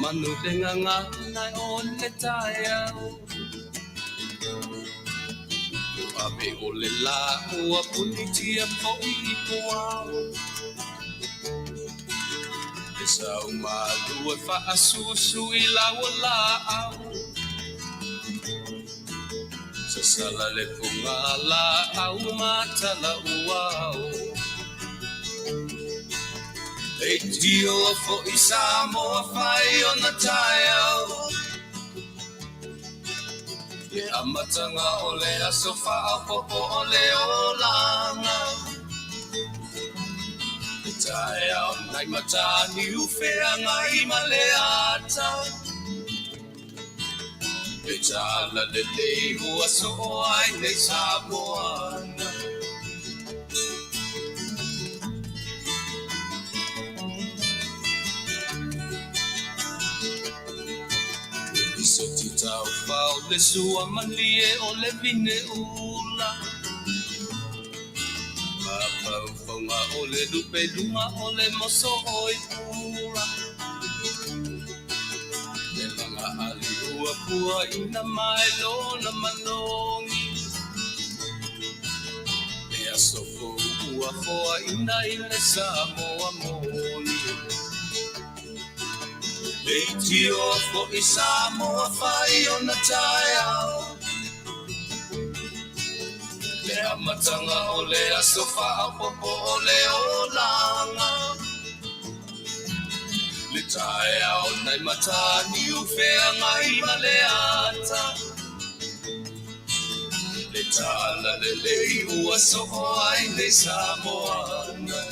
manu le gagana o le taeao. Ua ave o le lā ua punitia foi i puao. E sau malu e faasusu i lau laau. Sasala le pugalaau ma talauao. Leitioa foi Samoa fai ona taeao. Le amataga o le aso faaopoopo o le olaga. Le taeao nai Mataniu feagai ma le ata. Le talalelei ua soo ai nei Samoana. Le lisoti taufao le sua malie o le vine ula. Mafaufauga o le lupe luga o le moso oi pula. Le laga ali ua puaina mai lona manogi. Le aso fou ua foaina i le Samoa moni. Leitioa foi Samoa fai ona taeao. Le amataga o le aso faaopoopo o le olaga. Le taeao nai Mataniu feagai ma le ata. Le talalelei ua soo ai nei Samoana.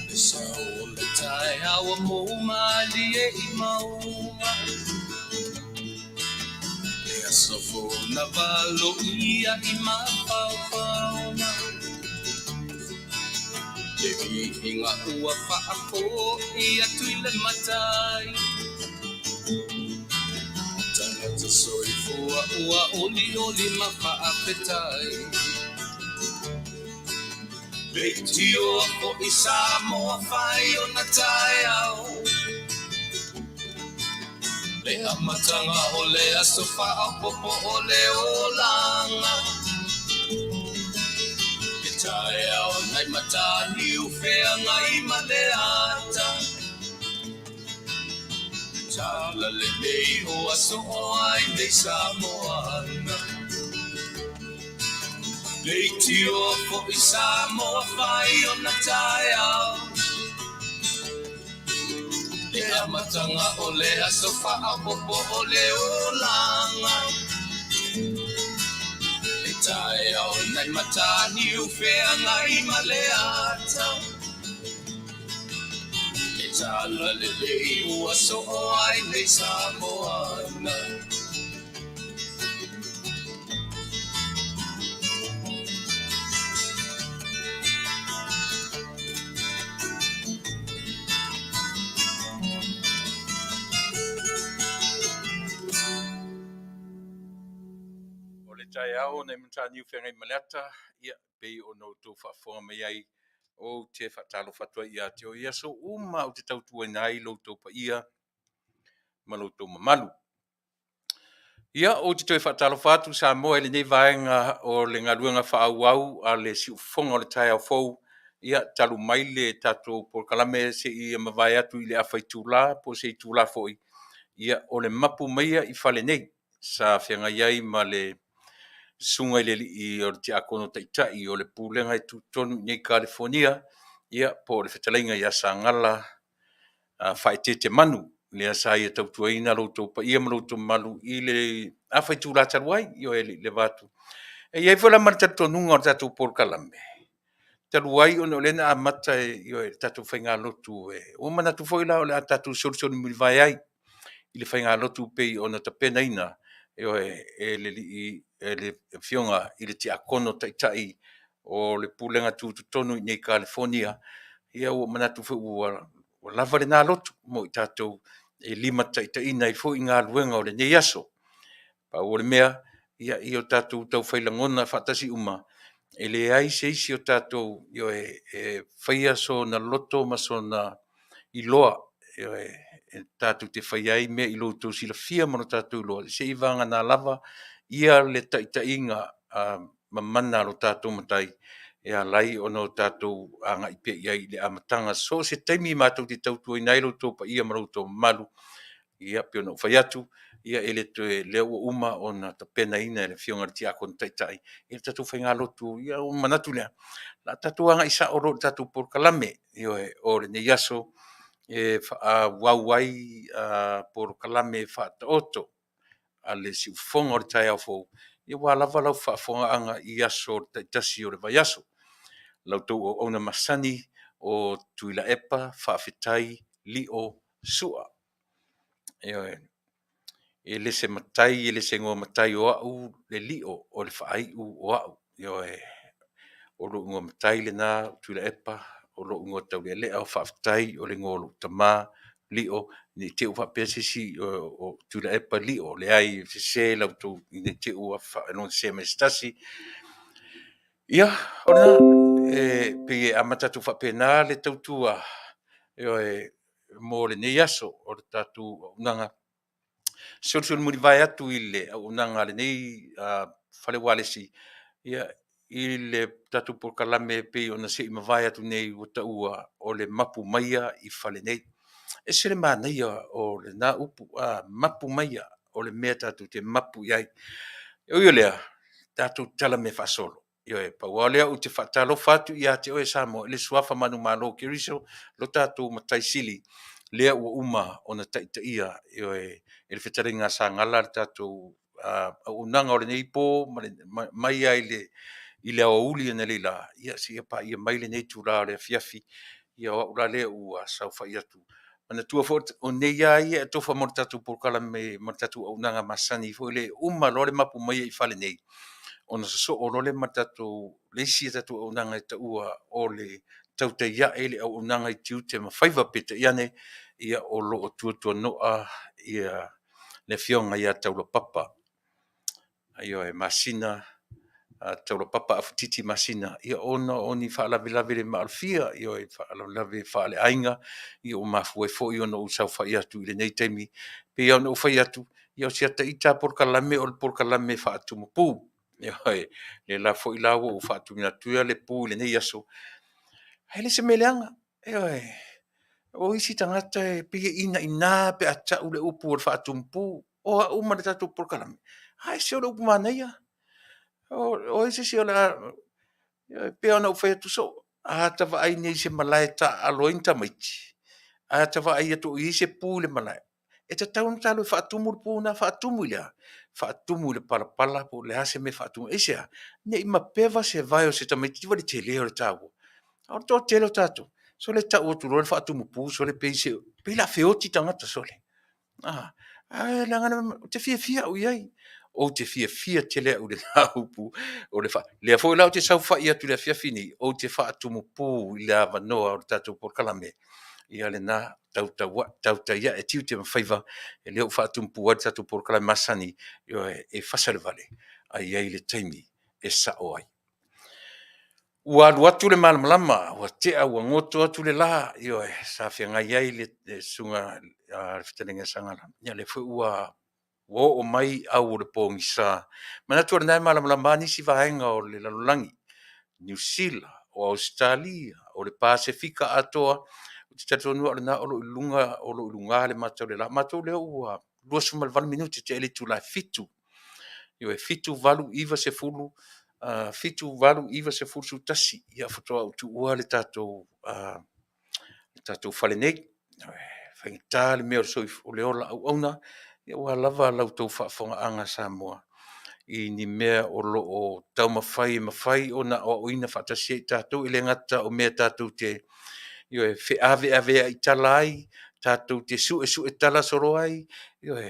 Le sao o le taeao ua mou malie i mauga. Le aso fou na valoia i mafaufauga. Le viiga ua faafoi atu i le Matai. Tagata soifua ua olioli ma faafetai. Leitioa foi Samoa fai ona taeao. Le amataga o le aso faaopoopo o le olaga. Le taeao nai Mataniu feagai ma le ata. Le talalelei ua soo ai nei Samoana. Leitioa foi Samoa fai ona taeao. Le amataga o le aso faaopoopo o le olaga. Le taeao nai Mataniu feagai ma le ata. Le talalelei ua soo ai nei Samoana. O le taeao nai Mataniu Feagaimaleata, ia, pei ona outou faafofoga mai ai, ou te faatalofa atu ai ia te oe i aso uma ou te tautuaina ai lo outou paia ma lo outou mamalu. Ia, ou te toe faatalofa atu Samoa i lenei vaega o le galuega faaauau a le siufofoga o le taeao fou, ia, talu mai le tatou polokalame seia mavae atu i le afa itula po o se itula foi, ia, o le mapu maia i fale nei sa feagai ai ma le susuga i le alii o le Tiakono Taitai o le Pulega e tutotonu i nei Kalifonia, ia, po o le fetalaiga ia Sagala Faaeteete Manu, lea sa ia tautuaina lo outou paia ma lo outou mamalu i le afa itula talu ai, ioe, e le i leva atu. E i ai foi la ma le talitonuga o le tatou polokalame, talu ai ona o lea na amata e, ioe, le tatou faigalotu, ua manatu foi la o le a tatou solisoli mulivae ai. i le faigalotu pei ona tapenaina, ioe, e le alii, e le Afioga i le Tiakono Taitai o le Pulega Tutotonu i inei i Kalifonia. Ia ua ou manatu foi ua lava lena lotu mo i tatou e limataitaiina ai foi galuega o lenei aso. Pau o le mea, ia o tatou taufai lagona faatasi uma, e leai se isi o tatou, ioe, e faia sona loto ma sona iloa, ioe, e tatou te faia ai mea i lo outou silafia ma lo tatou iloa, seiavagana lava le taitaiga mamana a lo tatou Matai e ala ai ona o tatou agai pea i ai i le amataga. So o se taimi matou te tautuaina ai lo outou paia ma lo outou mamalu, ia pei ona ou fai atu, ia e le toe, o lea ua uma ona tapenaina e le Afioga i le Tiakono Taitai le tatou faigalotu. Ia ona ou manatu lea, o le a tatou agai sao loa i le tatou polokalame, ioe, o lenei aso e faaauau ai polokalame faataoto a le siufofoga o le taeao fou aua lava lau faafofogaaga i aso taitasi o le vaiaso. La outou auauna masani o Tuilaepa Faafetai Lio Sua. Ioe. E le se matai e le se igoa matai o au le Lio o le faaiu o au. Ioe, o lou igoa matai lena o Tuilaepa, o lou igoa taulealea o Faafetai, o le igoa o lou tama Lio, ne i te i ua faapea se isi o Tuilaepa Lio, leai e sese la outou, ne i te i ua faaigoa sese mai e se tasi. Ia, o lena, e pei e amata atu faapena le tautua, ioe, mo lenei aso o le tatou auaunaga. E mulimulivae atu i le auaunaga a lenei fale ualesi, ia, i le tatou polokalame pei ona se i mavae atu nei ua taua o le Mapu Maia i Fale Nei. E ese le manaia o lena upu, mapu maia, o le mea tatou te mapu i ai. E ui o lea, tatou tatala mea faasolo. Ioe, pau lava o lea ou te faatalofa atu ia te oe Samoa i le suafa manumalo o Keriso lo tatou Matai Sili lea ua uma ona taitaia, ioe, e le fetalaiga a Sagala le tatou auaunaga o lenei po mai lava i le aoauli analeila seia paia mai lenei itula o le afiafi. Ia o au la lea ua saofai atu. Manatua foi o nei lava ia e atofa mo le tatou polokalame ma le tatou auaunaga masani foi lea e uma loa le mapu mai i fale nei, ona sosoo loa lea ma le isi a tatou auaunaga e taua o le Tautai Ae i le Auaunaga i Tiute ma Faiva. Peitai ane, ia o lo o tuatuano'a le Afioga ia Taulapapa, ioe, Masina Taulapapa Afatiti Masina ona o ni faalavelave le maalofia, ioe, faalavelave faaleaiga ua mafua ai foi ona ou saofai atu i lenei taimi. E pei lava ona ou fai atu, ia o si ata ita lava polokalame o le polokalame faatumu pu. Ioe. O lea foi la ua ou faatumuina atu le pu i lenei aso, ae le o se mea leaga, ioe. O isi tagata e pei e inaina pe a tau le upu o le faatumu pu. O au ma le tatou polokalame, ae se o le upu manaia. O ai se isi o le a… E pei lava ona ou fai atu soo, a ta vaai nei i se malae e taaalo ai ni tamaiti, ae a ta vaai atu o i ai se pu i le malae, e tatau ona ta alu e faatumu le pu lena. Faatumu i le a? Faatumu i le palapala po o le a se mea e faatumu ai. Aisea? Ne i mapeva se vae o se tamaititi vaai i le tele o le taua. A o le toatele o tatou, sole e tau atu loa le faatumu pu, sole pei o le a feoti tagata sole. Ae leaga ou te fiafia au i ai, ou te fiafia tele au i lena upu o le… Lea foi la ou te saofai atu i le afiafi lenei, ou te faatumu pu i le avanoa o le tatou polokalame, ia lena, tautai ae tiute ma faiva, lea ua faatumu pu ai le tatou polokalame masani, ioe, e fasa le vale, ae i ai le taimi e sao ai. Ua alu atu le malamalama, ua tea ua goto atu le la, ioe, sa feagai ai le Susuga i le Fetalaiga ia Sagala, ia lea foi ua oo mai au o le pogisa. E manatu o lena e malamalama lava nisi vaega o le lalolagi, Niu Sila, o Ausetalia, o le Pasefika atoa. Ou te talitonu lava o lena o lo o i luga le mata o le la, o matou lea ua 28 minute tea i le itula e 7:00, ioe, 7, 8, 9, 10, 7, 8, 9, 10, 11, ia faatoa ou tuua le tatou fale nei. E faigata le mea o le ola auauna aua lava la outou faafofogaaga Samoa i ni mea o lo o taumafai e mafai ona aoaoina faatasi ai tatou. E le gata o mea tatou te feaveaveai tala ai, tatou te suesue tala solo ai, ioe,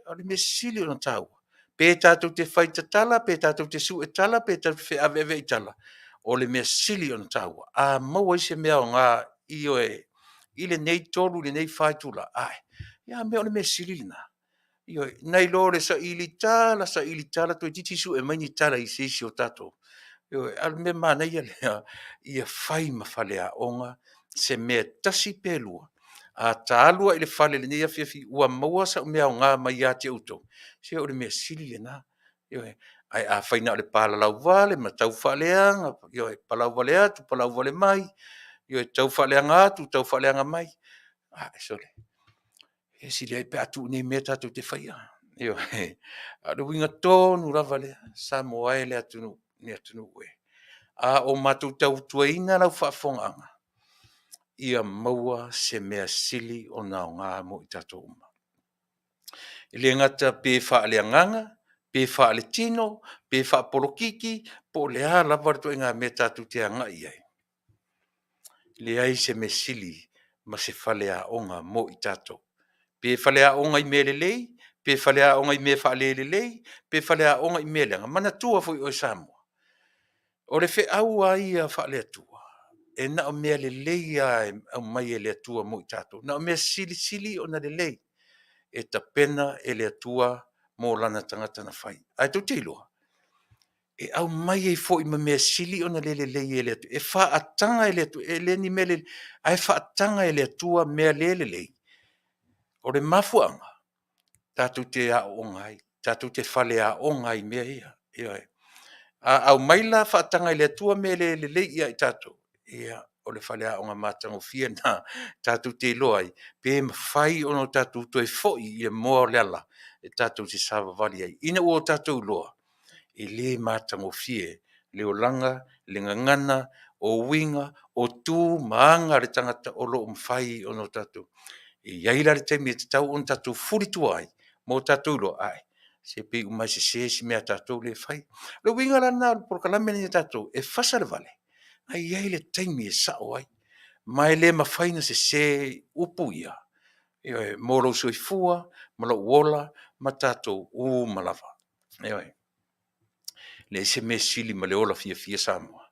o le mea sili ona taua, pe tatou te fai tatala, pe tatou te sue tala, pe tatou te feaveaveai tala, o le mea sili ona taua, a maua ai se mea aoga, ioe, i lenei 3 i lenei 4 itula, ae, ia mea o le mea sili lena. Ioe, nai lo le saili tala, saili tala, toeitiiti sue mai ni tala i se isi o tatou. Ioe, a o le mea manaia lea, ia fai ma faleaoga se mea e tasi pe lua. A ta alu lava i le fale i lenei afiafi ua maua sau mea aoga mai ia te outou, se o le mea sili lena. Ioe. Ae afai na o le palalau vale ma tau faaleaga, ioe, palau vale atu palau vale mai, ioe, tau faaleaga atu tau faaleaga mai, ae sole, e sili ai pe a tuu nei mea tatou te faia. Ioe. A o le uiga tonu lava lea, Samoa e le atunuu e, a o matou tautuaina lau faafofogaaga, ia maua se mea sili ona aoga mo i tatou uma. E le gata pe faaleagaga, pe faaletino, pe faapolokiki, po o le a lava le ituaiga mea tatou te agai i ai, leai se mea sili ma se faleaoga mo i tatou. Pe faleaoga i mea lelei, pe faleaoga i mea faale-lelei, pe faleaoga i mea leaga, manatua foi oe Samoa, o le feau lava ia faale-Atua, e na o mea lelei lava e aumai e le Atua mo i tatou, na o mea silisili ona lelei e tapena e le Atua mo lana tagata na fai. Ae tou te iloa, e aumai ai foi ma mea sili ona le lelei e le Atua, e faataga e le Atua, e le o ni mea lelei, ae faataga e le Atua mea le lelei. O le mafuaaga, tatou te aooga ai, tatou te faleaoga ai i mea ia. Ioe. A aumai la faataga e le Atua mea le lelei ia i tatou, ia o le faleaoga matagofie lena tatou te iloa ai pe mafai ona tatou toe foi i le moa o le ala e tatou te savavali ai, ina ua tatou iloa e le matagofie le olaga, le gagana, o uiga, o tu ma aga a le tagata o lo o mafai ona tatou… E i ai la le taimi e tatau ona tatou fulitua ai ma o tatou iloa, ae, se pei uma lava e sese si mea a tatou lea e fai. O le uiga la lena o le polokalame lenei a tatou, e fasa le vale, ae i ai le taimi e sao ai. Ma e le mafai ona sese upu ia, ioe, mo lou soifua ma lou ola ma tatou uma lava. Ioe. E leai se mea sili ma le ola fiafia Samoa.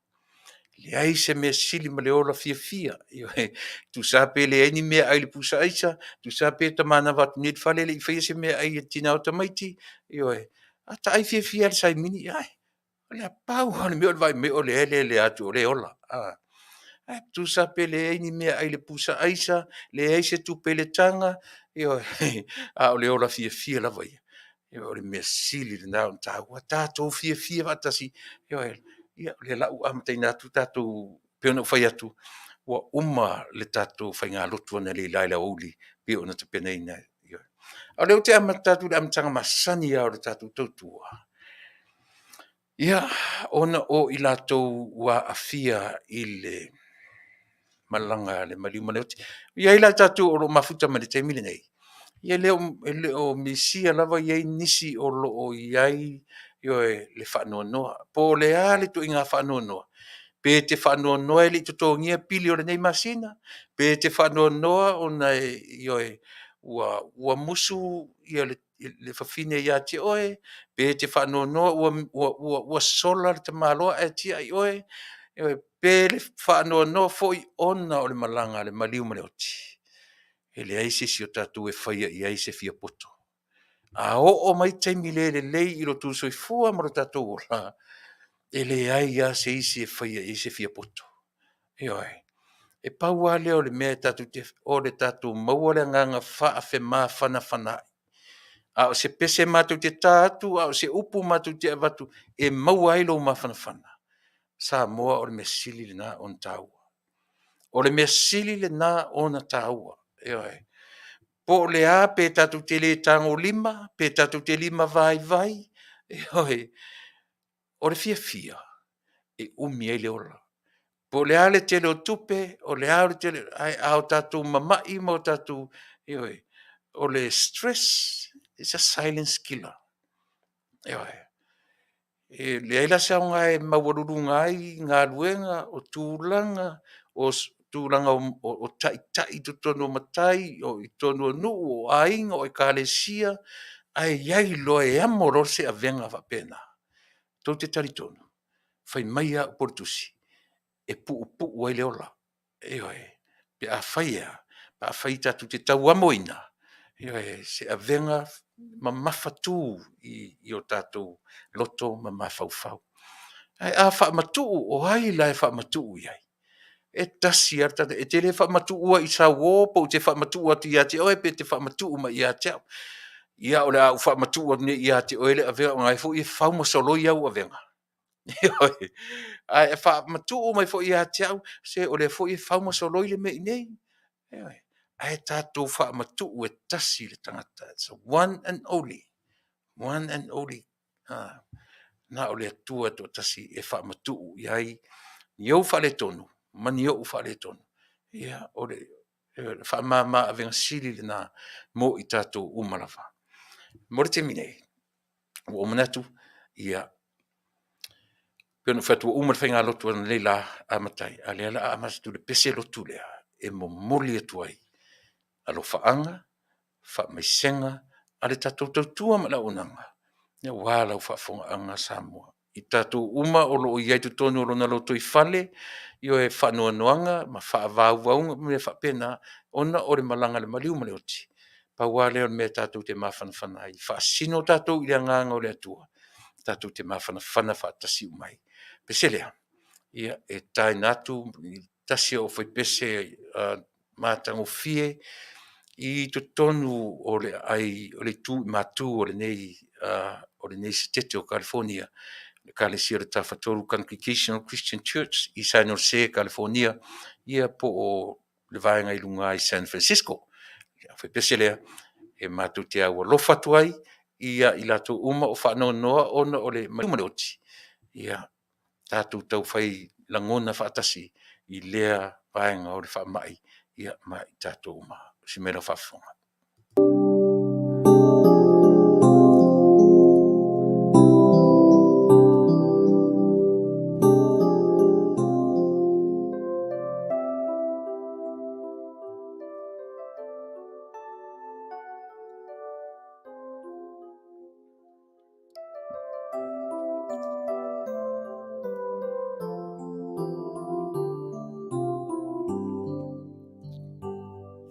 Leai se mea sili ma le ola fiafia. Ioe. Tusa pe leai ni meaai i le pusa aisa, tusa pe ta manava atu nei i le fale e le i faia se meaai a le tina o tamaiti, ioe, ata ai fiafia lava i le saimini, ae pau lava o le mea o le vaai mai o lea e lelea atu o lea e ola. Ae tusa pe leai ni meaai i le pusa aisa, leai se tupe i le taga, ioe, a o le ola fiafia lava ia. O le mea sili lena ona taua, tatou fiafia faatasi. Ioe. Ia o lea o le a ou amataina atu tatou pei ona ou fai atu, ua uma le tatou faigalotu analeila i le aoauli pei ona tapenaina. A o lea ou te amata atu i le amataga masani lava o le tatou tautua, ia, ona o i latou ua aafia i le malaga a le maliu ma le oti. E i ai la i tatou o lo o mafuta mai i le taimi lenei, e le o misia lava e i ai nisi o lo o i ai, ioe, le faanoanoa. Po o le a le ituaiga faanoanoa, pe te faanoanoa e le i totogia pili o lenei masina, pe te faanoanoa ona ioe, ua musu le fafine ia te oe, pe te faanoanoa ua sola le tamaloa ae tiai oe, ioe, pe faanoanoa foi ona o le malaga a le maliu ma le oti, e leai se isi o tatou e faia i ai se fiapoto. A oo mai taimi le lelei i lo outou soifua ma lo tatou ola, e leai lava se isi e faia i ai se fiapoto. Ioe. E pau lava lea o le mea tatou te, o le tatou maua le agaga faafemafanafanaai. A o se pese matou te ta atu a o se upu matou te avatu e maua ai lou mafanafana, Samoa o le mea sili lena ona taua. O le mea sili lena ona taua. Ioe. Po o le a, pe tatou te le tagolima, pe tatou te limavaivai, ioe, o le fiafia e umi ai le ola. Po o le a le tele o tupe, o le a le tele, ae a o tatou mamai ma o tatou, ioe, o le stress is a silent killer. Ioe. E leai la se aoga e maualuluga ai galuega, o tulaga, o tulaga o taitai i totonu o matai, o i totonu o nuu, o aiga, o ekalesia, ae i ai loa, e amo loa se avega faapena, tou te talitonu, fai mai lava upu o le Tusi, e puupuu ai le ola. Ioe, pe afai e a? Pe afai tatou te tauamoina, ioe, se avega mamafatu i o tatou loto ma mafaufau. Ae a faamatuu, o ai la e faamatuu i ai? E tasi lava le tagata, e te le faamatuua i sau uo pe ou te faamatuu atu ia te oe pe e te faamatuu mai ia te au. Ia o le a ou faamatuu atu nei ia te oe le avega aua o lena foi e fau ma soloi au avega. Ioe, ae e faamatuu mai foi ia te au, se o lea foi e fau ma soloi le mea i inei. Ioe, ae tatou faamatuu e tasi le tagata, one and only, one and only. Na o le Atua e toatasi e faamatuu i ai ni ou faaletonu ma ni ou faaletonu. Ia o le faamama avega sili lena mo i tatou uma lava. Mo le taimi nei, ua ou manatu, ia e pei ona ou fai atu ua uma le faigalotu analeila amata ai, ae o lea o le a amata atu i le pese lotu lea, e momoli atu ai alofaaga, faamaisega a le tatou tautua ma le auaunaga aua lau faafofogaaga Samoa. I tatou uma o lo o i ai i totonu o lona lotoifale, ioe, faanoanoaga ma faavauvauga ma mea faapena ona o le malaga a le maliu ma le oti, pau lava lea o le mea tatou te mafanafana ai, faasino tatou i le Agaga o le Atua, tatou te mafanafana faatasi uma ai. O le pese lea, ia e taina atu i se tasi o aufaipese matagofie i totonu o le aai o le itu i matu o lenei Setete o Kalifonia, Ekalesia o le Tafatolu Congregational Christian Church i Saint Jose Kalifonia, ia po o le vaega i luga i San Francisco. O le aufaipese lea, e matou te aualofa atu ai ia i latou uma o faanoanoa ona o le maliu ma le oti, ia tatou taufai lagona faatasi i lea vaega o le faamai ma i tatou uma. Tusi mai lau faafofoga.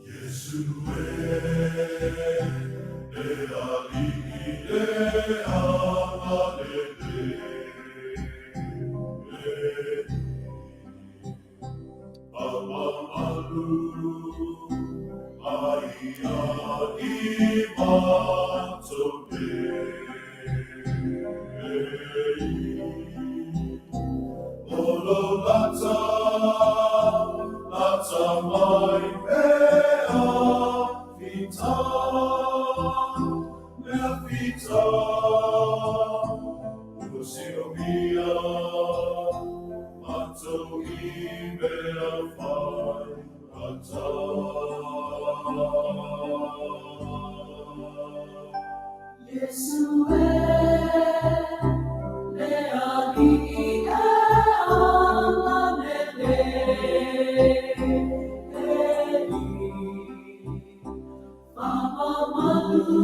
Iesu e, le Alii le agalelei, Faamamalu mai ia i matou nei. O lou lata, lata mai mea fita, mea fita, ua sinomia matou i mea fai ata. Iesu e, le Alii e agalelei, Faamamalu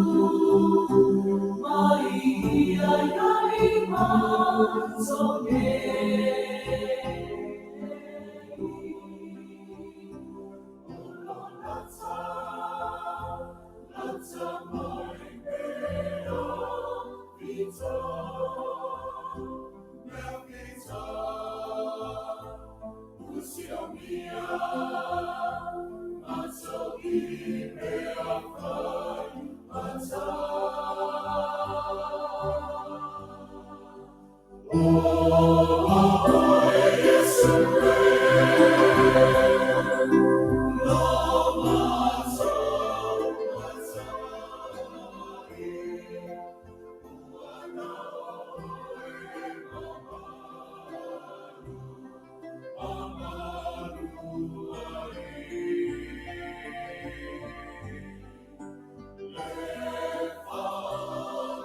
mai ia ia i matou nei. O lou lata, lata mai mea fita, mea fita, ua sinomia matou i mea fai ata. O oe Iesu e, lo matou Matai, ua na oe mamalu, mamalu ai. Le faalamoni,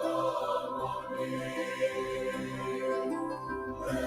le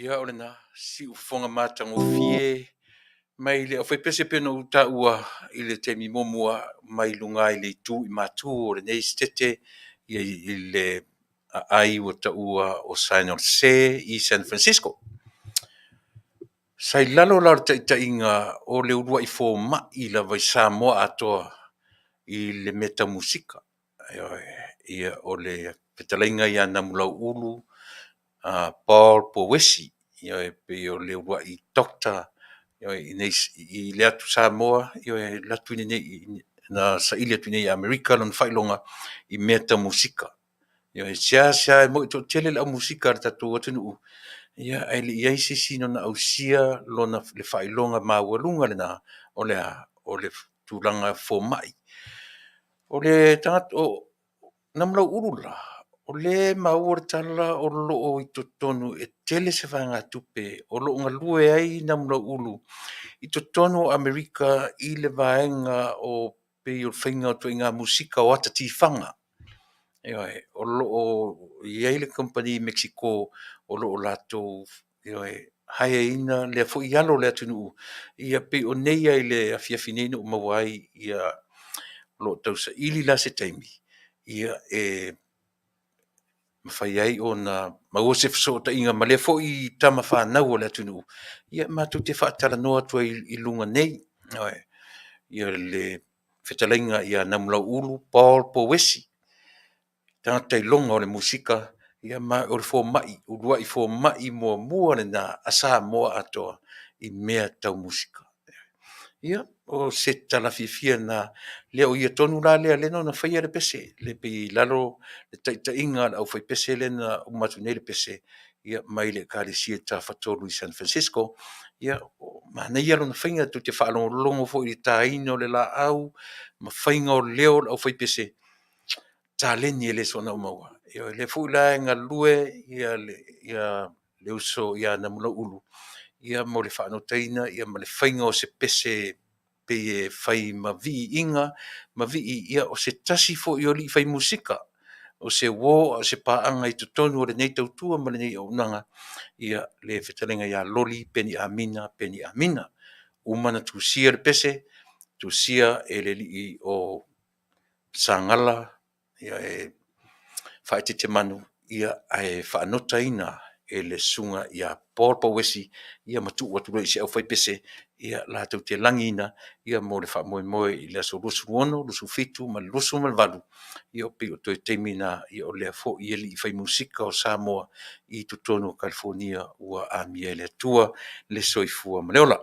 Ia o lena siufofoga matagofie mai le aufaipese pei ona ou taua i le taimi muamua mai luga i le itu i matu o lenei Setete ia i le aai ua taua o San Jose i San Francisco. Sa i lalo la o le taitaiga o le uluai fomai lava i Samoa atoa i le mea tau musika. Ioe, ia o le fetalaiga ia Namulauulu Paul Pouesi, ioe, e pei o le uluai Doctor i le atu Samoa, ioe, alu atu na saili atu i inei i Amerika lona faailoga i mea tau musika. Ioe, e seasea e toatele le au musika a le tatou atunuu, ia ae le i i ai se isi na ausia lona le faailoga maualuga lena, o le a? O le tulaga fomai. O le tagata o Namulauulu la, o lea e maua le tala o lo o i totonu e tele se vaegatupe o lo o galue ai Namulauulu i totonu o Amerika i le vaega o pei o le faiga o ituaiga musika o ata tifaga. Ioe, o lo o i ai le kamupani i Mekisiko o lo o latou ioe, hire ina lea foi alo o le atunuu, ia pei o nei lava i le afiafi nei na ou maua ai o lo o tausaili la se taimi e mafai ai ona maua se fesootaiga ma lea foi tama fanau a le atunuu, ia matou te faatalanoa atu ai i luga nei. Ioe, ia le fetalaiga ia Namulauulu Paul Pouesi, tagata iloga o le musika, ia ma o le fomai, uluai fomai muamua lena a Samoa atoa i mea tau musika. Ia, o se tala fiafia lena, o ia tonu la lea na ona faia le pese, lea e pei e i lalo o le taitaiga a le aufaipese lea na uma atu nei le pese, ia mai le Ekalesia i le Tafatolu i San Francisco. Ia manaia lona faiga, tou te faalogologo foi i le taina o le laau ma faiga o leo o le aufaipese, taleni e le soona maua. Ioe, o lea foi la e galulue le uso ia Namulauulu mo le faanotaina ma le faiga o se pese pei e fai ma viiga ma vii, ia o se tasi foi o alii fai musika, o se uo a o se paaga i totonu o lenei tautua ma lenei auaunaga, ia le fetalaiga ia Loli Peniamina Peniamina. Ua uma ona tusia le pese, tusia e le alii o Sagala e faaeteetemanu ae faanotaina e le Susuga ia Paul Pouesi ma tuu atu loa i si aufaipese latou te lagiina mo le faamoemoe i le aso 26, 27 ma le 28, ia pei o toe taimi na o lea foi alii fai musika o Samoa i totonu o Kalifonia ua amia e le Atua le soifua ma le ola.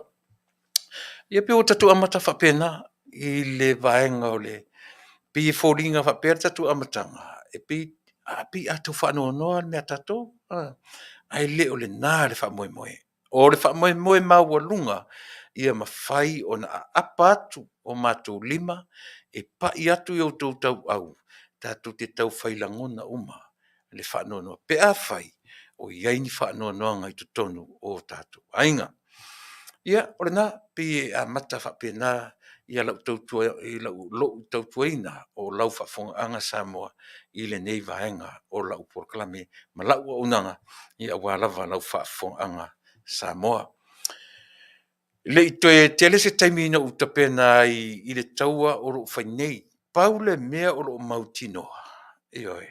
Ia pei ua tatou amata faapena i le vaega o le… pei e foliga faapea le tatou amataga, e pei a tau faanoanoa le mea a tatou, ae le o lena le faamoemoe. O le faamoemoe maualuga, ia mafai ona aapa atu o matou lima e pai atu i o outou tauau, tatou te tau fai lagona uma le faanoanoa pe afai o i ai ni faanoanoaga i totonu o tatou aiga. Ia o lena, pei e amata faapena lau tautuaina o lau faafofogaaga Samoa i lenei vaega o lau polokalame ma lau auaunaga aua lava lau faafofogaaga Samoa. E le i toe tele se taimi na ou tapena ai i le taua o lo o fai nei. Pau le mea o lo o mautinoa, ioe,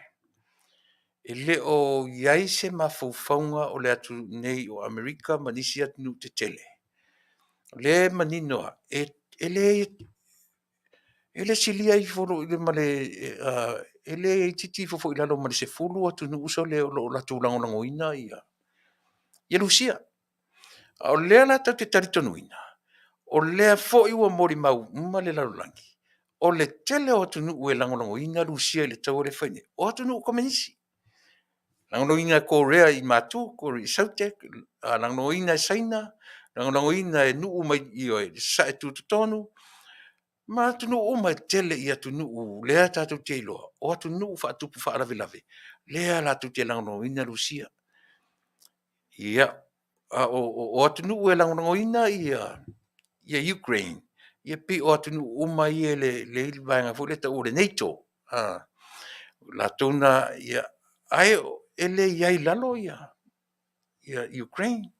e le o i ai se mafaufauga o le atunuu nei o Amerika ma nisi atunuu tetele, o lea e manino lava, e le silia ifo loa ma le, e le itiiti ifo foi i lalo ma le 10 atunuu sole o lo o latou lagolagoina Rusia. A o lea la tatou te talitonuina, o lea foi ua molimau uma le lalolagi, o le tele o atunuu e lagolagoina Rusia i le taua lea e fai nei, o atunuu komenisi. Lagolagoina e Korea i Matu, Korea i Saute, lagolagoina e Saina, lagolagoina e nuu mai i Sasae Tutotonu ma atunuu uma e tele i atunuu lea tatou te iloa o atunuu faatupu faalavelave lea latou te lagolagoina Rusia. Ia, a o atunuu e lagolagoina Ukraine, e pei o atunuu uma ia e i ai le vaega foi lea e tau o le NATO. O latou na, ae e le i ai i lalo Ukraine.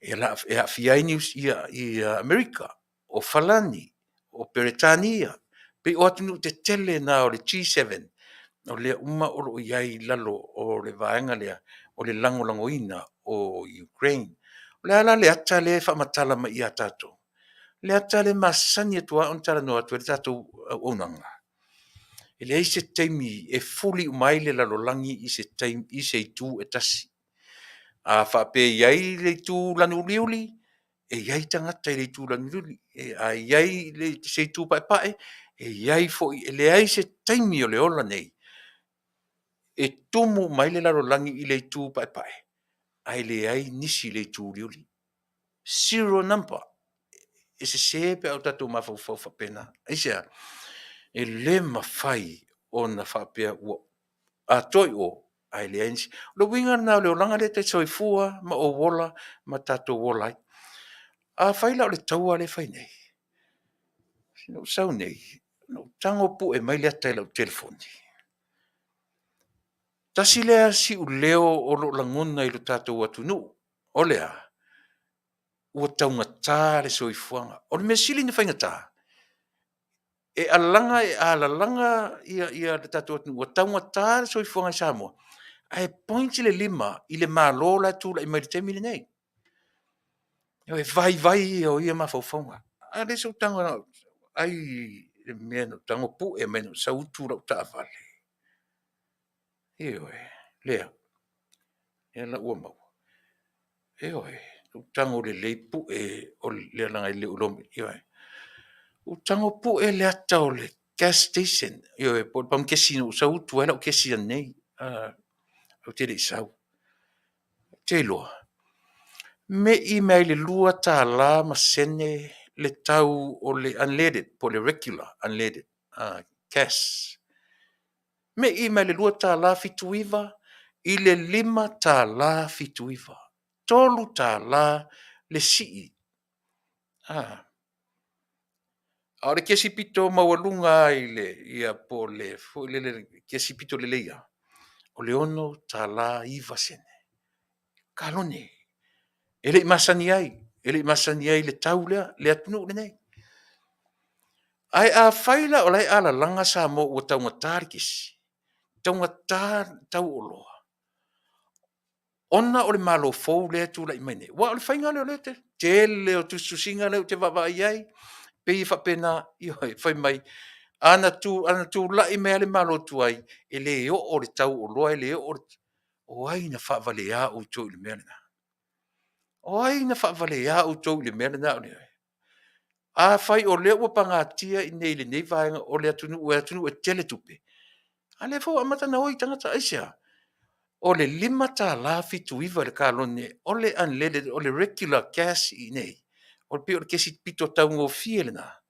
E aafia ai Amerika, o Falani, o Peretania, pei o atunuu tetele na o le G7, o lea uma o lo o i ai i lalo o le vaega lea o le lagolagoina o Ukraine. O le a la le ata lea e faamatala mai ia tatou? Le ata lea e masani atu lava ona talanoa atu ai le tatou auaunaga, e leai se taimi e fuli uma ai le lalolagi i se itu e tasi. A faapea e i ai le itu lanu uliuli, e i ai tagata i le itu lanu uliuli. A i ai se itu paepae, e i ai foi. E leai se taimi o le ola nei e tumu uma ai le lalolagi i le itu paepae ae leai nisi i le itu uliuli. Zero number. E sese pe a o tatou mafaufau faapena. Aisea? E le mafai ona faapea ua atoa i o ae leai nisi. O le uiga lena o le olaga lea e ta te soifua ma ou ola ma tatou ola ai. Afai la o le taua lea e fai nei, na ou sau nei, na ou tago pue mai le ata i lau telefoni. Tasi lea siuleo o lo o lagona i lo tatou atunuu, o le a? Ua taugata le soifuaga. O le mea sili ona faigata, e alalaga le tatou atunuu ua taugata le soifuaga i Samoa, ae point le lima i le Malo la e tulai mai i le taimi lenei. O le vaivai ia o ia mafaufauga. A lea se i ou tago e vaai i le mea na ou tago pue mai ina ua sau utu lau taavale. Ioe, lea la ua maua. Ioe, ou tago lelei pue leaga e le o iloa. Ioe. Ou tago pue le ata o le gas station, ioe, po o le pamu kesi na ou sau utu ai lau kesi ananei ou te le i sau. Ou te iloa, me'i mai lava i le $2 ma sene le tau o le unleaded po o le regular unleaded gas. Me'i mai le $2.79 i le $5.79. $3 le sii. A o le kesi pito maualuga lava po o le kesi pito lelei lava, o le $6.09. Kalone, e le i masani ai, e le i masani ai i le tau lea le atunuu lenei. Ae afai la o la e alalaga Samoa ua taugata le kesi, taugata le tau o oloa, ona o le Malo fou lea e tulai mai nei. Aua o le faiga lea o lea e tele o tusitusiga lea ou te vaavaai i ai, e pei e faapena, ioe, fai mai ana tulai mai lava le Malo tuai, e le oo le tau o oloa, e le oo. O ai na faavalea outou i le mea lena? O ai na faavalea outou i le mea lena? Afai o lea ua pagatia i inei i lenei vaega o le atunuu, o le atunuu e tele tupe, a lea foi ua amata ona oi tagata. Aisea? O le $5.79 i le kalone o le unleaded o le regular gas i inei, e pei o le kesi pito taugofie lena.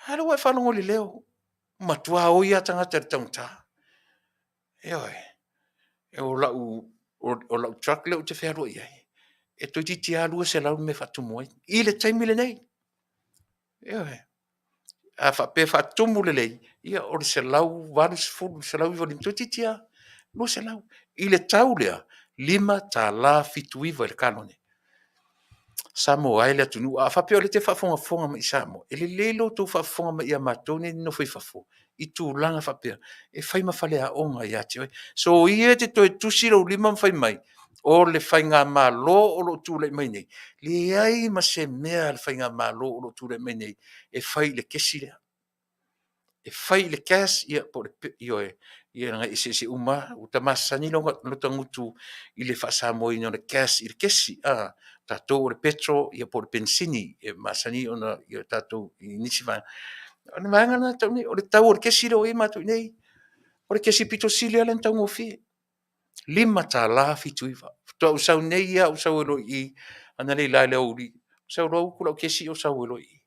A lea ua e faalogo i le leo, ua matua oi lava tagata i le taugata. Ioe. O lau truck lea ou te fealuai ai, e toeitiiti lava $200 le mea e faatumu ai i le taimi lenei. Ioe. A faapea e faatumu lelei, ia o le $180, $195, toeitiiti lava $200 i le tau lea e $5.79 i le kalone. Samoa e le atunuu, a faapea o lea e te faafogafoga mai i Samoa, e lelei lo outou faafofoga mai ia matou nei e nonofo i fafo i tulaga faapea, e fai ma faleaoga ia te oe. Soia e te toe tusi lou lima ma fai mai, o le faigamalo o lo o tulai mai nei, leai ma se mea a le faigamalo o lo o tulai mai nei e fai i le kesi lea. E fai i le gas, ia po o le, ioe, leaga e eseese uma lava. Ua ta masani lo ta gutu i le faa-Samoa ina o le gas i le kesi, o tatou o le petrol po o le penisini e masani ona tatou i nisi vaega. O le vaega lena e tau nei, o le tau o le kesi lea ua i ai matou i inei, o le kesi pito sili lava lea ona taugofie, $5.79. Faatoa ou sau nei lava ou sau ai loa i i analeila i le aoauli, sau loa utu lau kesi ou sau ai loa i i.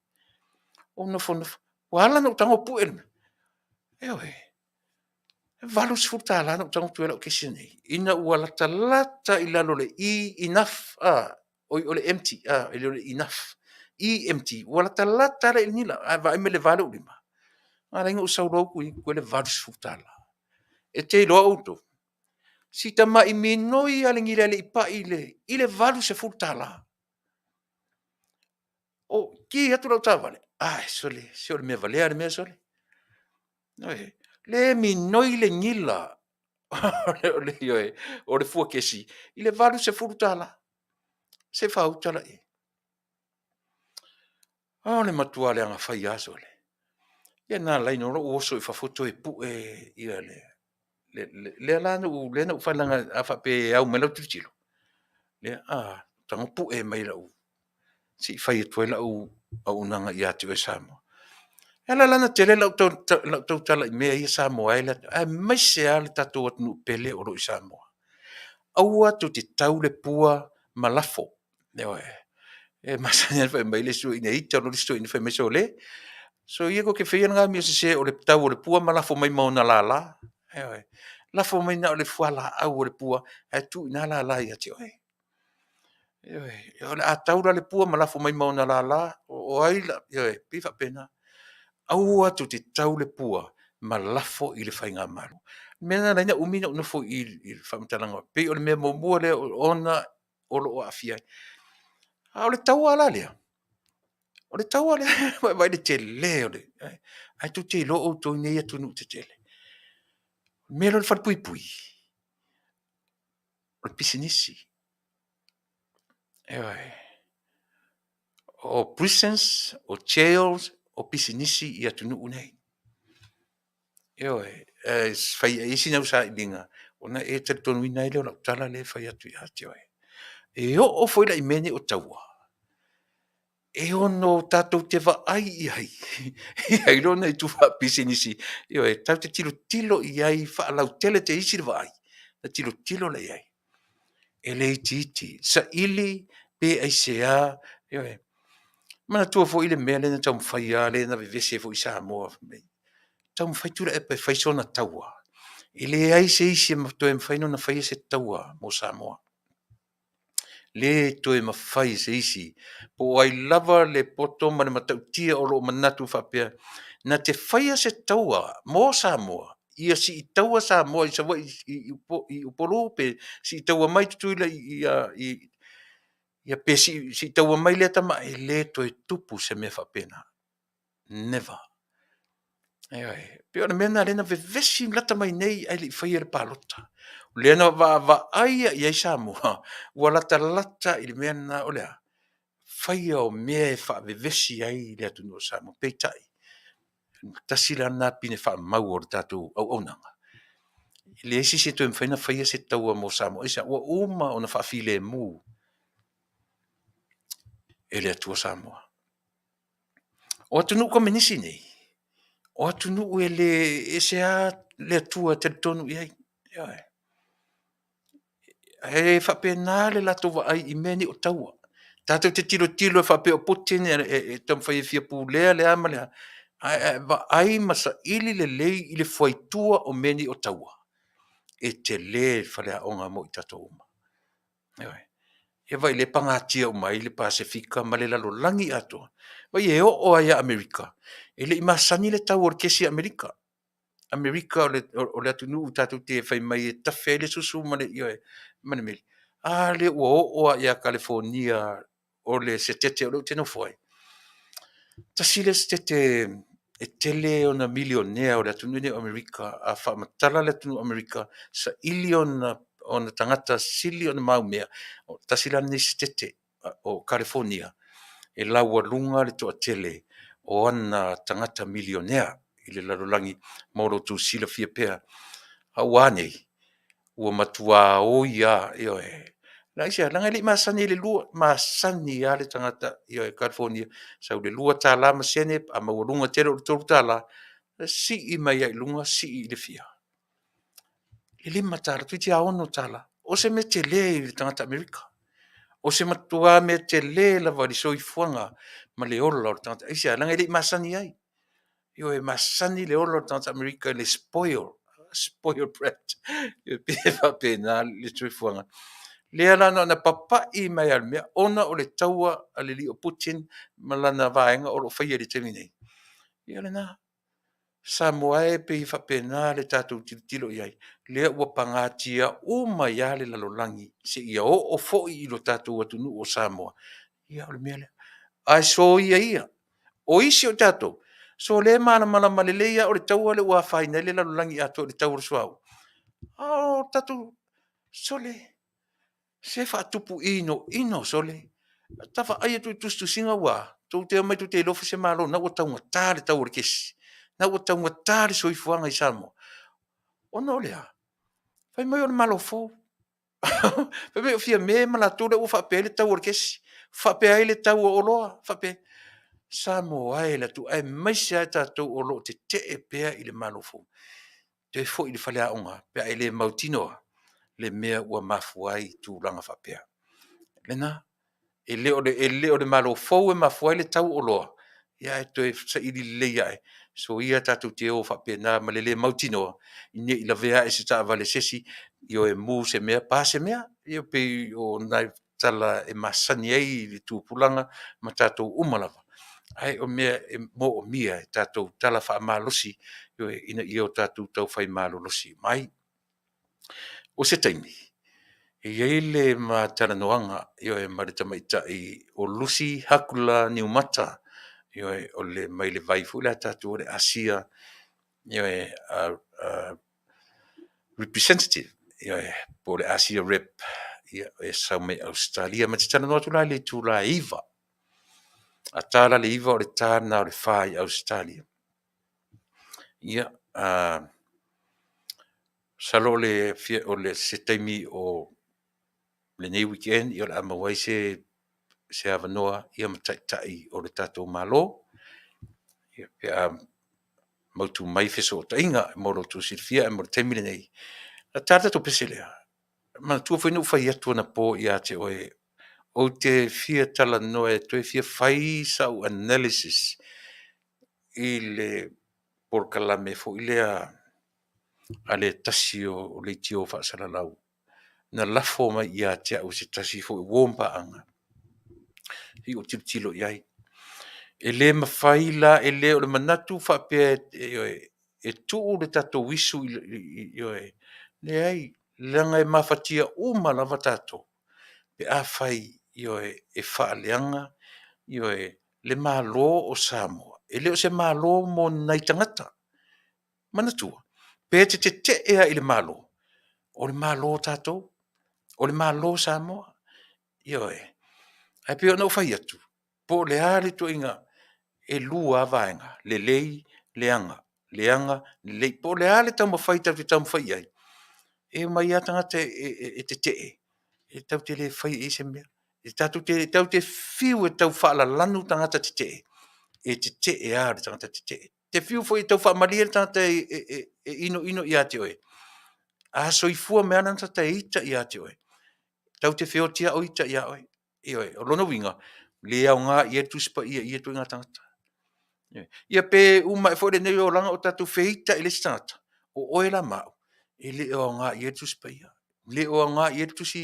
Ou nofonofo, ua ala ona ou tago pue le mea, ioe, e $80 na ou tago atu ai lau kesi ananei ina ua latalata i lalo o le e enough, o le empty e le o le enough, e empty, ua latalata lava i le nila, ae vaai mai i le va o lou lima, na ala ona ou sau loa utu i i, toe $80. E te iloa outou, Si tamai minoi a le gila e le i pai i le $80. O ki atu lau taavale, ai sole, se o le mea valea le mea sole. Ioe, le minoi le gila ioe, o le fua kesi i le $80. Se faauta laia. O le matua leaga fai lava sole. Ia na ala ai ona ou oso i fafo toe pue ia le lea la na ou fai leaga a faapea e au mai lau tilotilo, ia tago pue mai lau se i fai atu ai lau auaunaga ia te oe Samoa. E ala la ona tele lau tautala i mea ia Samoa e aemaise lava lo tatou atunuu pele o lo o i Samoa. Aua tou te tau le pua ma lafo. Ioe, e masani lava ona fai mai le isi toeaina e ita loa le isi toeaina fai mai, sole, soia tou te faia lena amio sese o le tau o le pua ma lafo mai ma ona lala. Ioe, lafo mai na o le fualaau o le pua ae tuu i ina lala ia te oe. Ioe, o le a tau la le pua ma lafo mai ma ona lala, o ai la, ioe, e pei e faapena. Aua tou te tau le pua ma lafo i le Faigamalo. O le mea lena na ala ai ona umi ona ou nofo i i i le faamatalaga, e pei o le mea muamua lea ona o lo o aafia ai. A o le taua la lea, o le taua lea, vaai i le tele o le… ae tou te iloa outou nei i atunuu tetele, o le mea lea o le falepuipui, o le pisinisi. Ioe, o prisons, o jails, o pisinisi i atunuu nei. Ioe, e fai i ai sina au sailiga ona e talitonuina ai lea o lau tala lea e fai atu ia te oe. E oo foi la i mea nei o taua, e ono tatou te vaai i ai, e i ai lona itu faapisinisi, ioe, tatou te tilotilo i ai faalautele teisi le vaai, ona tilotilo lea i ai. E le itiiti, saili pe aisea, ioe. Manatua foi le mea lea na taumafai lava lea na vevesi ai foi Samoa fai mai taumafai Tuilaepa e fai sona taua. E leai se isi e toe mafai ona faia se taua mo Samoa. Le toe mafai e se isi, po o ai lava le poto ma le matautia o lo o manatu faapea na te faia se taua mo Samoa, ia siitaua Samoa i Savaii i Upolu pe siitaua mai Tutuila pe siitaua mai lea tama, e le toe tupu se mea faapena. Never. Ioe, e pei o le mea lena lea na vevesi lata mai nei ae le i faia le palota. O lea na vaavaai lava i ai Samoa, ua latalata i le mea lena, o le a? Faia o mea e faavevesi ai le atunuu o Samoa. Peitai, tasi la lena pine faamau o le tatou auaunaga, e leai se isi e toe mafai ona faia se taua mo Samoa. Aisea? Ua uma ona faafilemu e le Atua Samoa. O atunuu komenisi nei, o atunuu e ese lava le Atua e talitonu i ai. Ioe. E faapena le latou vaai i mea nei o taua. Tatou te tilotilo faapea o Putin e taumafai e fia pulea le a ma le a, ae a e vaai ma saili lelei i le fuaitua o mea nei o taua, e tele le faleaoga mo i tatou uma. Ioe. Ia vaai o lea e pagatia uma ai le Pasefika ma le lalolagi atoa. Vaai e oo lava ia Amerika, e le i masani le tau o le kesi a Amerika. Amerika o le atunuu tatou te fai mai e tafe ai le susu ma le, ioe, ma le meli, a lea ua oo lava ia Kalifonia o le Setete o lea ou te nofo ai, tasi lea Setete e tele ona milionea o le atunuu lenei o Amerika. A faamatala le atunuu o Amerika, saili ona tagata sili ona maumea, tasi la lenei Setete o Kalifonia e laualuga le toatele o ana tagata milionea i le lalolagi mo lo outou silafia pea. A ua a nei? Ua matua oi lava, ioe. Aisea? Leaga e le i masani i le 2, masani lava le tagata Kalifonia, sau i le $2 ma sene, a maualuga tele o le $3, e sii mai lava i luga sii i le fia? I le $5, toeitiiti lava $6. O se mea tele i le tagata Amerika. O se matua mea tele lava i le soifuaga ma le ola o le tagata. Aisea? Leaga e le i masani ai. Ioe, e masani le ola o le tagata Amerika i le spoil, spoil brat, e pei e faapena le soifuaga. Lea la na ona papai mai lava o le mea ona o le taua a le alii o Putin ma lana vaega o lo o faia i le taimi nei, ia o lena. Samoa e pei e faapena le tatou tilotilo i ai, lea ua pagatia uma ai lava le lalolagi seia oo foi i lo tatou atunuu o Samoa. Ia o le mea lea. Ae soia ia, o isi o tatou, sole e malamalama lelei lava o le taua lea ua afaina ai le lalolagi atoa i le tau o le suauu, a o tatou, sole, se faatupu inoino sole. Ita vaai atu i tusitusiga ua a? Tou te omai tou te iloa foi se Malo o lena ua taugata le tau o le kesi, o lena ua taugata le soifuaga i Samoa. Ona o le a? Fai mai o le Malo fou. Fai mai o Fiame ma latou lea ua faapea ai le tau o le kesi, faapea ai le tau o oloa, faapea ai. Samoa e o le atunuu aemaise lava tatou o lo o tetee pea i le Malo fou, toe foi i le faleaoga pe a e le mautinoa le mea ua mafua ai tulaga faapea. O lena. E le o le Malo fou e mafua ai le tau o oloa, ae toe saili lelei ae, soia tatou te o faapena ma le le mautinoa, ne i lavea ae i se taavale a se isi, ioe mu i se mea pa se mea. Ia pei o nai tala e masani ai le tupulaga ma tatou uma lava, ae o mea e moomia e tatou tala faamalosi ina ia o tatou taufai malolosi uma ai. O se taimi, e i ai le ma talanoaga, ioe, ma le tamaitai o Lucy Hakula Niumata, ioe, mai le vai foi lea a tatou o le Asia Representative, ioe, po o le Asia Rep e sau mai Ausetalia. Ma te talanoa atu la i le itula e 9:00. A ta la i le 9:00 o le ta lena o le 4:00 i Ausetalia. Ia, masalo o se taimi o lenei weekend o le a maua ai se avanoa ma Taitai o le tatou Malo pe a mautu mai fesootaiga mo lo outou silafia. Ae mo le taimi lenei, ta le tatou pese lea. Manatua foi na ou fai atu anapo ia te oe, ou te fia talanoa e toe fia fai sau analysis i le polokalame foi lea a le tasi o leitio faasalalau na lafo mai ia te au e se tasi foi o uo ma paaga, se i ou tilotilo i ai. E le mafai la, e le o le manatu faapea e tuu le tatou isu, ioe, leai, leaga e mafatia uma lava tatou pe afai, ioe, e faaleaga, ioe, le Malo o Samoa. E le o se Malo mo ni nai tagata. Manatua, pe e te tetee lava i le Malo, o le Malo o tatou, o le Malo o Samoa. Ioe. Ae pei ona ou fai atu, po o le a le ituaiga, e 2 lava vaega, lelei, leaga, leaga, lelei. Po o le a le taumafai tatou te taumafai i ai, e omai lava tagata e tetee, e tatou te le faia i ai se mea. E tatou te fiu e tau faalalanu tagata tetee, e tetee lava le tagata tetee. E te fiu foi e taufaamalie le tagata e inoino ia te oe, a soifua mai lava lana tagata e ita ia te oe, tatou te feoti lava o ita ia oe. Ioe. O lona uiga, e le aoga i ai le Tusi Paia i ia ituaiga tagata. Ia pe uma ae foi lenei olaga o tatou feitai i le isi tagata, o oe la ma au, e le o aoga i ai le Tusi Paia. E le o aoga i ai le tusi,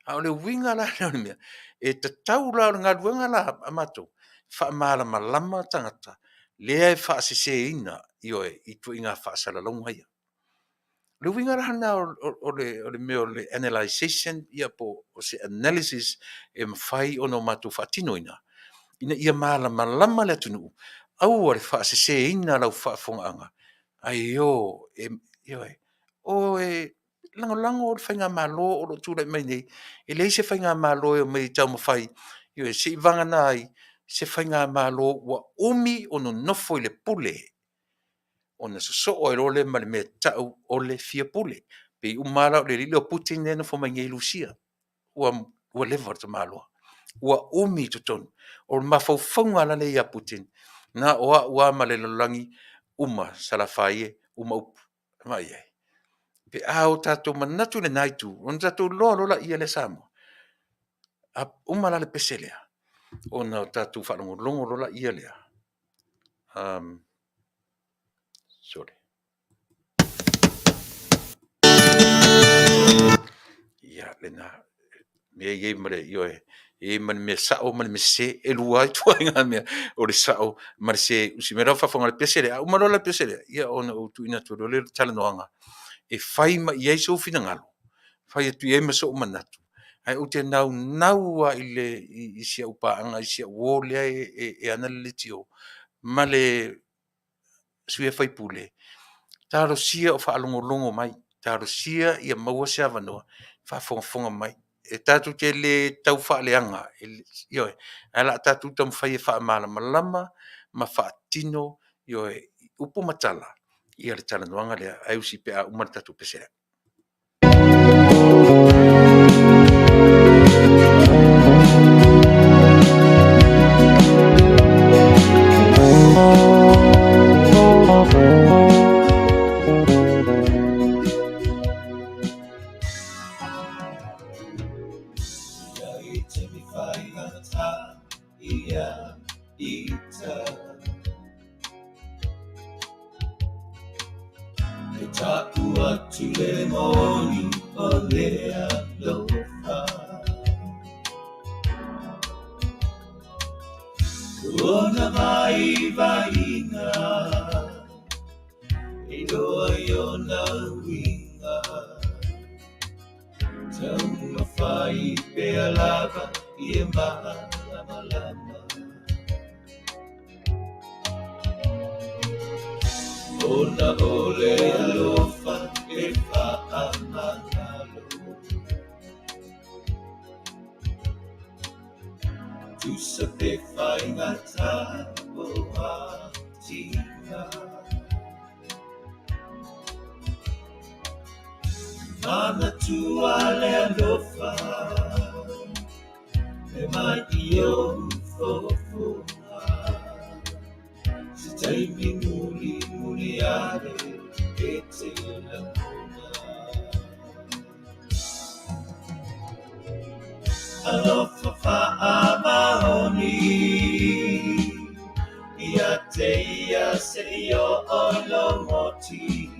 a o le uiga la lea o le mea, e tatau la, o le galuega la a matou, faamalamalama tagata lea e faaseseina, ioe, i ituaiga faasalalauga ia. O le uiga la lena o le mea o le analyzation po o se analysis e mafai ona matou faatinoina ina ia malamalama le atunuu, aua le faaseseina lau faafofogaaga, ae o e lagolago le faigamalo o lo o tulai mai nei. E leai se faigamalo e omai e taumafai, ioe, seivagana ai se faigamalo ua umi o nonofo i le pule, ona sosoo ai loa lea ma le mea e tau o le fia pule. Pei uma lava la o le alii lea o Putin lea e nofo mai nei i Rusia, ua leva le tamaloa, ua umi i totonu. O le mafaufauga la lea ia Putin, na o au lava ma le lalolagi, uma Salafai e, uma upu. Vaai i ai? Pe a o tatou manatu i lena itu, ona tatou iloa loa lea Samoa, a uma la le pese lea, ona tatou faalogologo loa lea. Sole, ia lena. Mea e i ai ma le, ioe, e i ai ma le mea sao ma le mea sese, e lua lava ituaiga mea, o le sao ma le sese. O si mea la e faafofoga i le pese lea, a uma loa la le pese lea, ia ona ou tuuina atu loa lea o le talanoaga e fai mai i ai sou finagalo, fai atu i ai ma sou manatu, ae ou te naunau lava i si au paaga i si au uo lea e ana le leitio ma le sui usufono, talosia o faalogologo mai, talosia ia maua se avanoa faafogafoga mai. E tatou te le tau faaleaga, ioe, ae o le a tatou taumafai e faamalamalama ma faatino, ioe, i upu ma tala le talanoaga lea, ae usi pe a uma le tatou pese lea. E taʻu atu le moni o le alofa Ona vaivaiga E iloa i ona uiga Taumafai pea lava ia malamalama Ona o le alofa e faamagalo Tusa pe faigata po o tiga Manatua le alofa E mai i ou fofoga Se taimi mulimuli ane e te lagona Alofa faamaoni Ia te ia seia oo i lou oti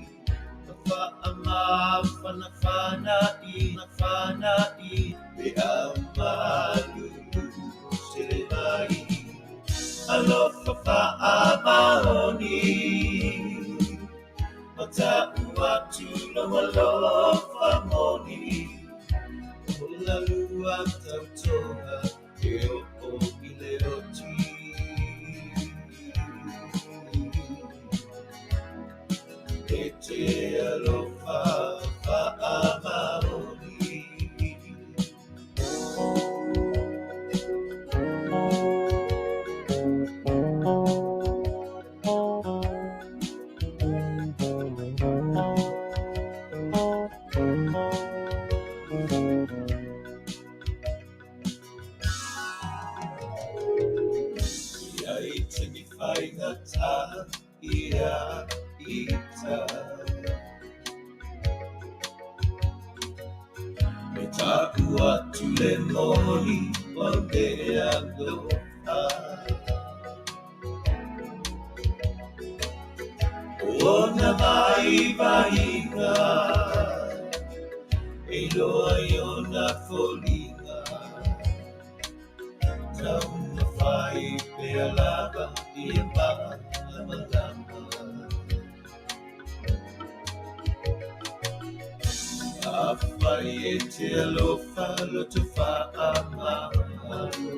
Faamafanafana i fana i pe a malulu tele mai Alofa faamaoni Ma taʻu atu lou alofa moni O la lua tautoga e oo i le oti E te alofa faamaoni E ai taimi faigata ia ita E taʻu atu le moni o le alofa Ona vaivaiga E iloa i ona foliga Taumafai pea lava ia malamalama Afai e te alofa loto faamagalo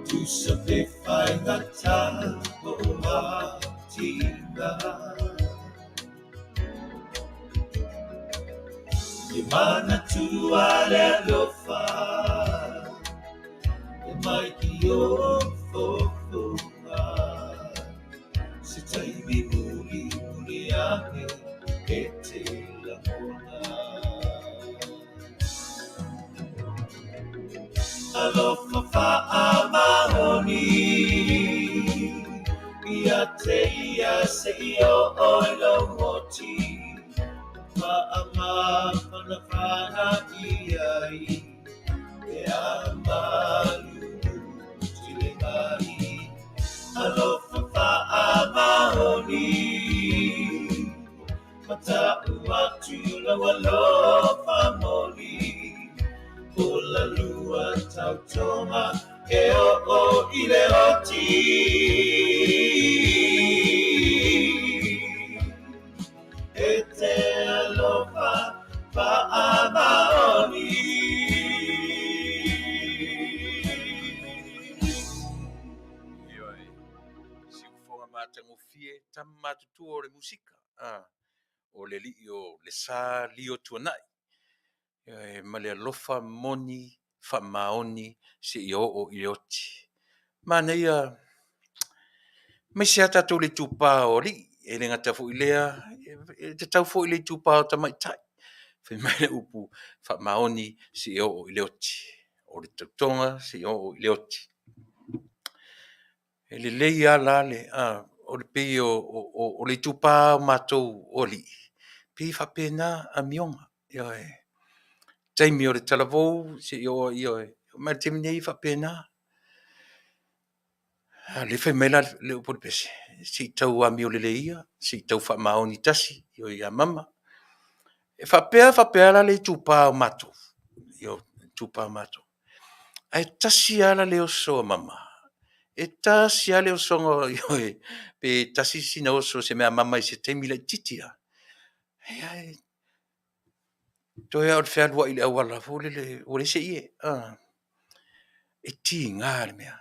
Tusa pe faigata po o tiga E manatua le alofa E mai i ou fofoga Se taimi mulimuli ane e te lagona Alofa faamaoni Ia te ia seia oo i lou oti Faamafanafana i ai Pe a malulu tele mai Alofa faamaoni Ma taʻu atu lau alofa E te alofa faamaoni. Ioe, siufofoga matagofie, tama matutua o le musika, o le alii o le sa lio tuanai, ioe, ma le alofa moni faamaoni seia oo i le oti. Manaia, aemaise lava tatou i le itupa o alii, e le gata foi i lea, e tatau foi i le itupa o tamaitai. Fai mai le upu, faamaoni seia oo i le oti. O le tautoga seia oo i le oti. E lelei lava la le, o le pei o le itupa o matou o alii, e pei e faapena amioga. Ioe. Taimi o le talavou seia oo ioe, ma le taimi nei e faapena. A o lea e fai mai la le upu a le pese, se i tau amio lelei ia, se i tau faamaoni tasi ioe ia mama. E faapea faapea la le itupa o matou, ioe, itupa o matou. Ae tasi lava la le oso a mama, e tasi lava le osoga ioe, pe tasi sina oso o se meamama i se taimi laitiiti lava, ae toe lava o le fealuai i le auala foi lele ua leai se ie. E tiga le mea.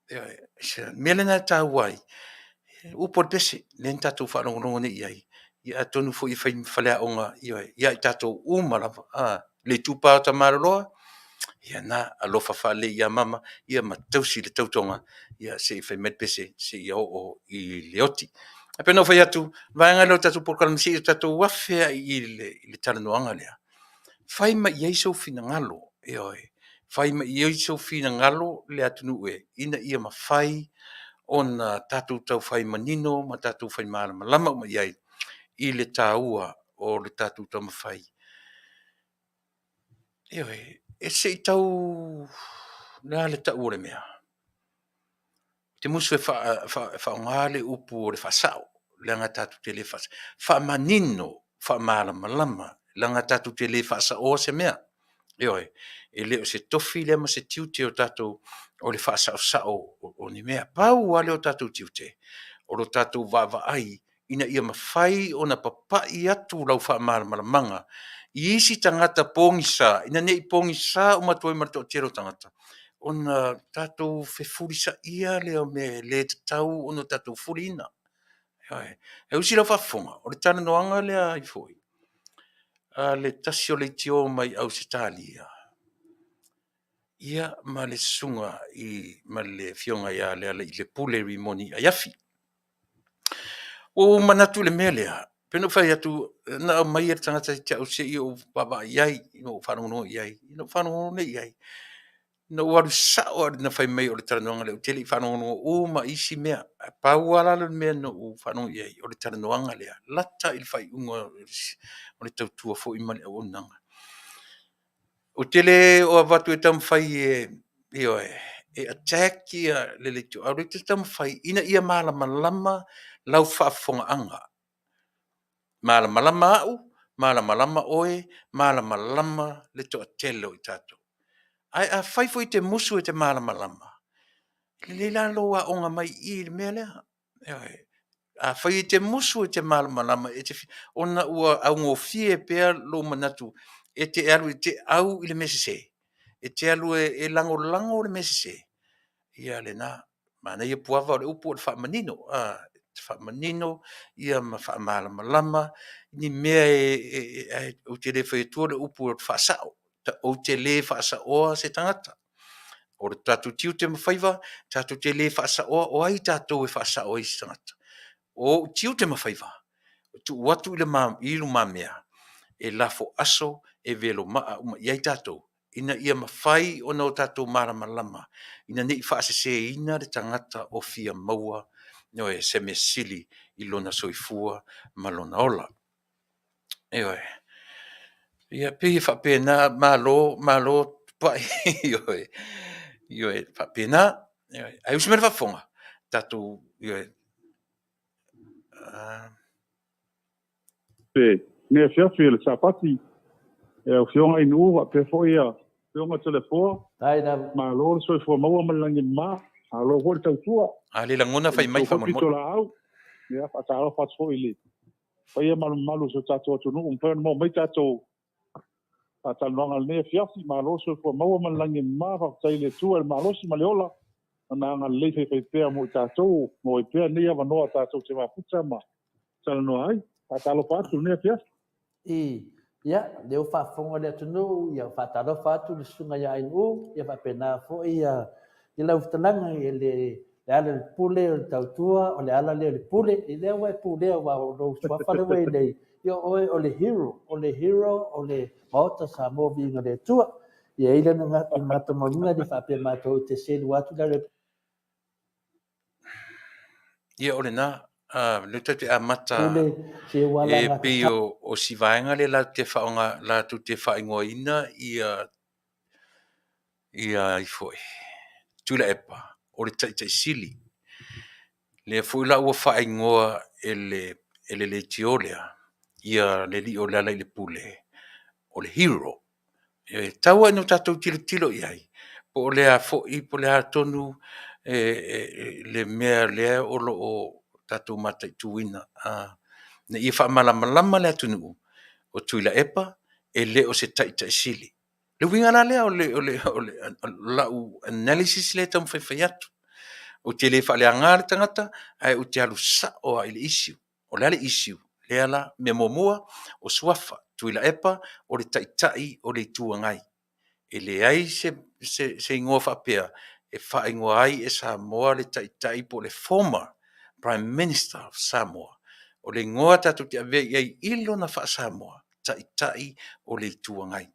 Ioe. O le mea lena e taua ai upu o le pese lea na tatou faalogologo nei i ai, ia atonu foi e fai ma faleaoga ioe, ia i tatou uma lava. Le itupa o tamaloloa, ia na, alofa faalelei ia mama ia ma tausi le tautoga ia se i fai mai le pese, seia oo i le oti. E pei ona ou fai atu, o le vaega lea o le tatou polokalame, se i o tatou afe lava i i le talanoaga lea, fai mai i ai sou finagalo, ioe, fai mai i ai sou finagalo le atunuu e, ina ia mafai ona tatou taufai manino ma tatou fai malamalama uma i ai i le taua o le tatou taumafai. Ioe, e se i tau, o le a le tau o le mea? Ou te musu e faaaoga le upu o le faasao, leaga tatou te le faasao, faamanino, faamalamalama, leaga tatou te le faasaoa se mea. Ioe, e le o se tofi lea ma se tiute o tatou o le faasaosao o ni mea. Pau lava lea o tatou tiute, o lo tatou vaavaai ina ia mafai ona papai atu lau faamalamalamaga i isi tagata pogisa, ina ne i pogisa uma atu ai ma le toatele o tagata, ona tatou fefulisaia lea o mea e le tatau ona tatou fuliina. Ioe. E usi lau faafofoga, o le talanoaga lea ai foi? A le tasi o leitio mai Ausetalia, ia ma le susuga i ma le afioga ia Lealailepule Rimoni Aiafi. Ua ou manatu i le mea lea, pei ona ou fai atu na aumai e le tagata ia te au se i ou vaavaai i ai ma ou faalogologo i ai, ona ou faalogologo lea i ai. Na ou alu sao lava ina fai mai o le talanoaga lea, ou te le i faalogologo uma i isi mea, ae pau lava la le mea na ou faalogo i ai, o le talanoaga lea, lata i le faaiuga o le tautua foi ma le auaunaga. Ou te le o avatu e taumafai e, ioe, e attack le leitio, ae ou te taumafai ina ia malamalama lau faafofogaaga. Malamalama au, malamalama oe, malamalama le toatele o i tatou. Ae afai foi e te musu e te malamalama, e lelei la lou aoga mai i i i le mea lea. Ioe. Afai e te musu e te malamalama ona ua augofie pea lou manatu e te alu e te au i le mea sese, e te alu e lagolago le mea sese, ia lena. Manaia puava o le upu o le faamanino, faamanino ma faamalamalama ni mea e ou te le fai atua le upu o le faasao. Ou te le faasaoa se tagata. O le tatou tiute ma faiva, tatou te le faasaoa, o ai tatou e faasao ai se tagata? O ou tiute ma faiva, e tuu atu i lumamea, e lafo aso e velomaa uma i ai tatou, ina ia mafai ona o tatou malamalama ina ne i faaseseina le tagata o fia maua, ioe, se mea sili i lona soifua ma lona ola. Ioe. Ia pei e faapena, malo, malo pai, ioe, ioe, faapena. Ioe. Ae usi mai le faafofoga, tatou, ioe, Lenei afiafi o le Sapati, e lau Afioga Inu faapea foi Afioga Toleafoa, malo le soifua maua ma le lagi e mama. Malo foi le tautua. A le lagona I fai le mai tou foi faamolemole. pitolaau. Ia, faatalofa atu foi i le paia ma le mamalu o si o tatou atunuu, mafai ona maua mai tatou faatalanoaga i lenei afiafi. Malo le soifua maua ma le lagi e mama, faafetai i le Atua i le malosi ma le ola, Lana agalelei faifaipea mo i tatou, maua ai pea lenei avanoa tatou te mafuta ma talanoa ai. Faatalofa atu i lenei afiafi. I, ia, lea ua faafofoga le atunuu, ia faatalofa atu le susuga ia Ainuu, ia faapena foi ia, i lau fetalaiga i le Lealailepule o le tautua, o le ala lea o le pule, i lea ua e pulea aua o lou suafa lea ua i nei, ia o oe o le hero, o le hero o le Maota Samoa Viiga i le Atua. Ia i ai le matamauina le faapea matou te selu atu le Ia o lena, lea tatou te amata pule, se ua e ala pei o si vaega lea latou te faaaoga, latou te faaigoaina ia ia ifo e Tuilaepa o le Taitaisili. Lea foi la ua faaigoa e le leitio lea ia le alii o Lealailepule o le hero. E tatau lava ona tatou tilotilo i ai po o le a foi, po o le a tonu le mea lea o lo o tatou mataituina ina ia faamalamalama le atunuu, o Tuilaepa e le o se Taitaisili. Le uiga la lea o lau analysis lea e taumafai e fai atu. Ou te le faaleaga le tagata, ae ou te alu sao lava i le issue. O le a le issue? Lea la, mea muamua, o suafa. Tuilaepa o le Taitai o le Itu Agai. E leai se igoa faapea e faaigoa ai e Samoa le Taitai po o le former Prime Minister of Samoa. O le igoa tatou te avea i ai i lona faa-Samoa, Taitai o le Itu Agai.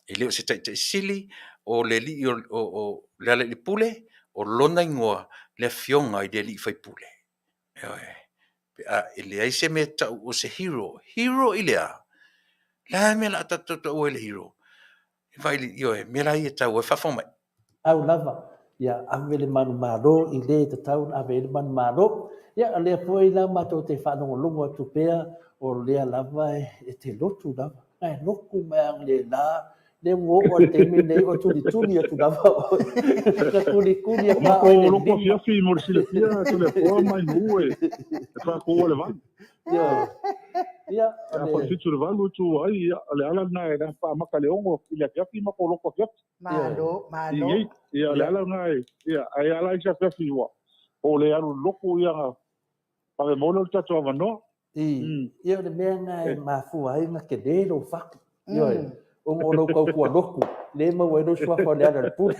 E le o se Taitai sili, o le alii o Lealailepule, o lona igoa le Afioga i le Alii Faipule. Pe a e leai se mea e tau o se hero. Hero i le a? O le a le mea o le a tatou taua ai le hero? Vaai, ioe, mea la ia e taua ai. Faafofoga mai. Au lava, ia ave le manumalo i le tatau ona ave ai le manumalo. Ia, o lea foi la matou te faalogologo atu pea, o lea lava e te lotu lava. Ae lotu mai analeila, lea ua oo lava i le taimi lenei o tulituli atu lava oe. Na tulituli O atu lava oe i matou le lotu lima. afiafi mo le silafia, Toleafoa ma Ainuu e faatuua i le 8. Ioe. Ia, o A le falefitu i le 8 e tu ai, ia, o le ala lena e faamata i le 6 i le afiafi matou lotu afiafi. Ioe. Malo, I malo. nei, ia, o le Ia. ala lena e, ia, ae ala ai se afiafi ua o le alu i le lotu, ia, na vave maua lea o le tatou avanoa. I, ia o le mea lena e mafua ai ona tele lou fatu. Ioe, ona o lou tautua lotu, lea e maua ai lou suafa o Lealailepule.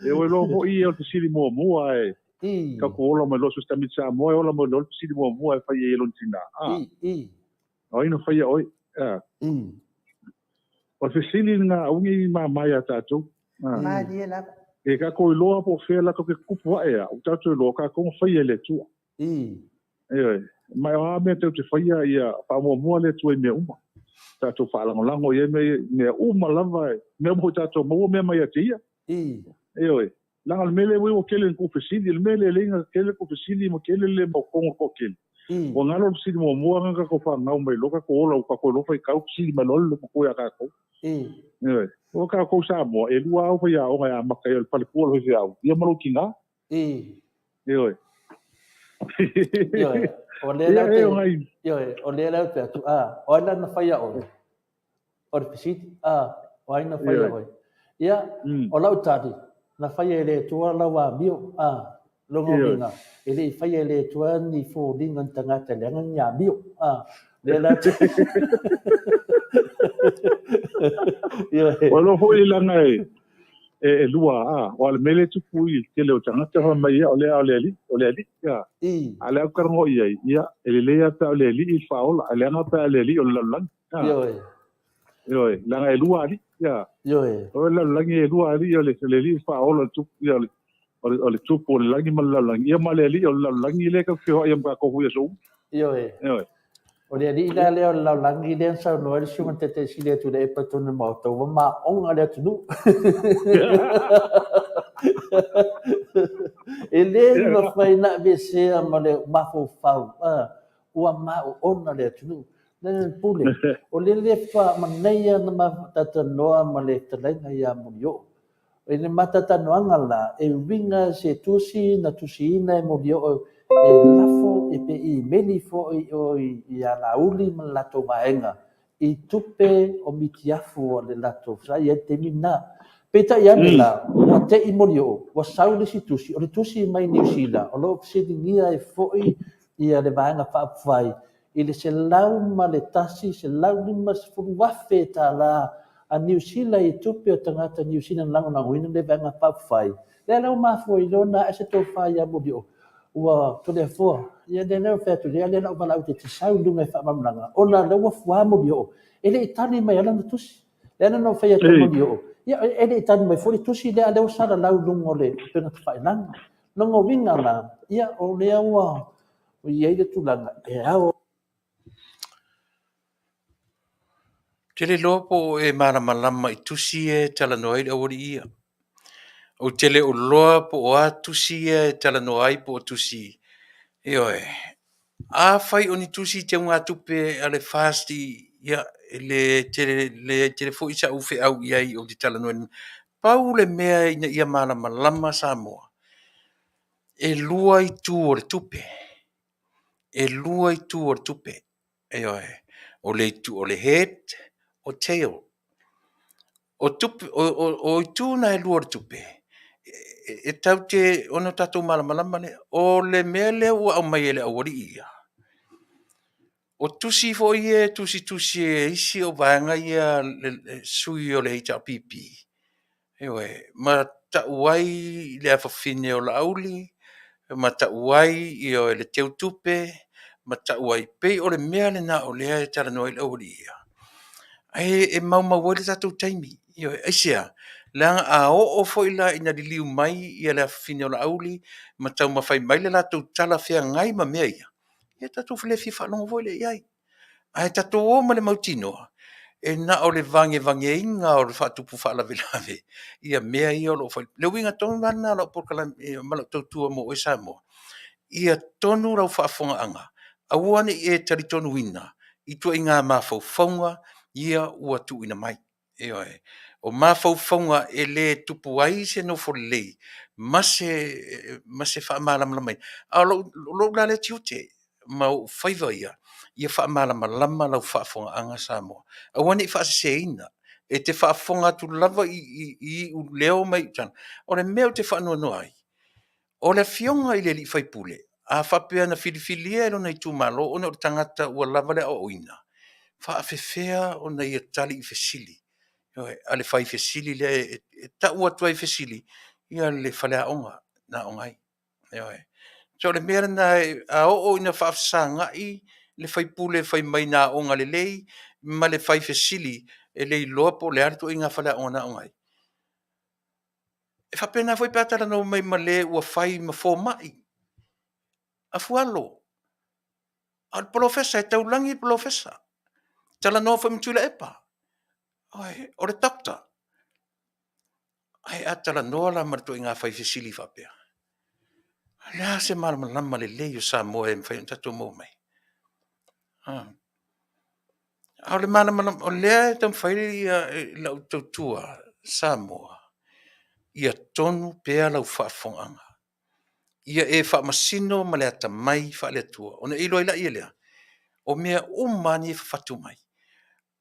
E ua iloa foi ia o le fesili muamua e I, tatou ola mai loa so se tamaiti Samoa e ola mai loa le fesili muamua e fai ai e lona tina. I, i, O ai na faia oe? Ah. I. O le fesili lena aua ne i mama ia tatou. Ah. Malie lava. E tatou iloa po o fea la tatou te tutupu ae a, ua tatou iloa tatou na faia e le Atua. I. Ioe. Ma o a mea tatou te faia ia faamuamua le Atua i mea uma. Tatou faalagolago i ai mea, mea uma lava, mea uma foi tatou maua mea mai ia te ia. I. Ioe. Leaga o le mea lea ua tele ina tuufesili, o le mea lea e le ina tele tuufesili ma tele le mautonu o le toatele. Ua galo le fesili muamua na tatou fanau mai loa tatou ola ua tatou iloa faitau fesili mai loa le matua ia tatou. Ioe. O tatou Samoa, e lua au faiaoga e amata ai o le faletua o le faifeau, ia ma lou tinā. Ioe. Ioe. O lea Ia, lau e te, o nai ioe, o lea lau te atu, a, o ai la na faia oe? O le fesili, a, o ai na faia Ioe. oe? Ia, o lau tali, na faia e le Atua lau amio, a, lona Ioe. uiga, e le i faia e le Atua ni foliga ni tagata leaga ni amio, a, lea la te Ioe. Ua iloa foi leaga e lua a, o le mea lea e tupu i le tele o tagata fai mai ia o lea o le alii, o le alii, ia. I. A o le a ou talanoa i ai, ia, e lelei lava pe a o le alii le faaola, ae leaga pe a o le alii o le lalolagi. A, Ioe. ioe, leaga e lua alii, ia. Ioe. O le lalolagi e lua alii, o le alii le faaola, o le tupu, ia, o le tupu o le lagi ma le lalolagi, ia ma le alii o le lalolagi lea e tatou feoai ai ma tatou i aso uma. Ioe. Ioe. O le alii la lea o le lalolagi lea na saunoa ai le susuga i le Taitaisili atu i le epa i totonu o le Maota, ua maoga le atunuu. E le mafai ona aveesea ma le mafaufau, ua maoona le atunuu. Le pule, o le le faatoa manaia na matou talanoa ma le fetalaiga ia Molioo. I le matatanoaga la, e uiga se tusi na tusiina e Molioo e lafo e pe imeli foi o ia Laauli ma le latou vaega i tupe o mitiafu a le latou sa i ai le taimi lena. Peitai ane la, ua te'i Molioo, ua sau le isi tusi, o le tusi mai Niu Sila, o lo o fesiligia ai foi ia le Vaega Faaupufai i le $101, $150,000 tala a Niu Sila i tupe o tagata Niu Sila na lagolagoina le Vaega Faaupufai. Lea la ua mafua ai loa ona ae se tofa ia Molioo, ua Toleafoa, ia lea la ua fai atu, lea la ua valaau e te sau i luga e faamalamalama, ona lea ua fua Molioo, e le i tali mai lana tusi. Lea na fai atu Molioo, ia e le i tali mai foi le tusi lea, lea ua salalau i luga o le upega tafailagi. Lona uiga la, ia o lea ua i ai le tulaga e ao. Ou te le iloa po o e malamalama i tusi ia e talanoa ai le aualii ia. Ou te le o iloa po o a tusi ia e talanoa ai po o tusi, ioe. Afai o ni tusi teugatupe a le FAST, ia, e le tele, leai tele foi sau feau i ai ou te talanoaina. Pau le mea ina ia malamalama Samoa, e lua itu o le tupe. E lua itu o le tupe. Ioe. O le itu o le head o tail. O tupe o itu na e lua o le tupe, e tatou te ono tatou malamalama lea. O le mea lea ua aumai e le aualii ia, o tusi foi ia e tusitusi e isi o vaega ia sui o le HRPP, ioe, ma tau ai le afafine o Laauli, ma tau ai ioe, le teutupe, ma tau ai, pei o le mea lena o lea e talanoa ai le aualii ia, ae e maumau ai le tatou taimi. Ioe, aisea? Leaga a oo foi la ina liliu mai ia le afafine o Laauli ma taumafai mai le latou tala feagai ma mea ia, ia tatou le fia faalogo foi lea i ai. Ae tatou o ma le mautinoa, e na o le vagevageina o le faatupu faalavelave ia mea ia o lo o fai. Le uiga tonu la lena o lau polokalame ma lau tautua mo oe Samoa, ia tonu lau faafofogaaga, aua ne i e talitonuina ituaiga mafaufauga ia ua tuuina mai. Ioe. O mafaufauga e le tupu ai se nofo lelei ma se faamalamalamaina. A o lou la lea tiute ma ou faiva ia, ia faamalamalama lau faafofogaaga Samoa. Aua ne i faaseseina, e te faafofoga atu lava i iuleo ma iutala. O le mea ou te faanoanoa ai, o le afioga i le sui usufono, a faapea na filifilia e lona itumalo ona o le tagata ua lava le aoaoina, faapefea ona ia tali i fesili a le fai fesili lea e tau atu ai e fesili ia le faleaoga na aoga ai. Ioe. So o le mea lena, a oo ina faafesagai le sui usufono fai mai na aoga lelei ma le fai fesili e le iloa po o le a le ituaiga faleaoga na aoga ai. E faapena foi pe a talanoa mai ma le ua fai ma fomai, afualo, a o le polofesa, e taulagi le polofesa. Talanoa foi ma Tuilaepa, o le doctor. Ae a talanoa la ma le ituaiga fai fesili faapea, o le a se malamalama lelei o Samoa e mafai ona tatou maua mai? A o le malamalama, o lea e taumafai lau tautua Samoa, ia tonu pea lau faafofogaaga. Ia e faamasino ma le atamai faale-Atua, ona e iloa ai lea lea, o mea uma lava nei e fafatu mai,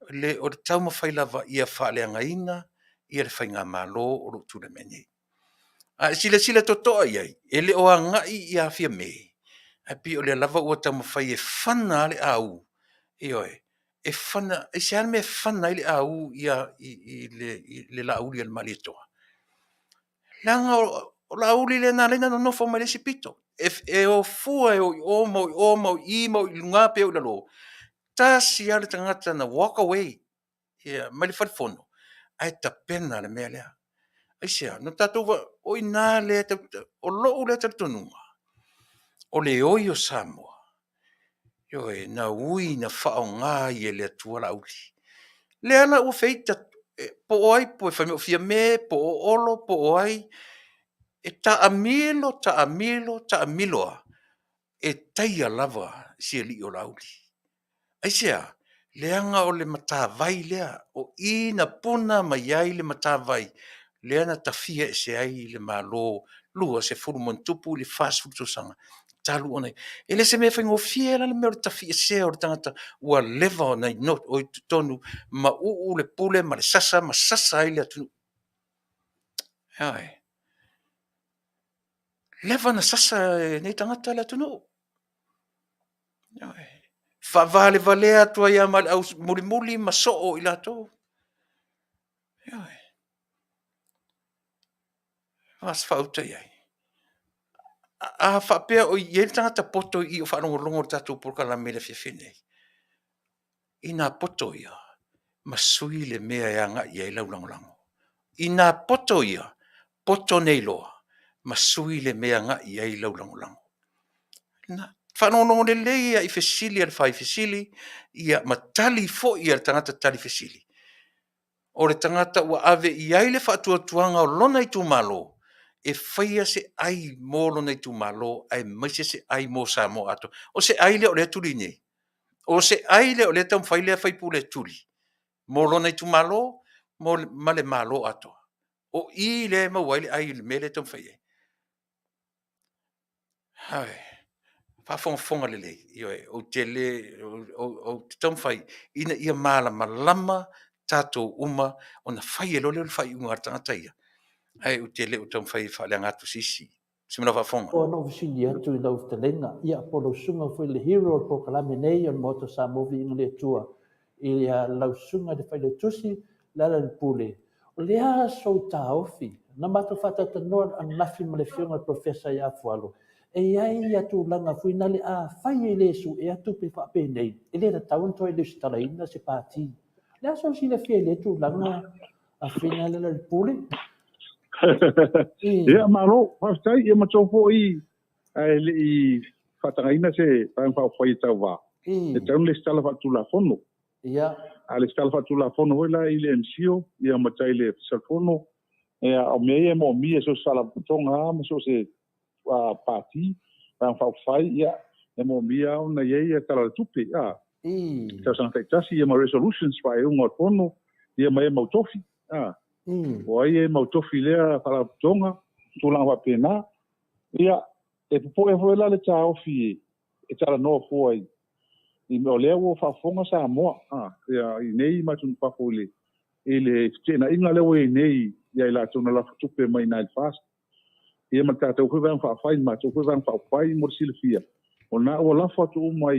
o le taumafai lava ia faaleagaina ia le faigamalo o lo o tulai mai nei. A e silasila totoa i ai, e le o agai ia Fiame, ae pei o lea lava ua taumafai e fana lava le au, ioe, e fana, aisea le mea e fana ai le au i le Laauli a le Malietoa? Leaga o Laauli lea na ala ai ona nonofo mai le isi pito. E o fua e o i o ma o i o ma o i i ma o i luga pe o i lalo, tasi lava le tagata na walk away mai le fale fono ae tapena le mea lea. Aisea? Na tatou o i ina lea, o lou lea talitonuga, o le oi o Samoa, ioe, na ui na faaaoga ai e le Atua Laauli. Lea la ua feita po o ai po o fai mai o Fiame, po o Olo, po o ai, e taamilo, taamilo, taamilo lava, e taia lava si alii o Laauli. Aisea? Leaga o le matavai lea, o i na puna mai ai le matavai. lea na tafia ese ai le Malo 20 ma ono tupu i le 40 tausaga talu ona. E le se mea faigofie la le mea o le tafiesea o le tagata ua leva ona i totonu ma uu le pule ma le sasa ma sasa ai le atunuu. Ioe. Leva na sasa e nei tagata le atunuu. Ioe. Faavalevalea atu ai lava ma le au mulimuli ma soo i latou. Ioe. A se faauta i ai. A faapea o i ai le tagata poto i i o faalogologo i le tatou polokalame i le afiafi nei, inā poto ia, ma sui le mea e agai i ai lau lagolago. Inā poto ia, poto nei loa, ma sui le mea e agai i ai lau lagolago. Na faalogologo lelei lava i fesili a le fai fesili, ia ma tali foi a le tagata tali fesili. O le tagata ua ave i ai le faatuatuaga o lona itumalo e faia se ai mo lona itumalo aemaise se ai mo Samoa atoa. O se ai lea o lea e tuli nei? O se ai lea o lea e taumafai lea sui usufono e tuli mo lona itumalo ma le Malo atoa? O i lea e maua ai le ai i le mea lea e taumafai ai. Ioe, faafogafoga lelei, ioe, ou te le, ou te taumafai ina ia malamalama tatou uma ona fai ai loa lea o le faaiuga a le tagata ia. Ae ou te le o taumafai e faaleaga atu se isi. Se lau faafofoga. Ona ou fesili atu i lau fetalaiga, ia po o lau susuga foi le hero o le polokalame nei o le Maota o Samoa Viiga i le Atua, i lau susuga i le Failautusi Lealailepule, o le a sou taofi? Na matou faatalatalanoa ananafi ma le afioga i le Professor ia Afualo, e i ai ia tulaga foi nale afai e le suea tupe faapenei, e le tatau ona toe resitalaina se pati. O le a sou silafia i lea tulaga, afioga Lealailepule? Ia, malo, faafetai. Ia matou foi ae le i faatagaina se Vaega Faaupufai e tauva, e tatau ona resitala faaletulafono. A resitala faaletulafono foi la i le MCIL ia ma tai le Ofisa o le Fono, ia, o mea ia e moomia e so o se faalapotopotoga lava ma so o se pati, Vaega Faaupufai, ia, e moomia lava ona i ai ia Tala o le Tupe, a, tausaga taitasi, ia ma resolutions, faaiuga o le Fono, ia ma e mautofi, a. O ai e mautofi i lea faalapotopotoga, tulaga faapena. Ia, e popoe foi la le taofi e talanoa fua i mea o lea ua faafofoga Samoa, a, ia, i nei ma atunuu fafo i le feteenaiga lea ua i ai nei ia i latou na lafo tupe mai i nai le FAST. Ia ma le tatou foi Vaega Faaupufai, ma matou foi Vaega Faaupufai mo le silafia, o lena ua lafo atu uma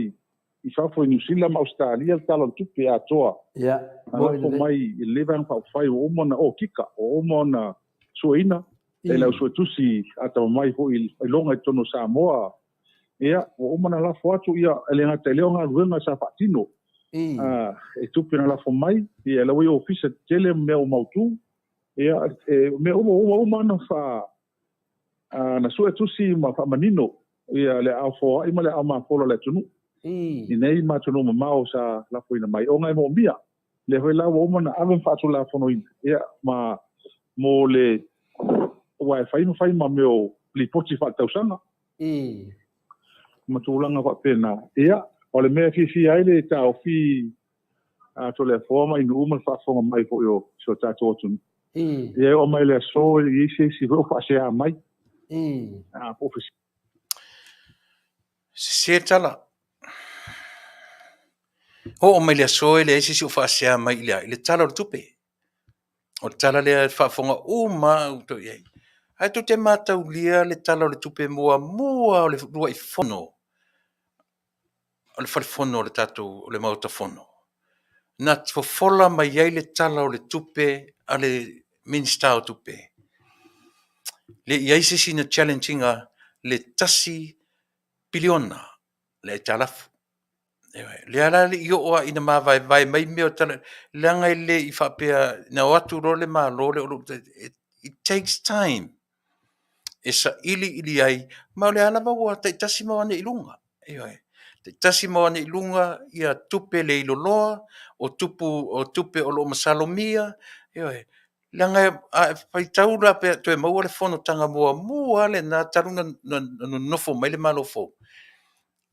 i fafo i Niu Sila ma Ausetalia le Tala o le Tupe atoa. Na lafo mai i lenei Vaega Faaupufai ua uma ona okika, ua uma ona sueina e le au suetusi atamamai foi i iloga i totonu o Samoa. Ia, ua uma ona lafo atu, ia, e le gata i lea o galuega sa faatino e tupe na lafo mai, ia, la ua i ofisa tetele ma mea ua mautu. Ia, e mea uma ua uma ona fa na suetusi ma faamanino ia le aao foai ma le aao mafola o le atunuu i nei ma atunuu mamao sa lafoina mai ona e moomia. Lea foi la ua uma ona ave ma faatulafonoina, ia, ma mo le aua e fai ma fai ma mea o lipoti faaletausaga ma tulaga faapena. Ia, o le mea e fiafia ai le taofi a Toleafoa ma Inuu ma le faafofoga mai foi o si o tatou atunuu. Ia e oo mai le aso e i ai se isi foi o faasea mai. A po o Sese le tala. Oo mai le aso e leai se isi o faasea mai i le a? I le Tala o le Tupe. O le tala lea e faafofoga uma lava outou i ai. Ae tou te mataulia le Tala o le Tupe muamua o le uluai fono o le Fale Fono o le tatou o le Maota Fono, na fofola mai ai le Tala o le Tupe a le Minisita o Tupe. Le i ai se isi na challenge ina le 1 piliona le aitalafu. Lea la le i oo lava ina mavaevae mai mea o tala, leaga e le i faapea na o atu loa le Malo lea o lo o it takes time e sailiili ai, ma o lea lava ua taitasi ma o ane i luga. Ioe, taitasi ma o ane i luga ia tupe le iloloa, o tupu o tupe o lo o masalomia, ioe, leaga a faitau la pe toe maua le fonotaga muamua lena talu na nonofo mai le Malo fou.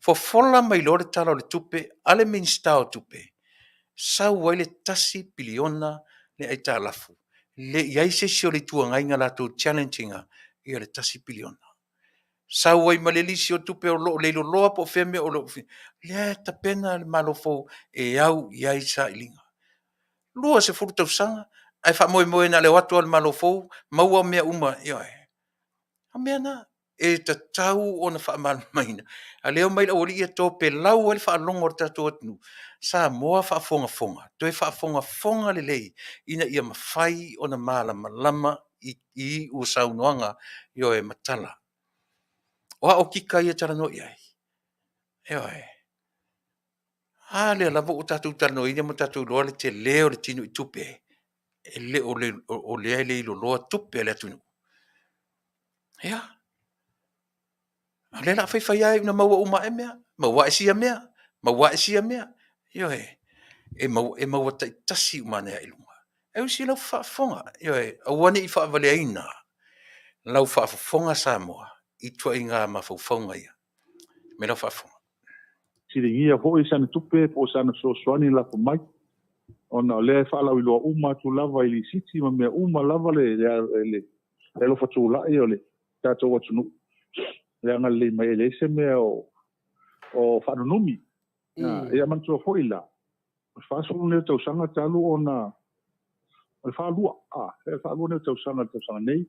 Fofola mai loa le Tala o le Tupe a le Minisita o Tupe, sau ai le 1 piliona le aitalafu. Le i ai se isi o le Itu Agai na latou challenge ina ia le $1 piliona. Sau ai ma le lisi o tupe o lo o leiloloa po o fea mea o lo o lea e tapena le Malo fou e au i ai sailiga. 20 tausaga ae faamoemoe na o le o atu lava o le Malo fou maua mea uma, ioe. O mea na e tatau ona faamalamalamaina. A o lea e omai le aualii ia topelau ai le faalogo a le tatou atunuu, Samoa faafogafoga, toe faafogafoga lelei ina ia mafai ona malamalama i iu o saunoaga, ioe, ma tala. O a okika ia e talanoa i ai? Ioe. A lea lava ua tatou talanoaina ma tatou iloa le tele o le tino i tupe, e le o, o lea e leiloloa tupe a le atunuu. Ia, a o lea o le a faifai lava ina maua uma ae mea, maua ae sia mea, maua ae sia mea. Ioe, e maua, e maua taitasi uma ane lava i luga. E usi i lau faafofoga, ioe, aua ne i faavaleaina lau faafofoga Samoa i ituaiga mafaufauga ia. Me lau faafofoga. Fesiligia foi sana tupe po o sana fesoasoani lafo mai, ona o lea e faalauiloa uma atu lava i lisiti ma mea uma lava le le alofa tulai o le tatou atunuu le agalelei mai, e leai se mea o faanunumi. Ia manatua foi la, o le 40 nei o tausaga talu ona, o le 42, e 42 nei o tausaga le tausaga nei,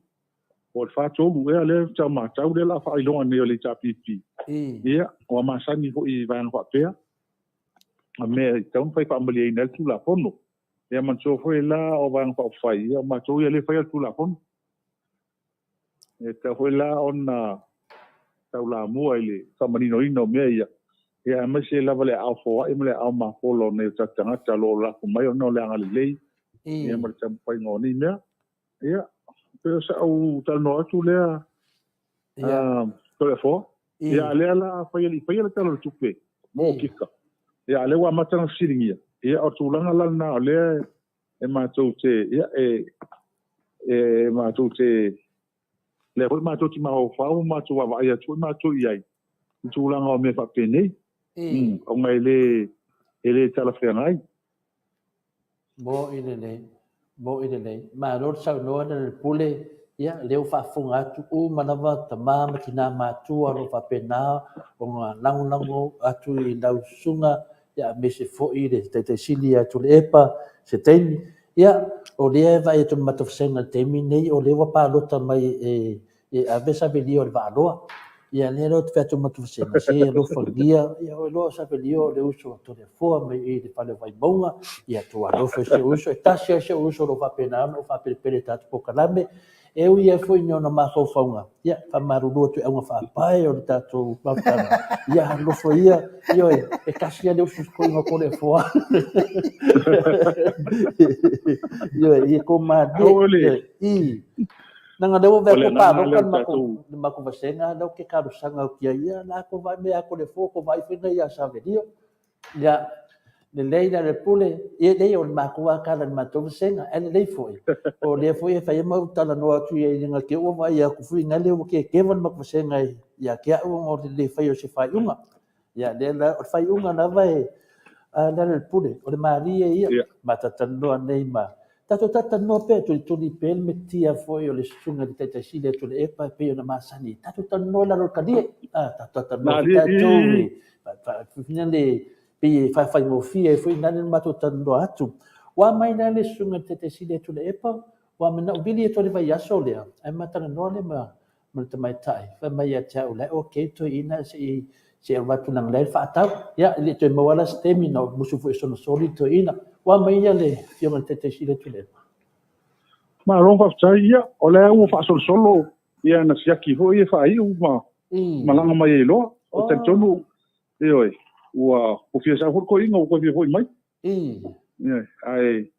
po o le 43 ea lea tau matau lea la faailoga nei o le HRPP. Ia, ua masani foi i vaega faapea, a mea e tatau ona fai faamalieina ai le Tulafono. Ia manatua foi la o Vaega Faaupufai, ia o matou ia lea e faia le Tulafono. E tatau foi la ona taulamua i le faamaninoina o mea ia, ia aemaise lava le aao foai ma le aao mafola o nai o tatou tagata o lo o lafo mai ona o le agalelei ia ma le taumafaiga o nei mea. Ia, pei o sa'u talanoa atu lea, Toleafoa. Ia, a lea la fai alii faia le Tala o le Tupe mo Okika. Ia, a lea ua amata ona fesiligia. Ia, o le tulaga la lena o lea e matou te, ia, e, e matou te, lea foi matou te mafaufau ma matou vaavaai atu foi matou i ai i tulaga o mea faapenei. Ona e le talafeagai. Mo'i lelei, mo'i lelei. Malo le saunoa le le pule, ia lea ua faafofoga atu uma lava tama ma tina matua o lo o faapena ona lagolago atu i lau susuga, ia aemaise foi le Taitaisili ia Tuilaepa se taimi. Ia, o lea e vaai atu i le matou vasega i le taimi lenei, o lea ua palota mai e e ave Savelio i le Vaaloa. Ia lea la ou te fai atu ma Tufasega, se alofagia, ia oi loa o Savelio o le uso a Toleafoa mai i le fale o Vaimauga, ia tou alofa i si ou uso, e tasi lava si ou uso o lo o faapena ona ou faapelepele i tatou polokalame, e ui ai foi i ona mafaufauga, ia faamalulu atu i auga faapae o le tatou mafutaga, ia alofa ia, ioe, e tasi lava le uso toeaina o Toleafoa. Ioe, ia tou malie, i. Leaga lea ua vea palota le matou vasega lea ou te talosaga atu i ai, ia la tou vaai mai ia Toleafoa, tou vaai foi lea ia Savelio. Ia, lelei la le pule, ia lelei o le matou lava tala i le matou vasega, ae lelei foi, o lea foi e fai ai ma ou talanoa atu i ai, leaga te i ua vaai atu foi na lea ua kekeva le matou vasega ia te au ona o le le faia o se faaiuga. Ia, lea la, o le faaiuga lava e a le ala i le pule, o le malie ia, ma talatalanoa nei ma tatou talatalanoa pea, tulituli pea le metia foi o le susuga i le Taitai Sili a Tuilaepa e pei ona masani. Tatou talanoa i lalo o le talie, a, tatou talanoa foi tatou i fina le pei e faafaigofie ai foi nale le matou talanoa atu. Ua mai la le susuga i le Taitai Sili a Tuilaepa, ua manao vili atu le vaiaso lea, ae ma talanoa lea ma ma le tamaitai, fai mai ia te au, la e okay toeaina se i se i avatu leaga la e faatau. Ia, e le i toe maua la se taimi na musu foi e sonosoli le toeaina. Ua mai ia le Afioga i le Taitai Sili o Tuilaepa. Malo faafetai. Ia, o lea ua faasolosolo ia ana siaki foi e faaiu ma malaga mai ai loa. Ou te talitonu, ioe, ua fia sau foi le toeaina ua toe fia foi mai. Ioe, ae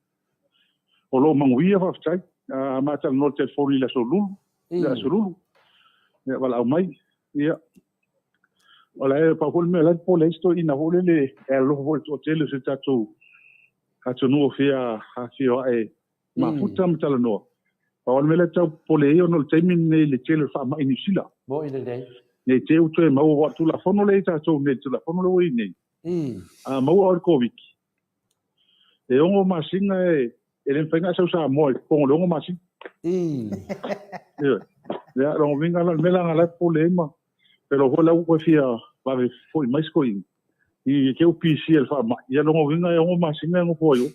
o lo o manuia faafetai. A ma talanoa i le telefoni i le aso Lulu, le aso Lulu, ia valaau mai. Ia, o la e pau foi le mea la e popole ai si toeaina foi lele e alolofa foi i le toatele o si o tatou atunuu o fia afifio ae mafuta ma talanoa. Pau lava le mea lea e tau popole ai ona o le taimi lenei i le tele o le faamai i Niu Sila. Moni lelei. Ne i te i ua toe maua, aua o le Tulafono lea e i tatou nei, le Tulafono lea ua i ai nei, a maua oe i le Koviti, e 6 masina e E le mafai ona e sau Samoa i totonu o le 6 masina. Ioe. Ia, lona uiga la, o le mea la lena la e popole ai ma pelo foi la ua toe fia vave foi mai si toeaina i te i ua pisia i le faamai. Ia, lona uiga e 6 masina e nofo ai o.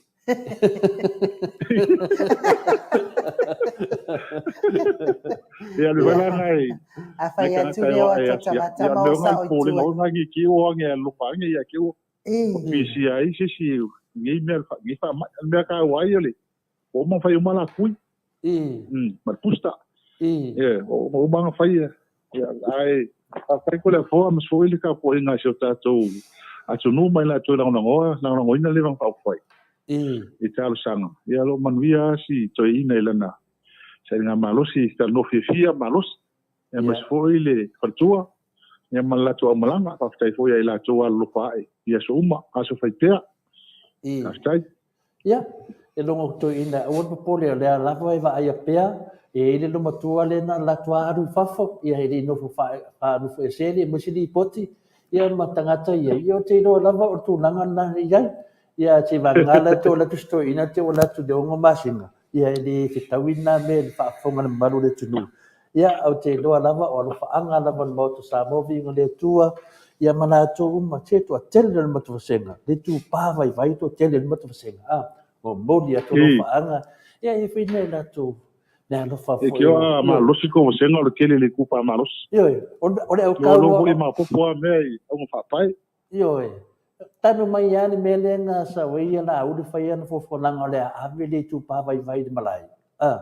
Ia, le mea la lena e A fai atu lea o atu tamatama o sao i tua. O ngai ki o ange alofa ange ia ke o pisia ai se isi nei mea nei faamai. O le mea taua ai o le ua uma ona fai uma la tui. Ma le booster. Ia, ua uma ona fai ia. Ae faafetai Toleafoa aemaise foi le tapuaiga a si o tatou atunuu ma i latou e lagolagoa, lagolagoina le Vaega Faaupufai i talosaga. Ia o lo o manuia lava si toeaina i lana sailiga malosi, talanoa fiafia malosi, aemaise foi le faletua ia ma le latou aumalaga. Faafetai foi ia i latou alolofa ae i aso uma, aso fai pea. Faafetai. Ia, e logo toeaina, aua le popole, o lea lava e vaaia pea, e i ai le loomatua lea na alu atu lava alu i fafo, ia e le i nofo faanofoesea, e le i aumai se lipoti, ia ma tagata ia, ia ou te iloa lava o le tulaga lena e i ai. Ia, seivagana la te alu atu si toeaina te alu atu i le 6 masina, ia e le fetaui lena mea i le faafofoga a le mamalu o le atunuu. Ia, ou te iloa lava o alofaaga lava o le Maota o Samoa, viiga i le Atua, ia ma latou uma, se toatele o le matou vasega, le itupa vaivai toatele o le matou vasega, a, momoli atu alofaaga, ia e i ai foi nai latou le alofa foi. E ke oa malosi ko vasega o le tele le itupa malosi. Ioe, o le au kau. Ioe, foi maopoopo lava mea i auga faapae. Ioe, tanu mai lava le mea lea na sau ai Laauli fai ana fofonaga o le a ave le itupa vaivai i le malae. A,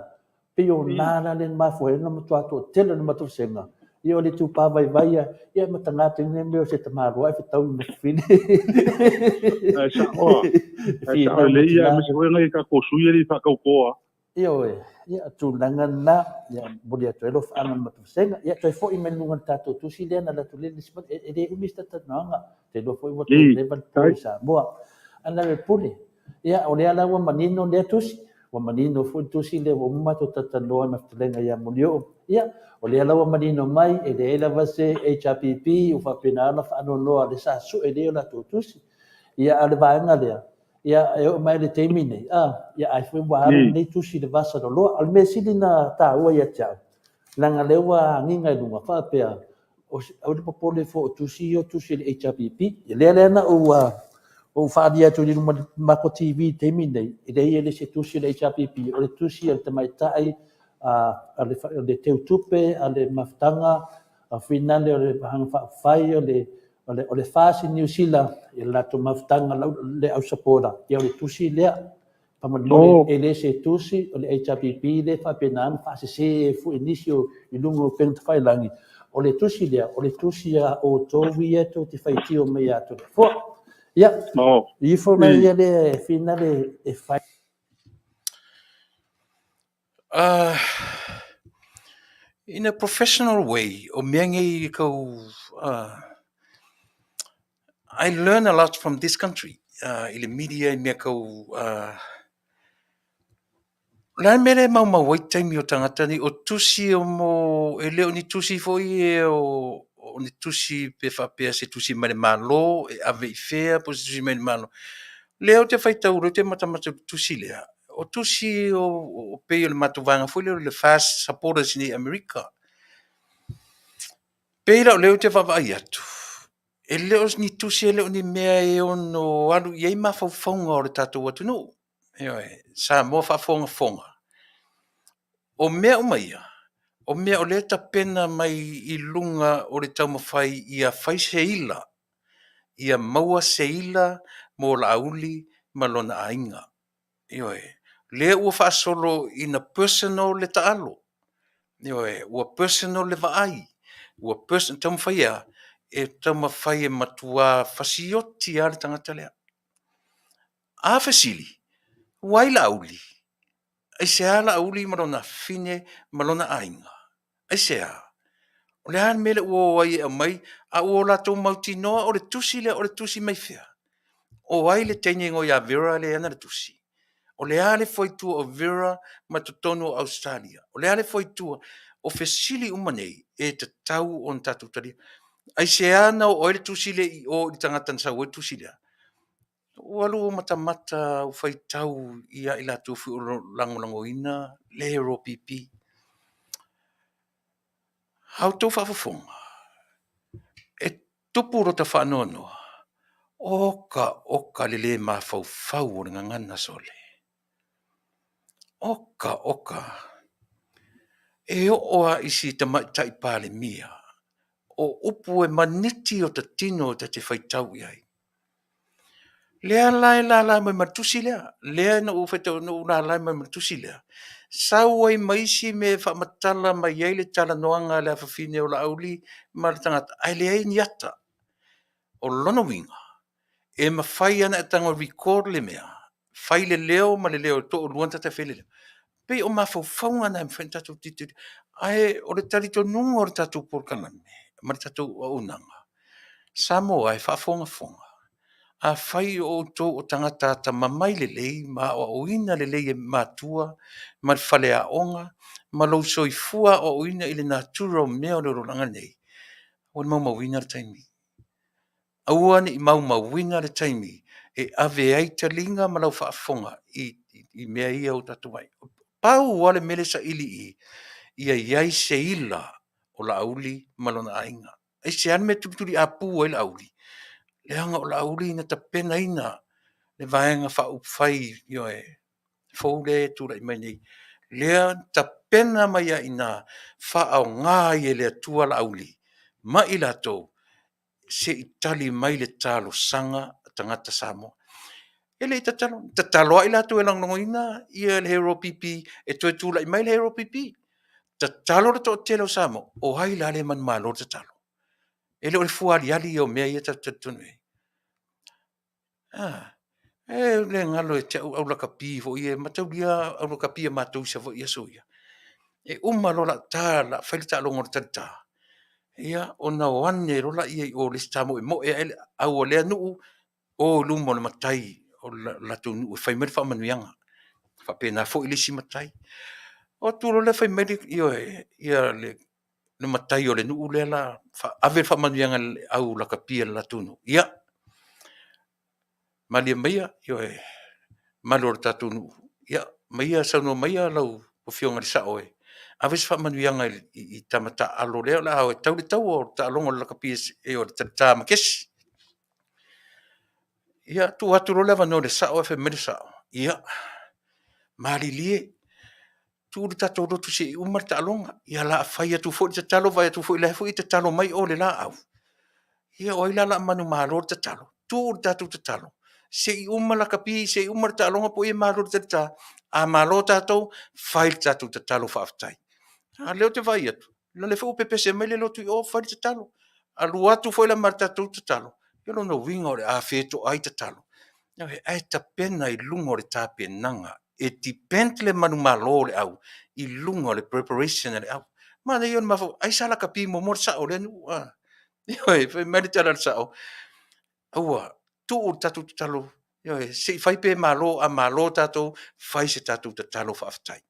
pei o na la le mafua ai ona matua toatele o le matou vasega. Ia o le itupa vaivai ia, ia ma tagata i mea o se tamaloa e fetaui ma fafine. Ae sao a. Ae sao lelei ia, aemaise foi nai tatou sui usufono ia e le i faatautoa. Ioe, ia tulaga lena, ia momoli atu ai alofaaga i le matou vasega. Ia toe foi mai i luga o le tatou tusi lea na alu atu le isi e le umi se talatalanoaga, ou te iloa foi ua toe leva le po i Samoa. Ana le pule, ia o lea la ua manino lea tusi, ua manino foi le tusi lea ua uma matou talatalanoa ma fetalaiga ia Molioo. Ia, o lea la ua manino mai, e leai lava se HRPP ua faapena ona faanoanoa lea sa sue lea o latou tusi. Ia, a o le vaega lea, Ia, e oo mai i le taimi nei, a, ia ai foi ua alu lenei tusi i le vasa loloa. O le mea sili na taua ia te au, leaga lea ua agiga i luga, faapea, o se, aua le popole fua o tusi ia o tusi a le HRPP. Ia lea lea na ou, ou faaalia atu i luma o le matou TV i le taimi nei, e leai e le se tusi a le HRPP, o le tusi a le tamaitai a, a le, le teutupe a le mafutaga a finale o le Vaega Faaupufai o le O le, o le FAST i Niu Sila, i le latou mafutaga lau, le au sapota, ia o le tusi lea. Faamolemole, oh. E le se tusi, o le HRPP lea faapena ona faasese ai foi nisi o i luga o upega tafailagi. O le tusi lea, o le tusi a outou ia tou te faitio mai ia Toleafoa. Ia, oh. ifo mai ia le finale e fai. In a professional way, o mea nei kau I learn a lot from this country i le media i mea kau o le a le mea lea e maumau ai taimi o tagata nei, o tusi o mo e le o ni tusi foi ia o ni tusi pe faapea se tusi mai le Malo e ave i fea po o se tusi mai le Malo. O lea ou te faitau o lea ou te matamata i le tusi lea, o tusi o pei o le matou vaega foi lea o le FAST Supporters i Amerika. Pei la o lea ou te vaavaai atu, e le o ni tusi, e le o ni mea e ono alu i ai mafaufauga o le tatou atunuu. Ioe, Samoa faafogafoga. O mea uma ia, o mea o lea e tapena mai i luga o le taumafai ia fai se ila, ia maua se ila mo Laauli ma lona aiga. Ioe, lea ua faasolo ina personal le taalo. Ioe, ua personal le vaai. Ua personal, taumafai a, e taumafai e matua fasioti lava le tagata lea. A fesili, ua ai Laauli? Aisea Laauli ma lona afafine ma lona aiga? Aisea? O le a le mea lea ua o ai e aumai, a ua o latou mautinoa o le tusi lea o le tusi mai fea? O ai le teine igoa ia Vera lea e ana le tusi? O le a le fuaitua o Vera ma totonu o Ausetalia? O le a le fuaitua? O fesili uma nei e tatau ona tatou talia. Aisea na oo ai le tusi lea i o i le tagata na sau ai le tusi lea? Ua alu ou matamata ou faitau ia i latou foi o lo o lagolagoina le HRPP. A outou faafofoga, e tupu lota faanoanoa, oka oka le le mafaufau o le gagana sole. Oka oka, e oo lava i si tamaitai Palemia, o upu e maniti o ta tino ta te faitau i ai. Lea la e lala mai ma le tusi lea, lea na ou faitau na ou lala mai ma le tusi lea, sau ai ma isi mea e faamatala mai ai le talanoaga a le afafine o Laauli ma le tagata, ae leai ni ata. O lona uiga, e mafai lava ona e tago e record le mea, fai le leo ma le leo e toalua na tagata e faia le leo. E pei o mafaufauga na e mafai ona tatou tilotilo. Ae o le talitonuga o le tatou polokalame ma le tatou auaunaga, Samoa e faafogafoga, afai o outou o tagata atamamai lelei ma aoaoina lelei e matua ma le faleaoga ma lou soifua aoaoina i le natura o mea o le olaga lenei, ua maumauina le taimi. Aua ne i maumauina le taimi e ave ai taliga ma lau faafofoga i mea ia ua tatou vaai. Pau lava le mea lea e saili i i, ia i ai se ila o Laauli ma lona aiga. Aisea le mea e tulituliapu ai Laauli? Leaga o Laauli na tapenaina le Vaega Faaupufai, ioe, fou lea e tulai mai nei, lea na tapena mai ai i ina, faaaoga ai e le Atua Laauli ma i latou se i tali mai le talosaga a tagata Samoa. E le i tatalo, tatalo lava i latou e lagolagoina le HRPP e toe tulai mai le HRPP. Tatalo le toatele o Samoa, o ai la lea e manumalo i le tatalo? E le o le fua aliali ia o mea ia tatou te talitonu i ai? A, e le galo ia te au au lakapi foi ia, mataulia au lakapi a matou i Savaii i aso ia, e uma loa o le a ta o le a fai le taaloga o le talita, ia ona o ane loa lea i o i le isi ta moemoe ae le au a lea nuu, o i luma o le matai o le latou nuu e fai mai le faamanuiaga. E faapena foi le isi matai. O atu loa lea fai mai le, ioe, ia le matai o le nuu lea o le a ave le faamanuiaga i le au lakapi a le latou nuu, ia, malie maia le mamalu o le tatou nuu, ia saunoa maia lau Afioga i le Sao e ave se faamanuiaga i tama taaalo lea o le a o e tau le taua o le taaloga o le lakapi o le talita ma kesi. Ia tuu atu loa le avanoa i le sao ae fai mai le sao, ia, malilie, tuu le tatou lotu se i uma le taaloga, ia o le a fai atu foi le tatalo, vaai atu foi o la e tatalo mai o i le laau, ia o ai la o le a manumalo i le tatalo? Tuu le tatou tatalo se i uma lakapi, se i uma le taaloga po o ai e malo i le talita, a malo tatou, fai le tatou tatalo faafetai. A o lea ou te vaai atu, o lea foi ua pepese mai le lotu i o fai le tatalo. Alu atu foi la ma le tatou tatalo, ia o lona uiga o le a fetoai tatalo. Ae tapena i luga o le tapenaga, e depend le manumalo o le au i luga o le preparation a le au. Manaia ia o le mafaufau, ai sa lakapi muamua le sao o lea nuu a? Ioe, fai mai le tala a le sao, aua, tuu le tatou tatalo, ioe, se i fai pe malo, a malo tatou, fai se tatou tatalo faafetai.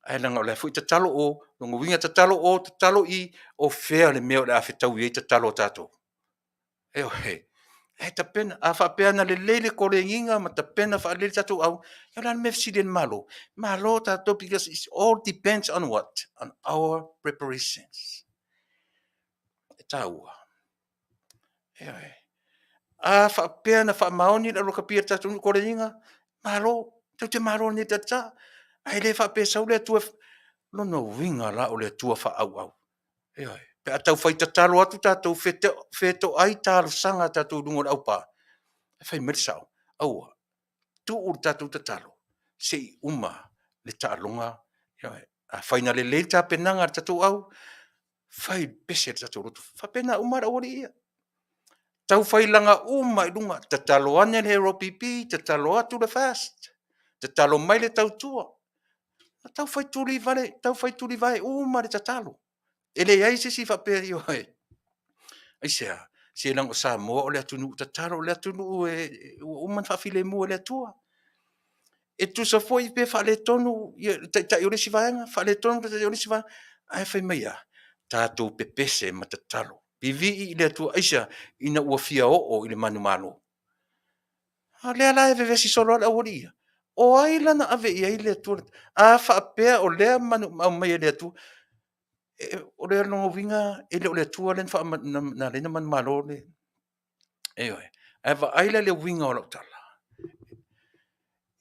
Ae leaga o la e foi e tatalo o, lona uiga e tatalo o, tatalo i, o fea le mea o le a fetaui ai tatalo a tatou? Ioe, ae tapena, a faapea na lelei le koleniga ma tapena faalelei le tatou au, ia o le a le mea e fesili ai i le Malo? Malo tatou because it all depends on what? On our preparations. E taua. Ioe. A faapea na faamaoni le au lakapi a le tatou nuu i koleniga, malo, tou te malo i lenei talita. Ae le faapea e sau le Atua, lona uiga la o le Atua faaauau. Ioe. Pe a taufai tatalo atu tatou fetoai talosaga a tatou i luga o le aupa, ae fai mai le sao, aua, tuu le tatou tatalo se i uma le taaloga. Ioe. Afai na lelei le tapenaga a le tatou au, fai le pese a le tatou lotu. E faapena uma lava le aualii ia. Tau fai laga uma lava i luga, tatalo ane le HRPP, tatalo atu le FAST, tatalo mai le Tautua, tau fai tulivae uma le tatalo. E leai se isi faapea, ioe. Aisea? Se leaga o Samoa o le atunuu tatalo, o le atunuu ua uma ona faafilemu e le Atua. E tusa foi pe faaletonu le Taitai o le isi vaega, faaletonu le Taitai o le isi vaega, ae fai mai e a? Tatou pepese ma tatalo, vivii i le Atua. Aisea? Ina ua fia oo i le manumalo. A o lea la e vevesi solo lava le aualii ia. O ai la na ave i ai le Atua? A faapea o lea manu na aumai e le Atua, o lona uiga e le o le Atua lea na ala ai ona manumalo le... Ioe. Ae vaai la i le uiga o lau tala,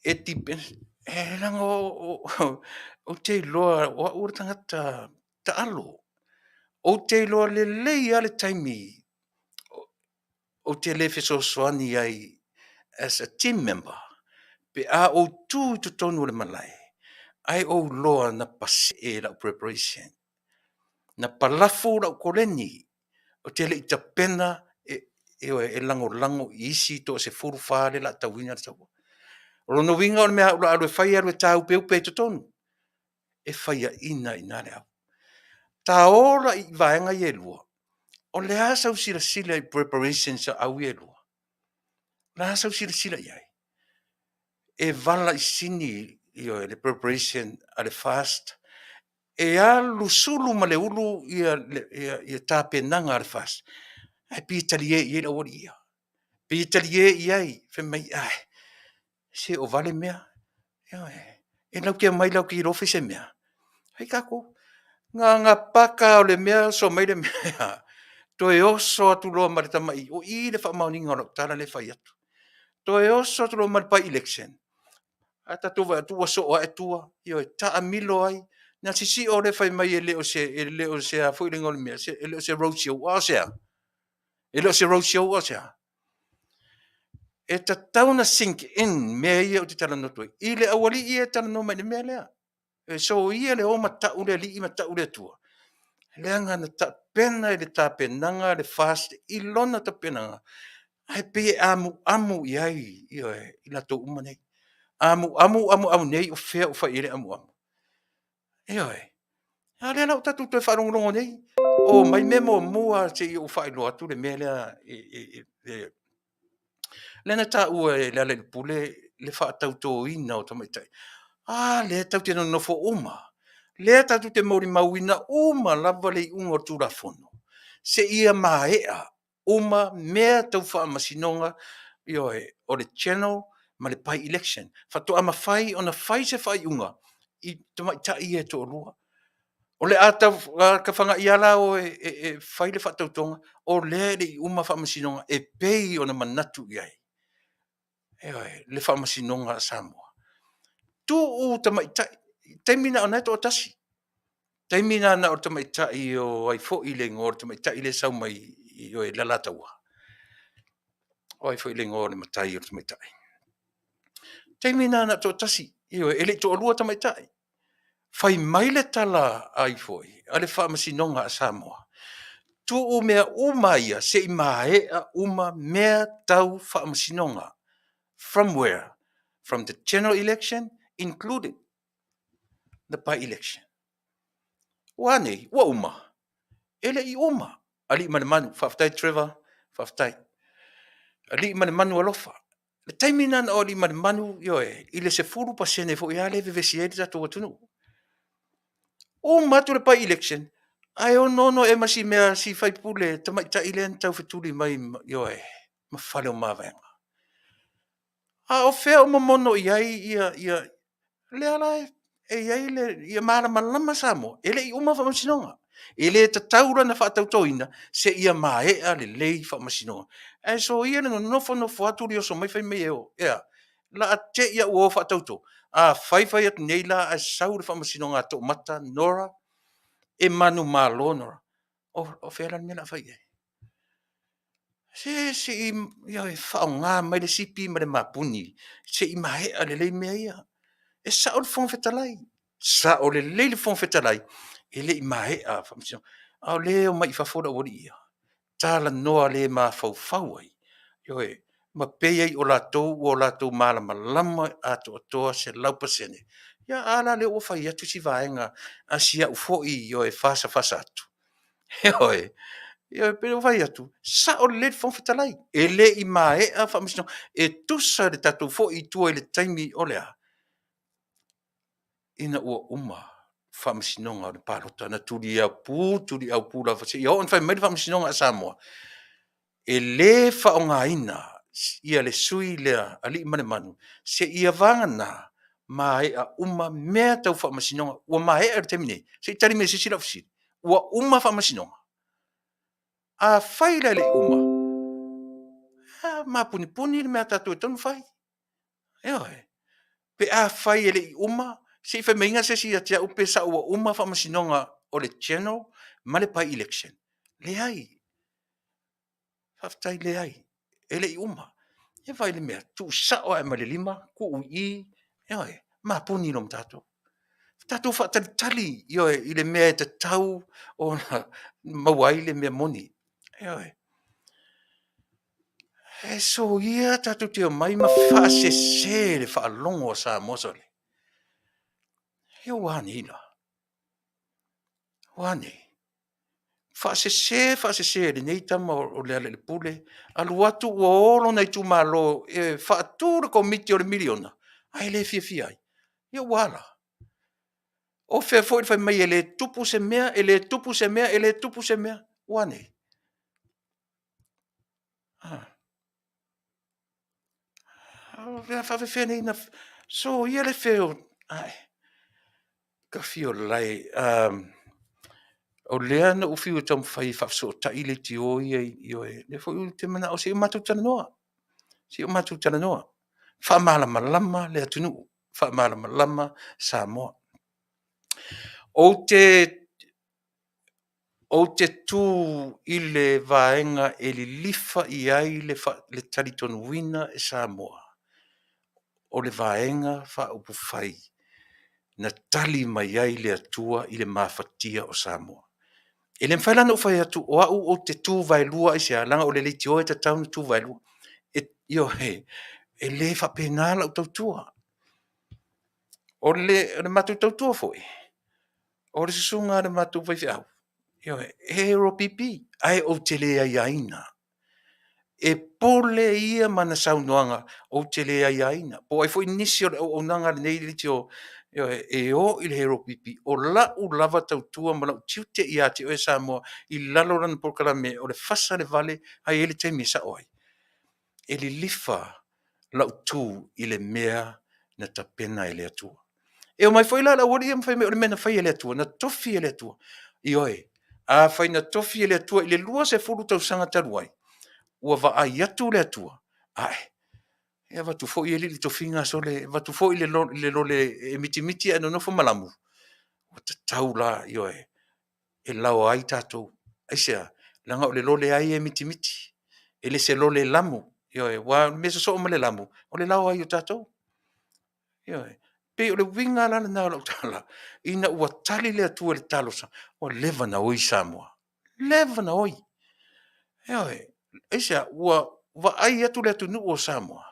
e depend, leaga ou te iloa o au o le tagata taalo. Ou te iloa lelei lava le taimi ou te le fesoasoani ai as a team member pe a ou tu i totonu o le malae ae ou iloa na pasee lau preparation, na palafu lau koleni, ou te le i tapena e lagolago i isi toa-14 lea o le a tauina le taua. O lona uiga o le mea o le a ou alu e fai, e alu e taupeupe i totonu, e faiaina ai i ina le au. Ta o la i vaega ia e lua, o le a sau silasila i preparations a au ia e lua? O le a sau silasila i ai? E valaisini le preparation a le FAST, e alu sulu ma le ulu ia tapenaga a le FAST, ae pei e talie i ai le aualii ia. E pei e talie i ai, fai mai, ai, se o vale mea. Ioe. E latou te omai latou te iloa fai se mea. Fai tatou. Na ona paka lava o le mea oso mai le mea, toe oso atu loa ma le tamai... o i le faamaoniga o lau tala lea e fai atu. Toe oso atu loa ma le bi-election, ae tatou vaai atu ua soo ae tua, ioe, taamilo ai, na sisio lea fai mai e le o se a foi le igoa o le mea, e le o se road show, a o se a? E le o se road show a o se a? E tatau ona sink in mea ia ou te talanoa atu ai i le aualii ia e talanoa mai i le mea lea. E soia le o ma tau le Alii ma tau le Atua, leaga na tapena i le tapenaga a le FAST i lona tapenaga, ae pei e amuamu i ai, ioe, i latou uma nei. Amuamu amuamu nei, o fea o fai i ai le amuamu? Ioe. A o lea la ua tatou toe faalogologo nei, omai mea muamua se i ou faailoa atu le mea lea lea na taua e Lealailepule le faatautoina o tamaitai. A lea tatou te nonofo uma, lea tatou te molimauina uma lava le iuga o le Tulafono, seia maea uma mea tau faamasinoga, ioe, o le general ma le bi-election, faatoa mafai ona fai se faaiuga i tamaitai ia e toalua. O le a tafagai lava la o e fai le faatautoga, o lea e le i uma faamasinoga e pei ona manatu i ai, ioe, le faamasinoga a Samoa. Tuu tamaitai, taimi lena o lena e toatasi, taimi lena na o le tamaitai o ai foi le igoa o le tamaitai lea e sau mai le Alataua? O ai foi le igoa o le matai o le tamaitai? Taimi lena na o le toatasi, ioe, e le i toalua tamaitai. Fai mai le tala a ai foi? A le Faamasinoga a Samoa, tuu mea uma ia se i maea uma mea tau faamasinoga. From where? From the general election including the by-election. Ua a nei? Ua uma? E le i uma. Alii ma le Manu, faafetai Trevor, faafetai. Alii ma le Manu alofa. Le taimi lena na o Alii ma le Manu, ioe, i le 10% foi lava lea e vevesi ai le tatou atunuu. Uma atu le by-election, ae onoono ea ma si mea, si faipule tamaitai lea na taufetuli mai, ioe, ma Faleomavaega. A o fea o momono i ai ia, lea la e i ai le, ia malamalama Samoa, e le i uma faamasinoga. E le tatau la ona faatautoina seia maea lelei faamasinoga. Ae soia le nonofo nofo atu oso mai fai mai e o, e a? O le a te i lava ua o faatauto. Afai fai atu nei la ae sau le faamasinoga a Toomata Nora, e manumalo Nora. O fea la le mea o le a fai i ai? Se se i faaaoga mai le sipi ma le mapuni se i maea lelei mea ia. E sao le Fofoga Fetalai, sao lelei le Fofoga Fetalai, e le i maea faamasinoga. A o lea e omai i fafo le aualii ia, talanoa le mafaufau ai, ioe, ma pei ai o latou ua latou malamalama atoatoa 100%. Ia a la lea ua fai atu si vaega a si au foi ioe, e fasafasa atu. Ioe, e pei ona ou fai atu, sao lelei le Fofoga Fetalai, e le i maea faamasinoga. E tusa le tatou foi i tua i le taimi o le a? Ina ua uma faamasinoga o le palota na tuliaupu tuliaupu lava seia oo ina fai mai le Faamasinoga a Samoa, e le faaaogaina ia le sui lea alii ma le manu, seia vagana maea uma mea tau faamasinoga. Ua maea i le taimi nei? Se i tali mai e se isi lau fesili. Ua uma faamasinoga? Afai la e le i uma, a mapunipuni le mea a tatou e tatau ona fai. Ioe. Pe afai e le i uma, se i fai maiga se isi ia te au pe sao ua uma faamasinoga o le General ma le By-Election. Leai. Faafetai leai. E le i uma. Ia vaai i le mea, tuusao lava ma le lima, tuu i i, ioe, mapuni loa ma tatou. Tatou faatalitali, ioe, i le mea e tatau ona maua ai le mea moni. Ioe. E soia tatou te omai ma faasese le faalogo a Samoa sole. Ia ua a nei la? Ua a nei? Faasese, faasese e lenei tama o Lealailepule, alu atu ua o lona itumalo e faatu le komiti o le miliona, ae le fiafia ai. Ia ua a la? O fea foi le fai mai e le tupu se mea, e le tupu se mea, e le tupu se mea. Ua a nei? O le a faapefea nei ona soia le feo ae tafi o lae o lea na ou fiu e taumafai e faafesootai leitio ia ioe lea foi ou te manao se i o matou talanoa se i o matou talanoa faamalamalama le atunuu faamalamalama Samoa. Ou te Ou te tu i le vaega e lilifa i ai le talitonuina e Samoa, o le Vaega Faaupufai na tali mai ai le Atua i le mafatia o Samoa. E le mafai la ona ou fai atu o au ou te tu vaelua, aisea? Leaga o le leitio e tatau ona tu vaelua. Ioe, e le faapena lau tautua. O le matou tautua foi, o le susuga a le matou faifeau, ioe, e LPP, ae ou te le aiaina. E pule ia ma ana saunoaga, ou te le aiaina. Po o ai foi nisi o le auaunaga a lenei leitio, ioe, e o i le LPP. O lau lava tautua ma lou tiute ia te oe Samoa i lalo o lana polokalame o le fasa le vale ae i ai le taimi e sao ai. E lilifa lau tu i le mea na tapena e le Atua. E omai foi la le aualii ia ma fai mai o le mea na fai e le Atua, na tofi e le Atua. Ioe, afai na tofi e le Atua i le 20 tausaga talu ai, ua vaai atu le Atua, ae, e avatu foi alii le tofiga sole, e avatu foi le lole e mitimiti ae nonofo malamu, ua tatau la, ioe, e laoa ai tatou. Aisea? Leaga o le lole lava ia e mitimiti, e le o se lole lamu. Ioe, aua o le mea e sosoo ma le lamu, o le lao ai o tatou. Ioe. E pei o le uiga la lena o lau tala, ina ua tali le Atua i le talosaga, ua leva ona oi Samoa, leva ona oi. Ioe. Aisea? Ua vaai atu le atunuu o Samoa,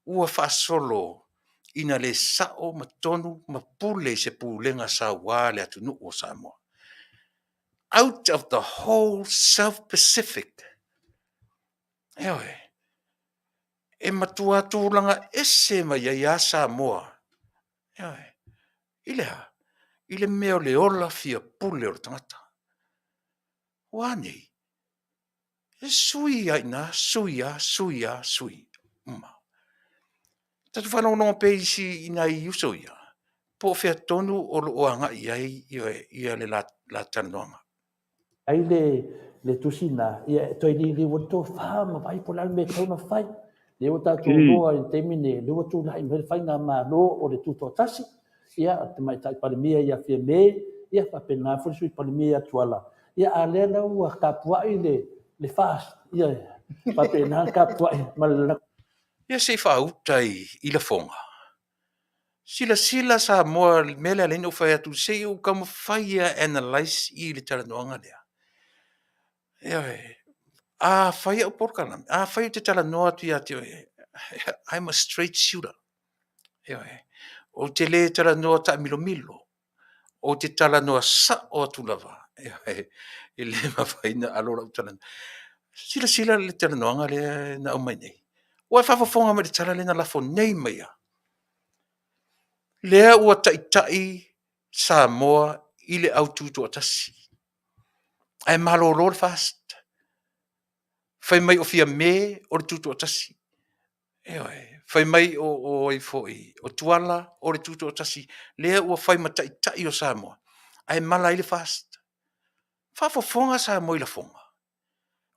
ua faasolo ina le sao ma tonu ma pule i se pulega saua le atunuu o Samoa. Out of the whole South Pacific, ioe, e matua tulaga ese mai ai lava Samoa, ioe, i le a? I le mea o le ola fia pule o le tagata. Ua a nei? E sui lava i ina, sui lava, sui lava, sui uma. Tatou faalogologo pea i nai uso ia, po o fea tonu o lo o agai i ai ia le la talanoaga. Ai le le tusi na, ia e toe liliu ai le tofa ma vaai po o le a le mea e tatau ona fai. Lea ua tatou iloa i le taimi nei, lea ua tulai mai le faigamalo o le Tutoatasi, ia, le Tamaitai Palemia ia Fiame, ia faapena foi le Sui Palemia ia Tuala, ia a lea la ua tapuai le le FAST, ia faapena ona tapuai ma le Ia se i faauta i lafoga. Silasila Samoa i le mea lea e ala ai ona ou fai atu, se i ou taumafai e analyse i le talanoaga lea. Ioe. A fai au polokalame, afai ou te talanoa atu ia te oe, I'm a straight shooter. Ioe. Ou te le talanoa taamilomilo. Ou te talanoa sao atu lava. Ioe. E le mafai ona alo lau talanoa. Silasila i le talanoaga lea na aumai nei. Ua e faafofoga mai i le tala lea na lafo nei mai lava. Lea ua taitai Samoa i le au tutoatasi, ae malolo le FAST. Fai mai o Fiame o le tutoatasi. Ioe, fai mai o, o ai foi, o Tuala o le Tutoatasi, lea ua fai ma taitai o Samoa, ae mala ai le FAST. Faafofoga Samoa i lafoga.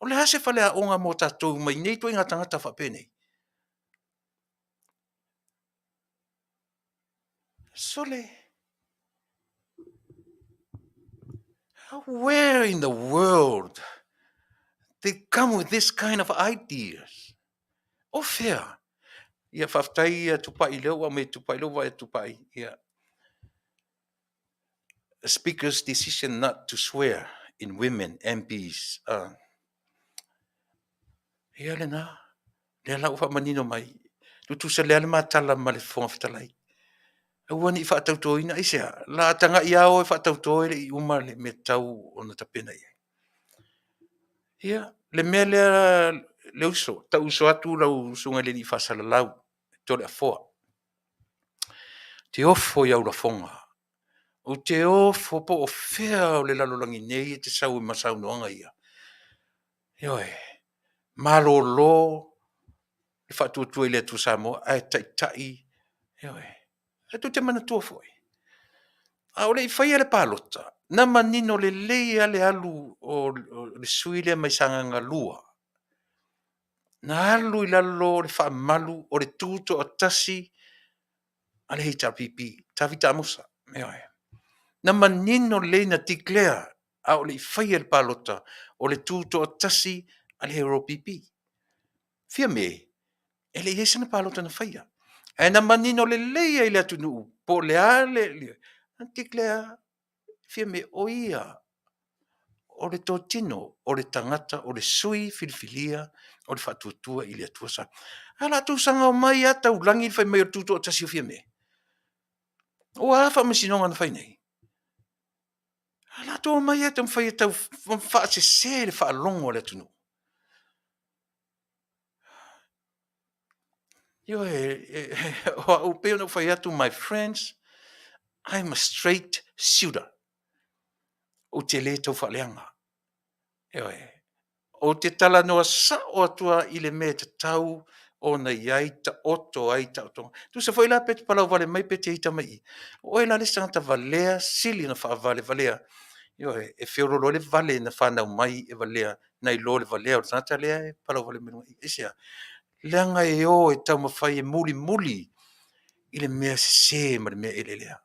O le a se faleaoga mo tatou mai nei ituaiga tagata faapenei? Sole, where in the world they come with this kind of ideas? O fea? Ia faafetai ia Tupai lea ua aumai e Tupai lea ua vaai atu Tupai. Ia Speaker's decision not to swear in women MPs. Ia lena, lea la ua faamanino mai. Tutusa lea le matala ma le Fofoga Fetalai. Aua ne i faatautoina, aisea? La a tagai lava o e faatauto e le i uma le mea tatau ona tapena i ai. Ia, le mea lea le uso, tau uso atu lau susuga i le alii faasalalau, Toleafoa. Ou te ofo i au lafoga. Ou te ofo po o fea o le lalolagi nei e te sau ai ma saunoaga ia. Ioe. Malolo le Faatuatua i le Atua Samoa ae taitai, ioe. E tou te manatua foi, a o le i faia le palota, na manino lelei lava le alu o le sui usufono lea mai Sagaga 2, na alu i lalo o le faamalu o le Tutoatasi a le HRPP, Tavita Amosa. Ioe. Na manino lelei na declare a o le i faia le palota o le Tutoatasi a le HRPP. Fiame, e le i i ai sana palota na faia. Ae na manino lelei lava i le atunuu po o le a le... na declare Fiame o ia o le totino, o le tagata, o le sui filifilia o le Faatuatua i le Atua Samoa. Ae o le a outou saga omai lava taulagi le fai mai o le Tutoatasi o Fiame. Ua a faamasinoga na fai nei? Ae o le a outou omai lava e taumafai e tau faasese le faalogo a le atunuu. Ioe, o au e pei ona ou fai atu my friends, I'm a straight shooter. Ou te le tau faaleaga. Ioe. Ou te talanoa sao atu lava i le mea e tatau ona i ai, taoto ai taotoga. Tusa foi la pe te palauvale mai pe te ita mai i i, o oe la le isi tagata valea, sili ona faavalevalea. Ioe, e feoloolo ai le vale na fanau mai e valea nai lo le valea o le tagata lea e palauvale mai luga i i. Aisea? Leaga e o e taumafai e mulimuli i le mea sese ma le mea eleelea.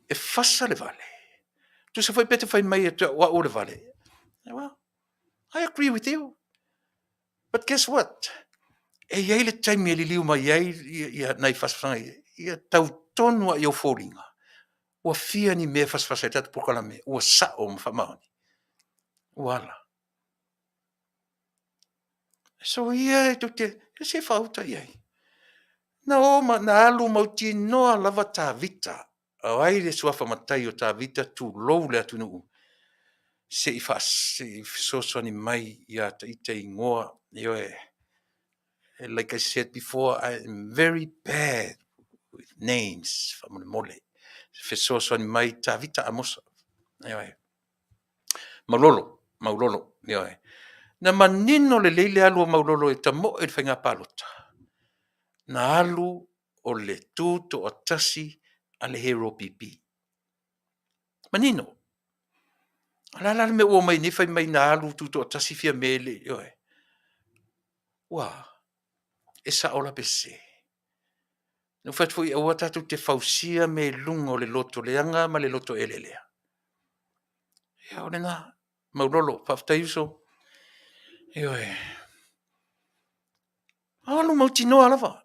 E fasa le vale. Tusa foi pe te fai mai o au o le vale. Well, I agree with you. But guess what? E i ai le taimi e liliu mai ai ia nai fasafasaga ia, ia tau tonu lava i ou foliga. Ua fia ni mea e fasafasa ai le tatou polokalame, ua sao ma faamaoni. Ua ala. Soia e tou te, se faauta i ai. Na o ma na alu mautinoa lava Tavita. O ai le suafa matai o Tavita, tulou le atunuu, se i fesoasoani mai ia ita e igoa. Ioe. Like I said before, I am very bad with names, faamolemole. Fesoasoani mai Tavita Amosa. Ioe. Maulolo, Maulolo, ioe. Na manino lelei le alu a Maulolo e tamoe i le faiga palota. Na alu o le Tutoatasi a le HRPP. Manino. O le a la le mea ua omai nei fai mai na alu Tutoatasi Fiame le, ioe. Ua, e sao la pe sese? Na ou fai atu foi, aua tatou te fausia mea i luga o le loto leaga ma le loto eleelea. Ia, o lena. Maulolo, faafetai uso. Ioe. Alu mautinoa lava.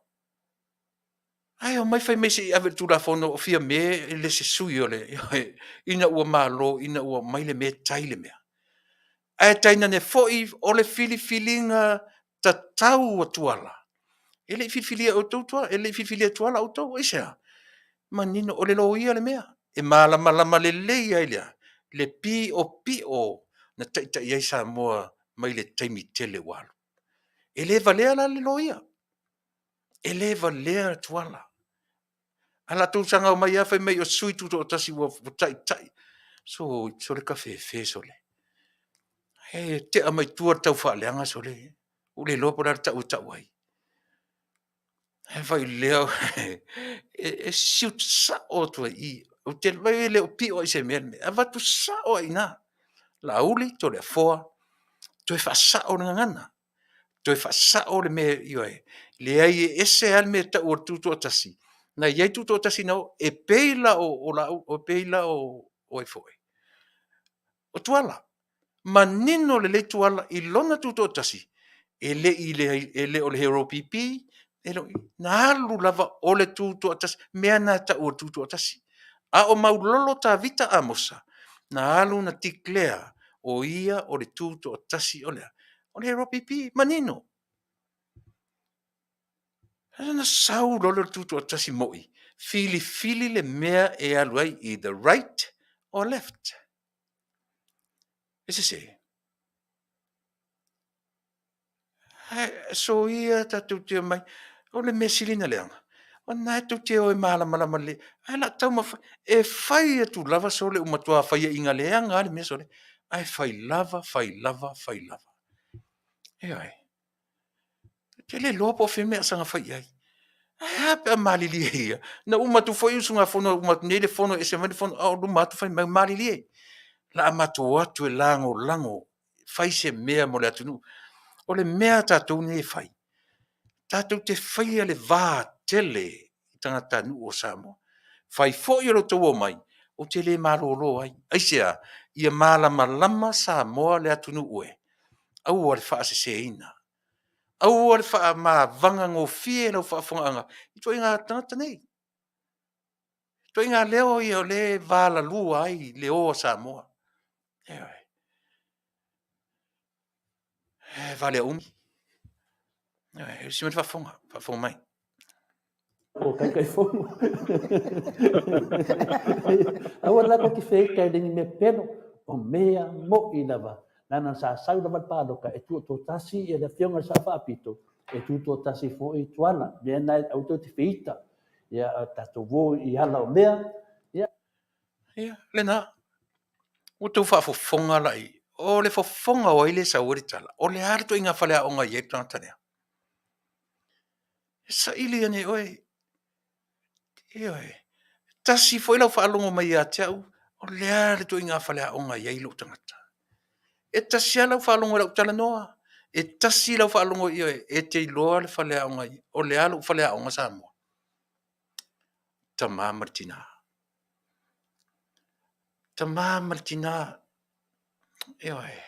Ae omai fai mai se i ave i le Tulafono o Fiame e le se sui o le, ina ua malo, ina ua aumai le mea, tai le mea. Ae tainane foi o le filifiliga tatau a Tuala, e le i filifilia e outou Tuala, e le i filifilia e Tuala outou. Aisea? Manino, o le loia le mea. E malamalama lelei ai le a? Le piopio na taitai ai Samoa mai le taimi tele ua alu. E le valea la le loia. E le valea Tuala. Ae o le a outou saga omai lava fai mai o sui tutoatasi ua taitai. Sole kafefe sole. E tea mai tua le taufaaleaga sole. Ua le iloa po o le a le tau e tau ai. Ae fai lea e siuti sao atu ai i i. Ou te vaai e le o pio i se mea le mea, e avatu sao lava i ina. Laauli, Toleafoa, toe faasao le gagana, toe faasao le mea, ioe, leai e ese lava le mea e tau o le Tutoatasi, na i ai Tutoatasi na o, e pei la o Laauli, e pei la o ai foi? O Tuala. Manino lelei Tuala i lona Tutoatasi, e le i e le o le HRPP, e le o, na alu lava o le Tutoatasi, mea na e tau o le Tutoatasi. A o Maulolo Tavita Amosa, na alu na declare o ia o le Tutoatasi o le a? O le HRPP. Manino. Ona sau loa lea o le Tutoatasi moi, filifili le mea e alu ai, either right or left. E sese. Ae soia tatou te omai, o le mea sili ona leaga, o lena e tou te o e malamalama lelei, ae o le a taumafai, e fai atu lava sole, ua matua faiaina leaga lava le mea sole, ae fai lava, fai lava, fai lava. Ioe. Ou te le iloa po o fea le mea o saga fai i ai. Ae a pe a malilie ia? Na uma atu foi usugafono, uma atu nei le fono ese mai le fono, a o luma atu fai mai, malilie, o le a matou o atu e lagolago, fai se mea mo le atunuu. O le mea a tatou nei e fai, tatou te faia le va tele i tagatanuu o Samoa. Fai foi o le tou omai, ou te le malolo ai. Aisea? Ia malamalama Samoa le atunuu e, aua le faaseseina, aua le faamavaga gofie lau faafofogaaga i ituaiga tagata nei. Ituaiga leo ia o lea e valalua ai le o a Samoa. Ioe. E vale umi. Ioe, se i faafofoga, faafofoga mai. O Taitaifono. Aua la tou te feita i le ni mea pepelo, o mea mo'i lava, leaga sa sau lava le palota e tuutoatasi le Afioga i le Sao Faapito, e tuutoatasi foi Tuala. O le mea lena aua tou te feita, ia tatou o i ala o mea. Ia. Ia, lena. Ua outou faafofoga la i, o le fofoga o ai lea e sau ai le tala? O le a le ituaiga faleaoga e i ai le tagata lea? E saili ane e oe. Ioe. Tasi foi lau faalogo mai ia te au, o le a le ituaiga faleaoga e i ai lou tagata? E tasi lava lau faalogo i lau talanoa, e tasi lau faalogo, ioe, e te iloa le faleaoga, o le a lou faleaoga Samoa? Tama ma le tina. Tama ma le tina. Ioe.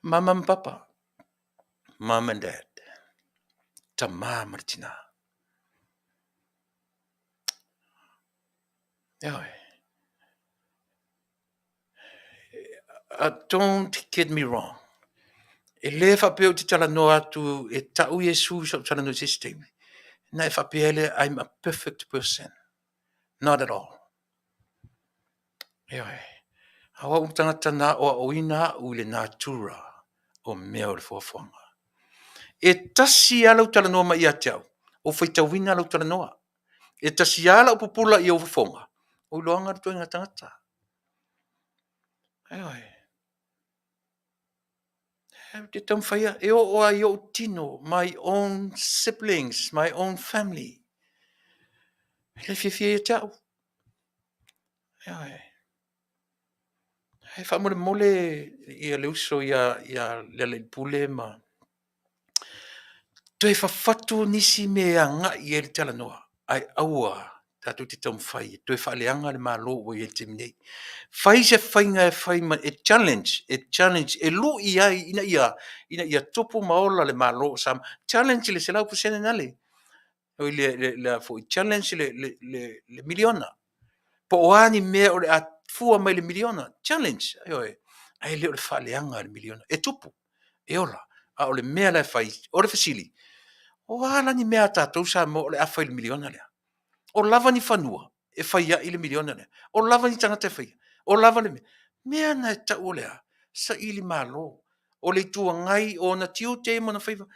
Mama ma papa. Mom and dad. Tama ma le tina. Ioe. Don't get me wrong. E le faapea ou te talanoa atu e tau Iesu i sau talanoa i se isi taimi. Na e faapea lea, I'm a perfect person. Not at all. Ioe. A o au tagata na aoaoina au i le natura o mea o le foafoaga. E tasi lava lau talanoa mai ia te au, ou faitauina lau talanoa. E tasi lava lau pupula i ou fofoga, ou iloaga le ituaiga tagata. Ioe. Ou te taumafai e oo lava i ou tino, my own siblings, my own family. E le fiafia ia te au. Ioe. E faamolemole ia le uso ia Lealailepule ma toe fafatu nisi mea e agai i ai le talanoa, ae aua tatou te taumafai e toe faaleaga le Malo ua i ai i le taimi nei. Fai se faiga e fai ma e challenge, e challenge, e lui ai ina ia, ina ia tupu ma ola le Malo o Samoa. Challenge le 100% nale. Oi le, le, le foi challenge le, le, le, le miliona. Po o a ni mea o le a fua mai le miliona. Challenge. Ioe. Ae le o le faaleaga le miliona. E tupu. E ola. A o le mea la e fai, o le fesili, o a la ni mea a tatou Samoa o le a fai i le miliona lea? O lava ni fanua e fai ai le miliona lea? O lava ni tagata e faia? O lava le mea? Mea na e tau o le a? Saili malo. O le Itu Agai o ona tiute ma ona faiva.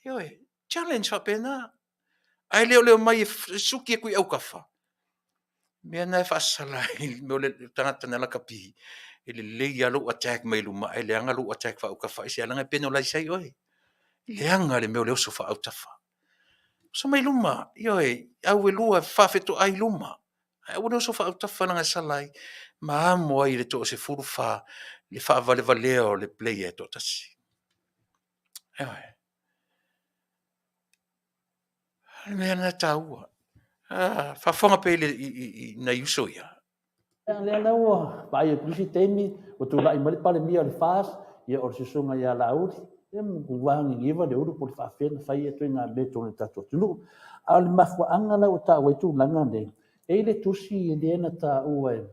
Ioe, challenge faapena. Ae le o le omai e suki atu i autafa. Mea na e faasala ai le mea o le tagata na lakapi. E lelei lava lou attack mai luma ae leaga lou attack faautafa aisea leaga e penalize ai oe. Leaga le mea o le oso faaautafa. Oso mai luma, ioe, au e lua faafetoai luma. Ae aua le oso faaautafa leaga e sala ai ma amo ai i le toa-14 le faavalevalea o le player e toatasi. Ioe. O le mea lena e taua. Ah, faafofoga pea i, le, i, i, i nai uso ia. Ia, lea la ua vaai atu isi taimi, ua tulai mai le Palemia o le FAS, ia o le susuga ia Laauli, ia ua agigiva le ulu po o le faafefea ona fai ia ituaiga mea i totonu o le tatou atunuu. A o le mafuaaga la ua taua ai tulaga nei, e i ai le tusi lea na taua e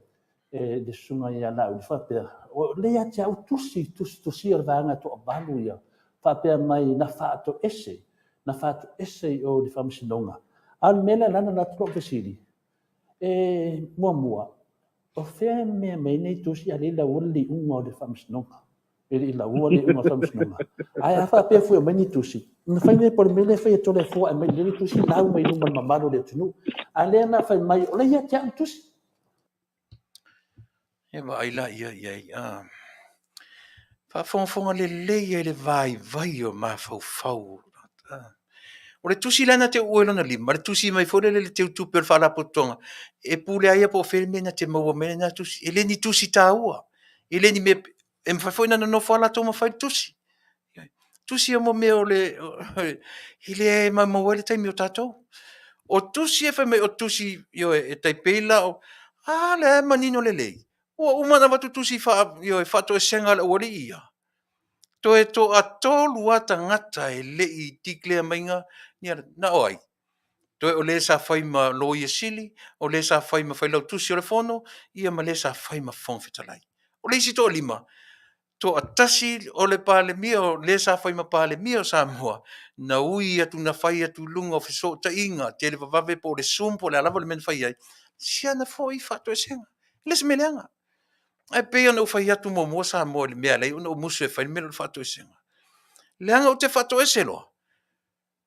e le susuga ia Laauli faapea, o lea ia te au tusi, tusitusia o le vaega e toavalu ia, faapea mai na faatoese, na faatoese i o i le Faamasinoga. A o le mea lea la na alu atu lou fesili, E muamua, o fea e mea mai ai nei tusi a le i laua le liuga o le faamasinoga? E le i laua le iuga o le faamasinoga. Ae a faapea foi e aumai ni tusi, ona fai lea po o le mea lea e fai e Toleafoa e aumai lelei le tusi lau mai luma o le mamalu o le atunuu. A lea na fai mai, o la e ia te au le tusi. E vaai la ia i ai, a. Faafogafoga lelei ai le vaivai o mafaufau. O le tusi la na te uua i lona lima, le tusi mai foi lele i le teutupe o le Faalapotopotoga, e pule lava ia po o fea le mea na te maua mai ai lena tusi. E le ni tusi taua, e le ni mea, e mafai foi ona nonofo lava latou ma fai le tusi. Tusi ia mo mea o le, e le maumau ai le taimi o tatou. O tusi e fai mai o tusi, ioe, e tai pei la o, a lea e manino lelei, ua uma ona avatu tusi faa, ioe, faatoesega a le aualii ia. Toe toatolu lava tagata e le i declare maiga, ia na o ai? Toe o le sa fai ma Loia Sili, o le sa fai ma Failautusi o le Fono, ia ma le sa fai ma Fofoga Fetalai. O le isi toalima, toatasi o le Palemia, o le sa fai ma Palemia o Samoa, na ui atu na fai atu i luga o fesootaiga televavave po o le Zoom po o le a lava le mea na fai ai, si ana foi faatoesega. E le o se mea leaga. Ae pei ona ou fai atu muamua Samoa i le mea e ala ai ona ou musu e fai le mea lea o le faatoesega, leaga ou te faatoese loa,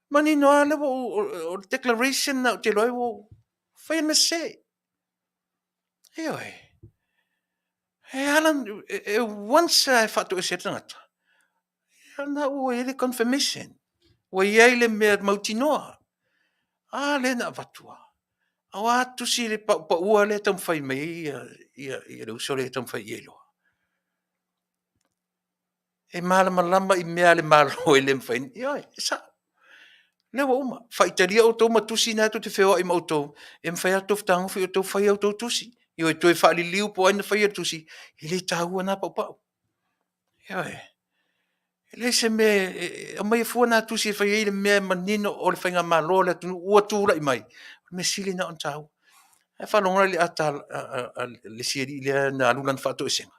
manino lava lea ua ou, o le declaration lena ou te iloa ai ua ou faia le mea sese. Ioe. E ala, e once lava e faatoese ai le tagata, ia lena ua i ai le confirmation, ua i ai le mea mautinoa. A lea na avatu lava. O a tusi le paupaua lea e taumafai mai ai ia, ia, ia le uso lea e taumafai ia iloa. E malamalama i mea a le Malo e le mafai. Ioe, e sao. Lea ua uma. Faitalia outou ma tusi na tou te feoai ma outou, e mafai lava outou fetagofi outou fai a outou tusi. Ioe, toe faaliliu po o ai na faia le tusi, e le taua na paupau. Ioe. E leai se mea e aumaia fua na tusi e fai ai le mea e manino o le faigamalo a le atunuu ua tulai mai. O le mea sili lena ona taua. Ae faalogo la i le ata a le isi alii lea na alu lana faatoesega.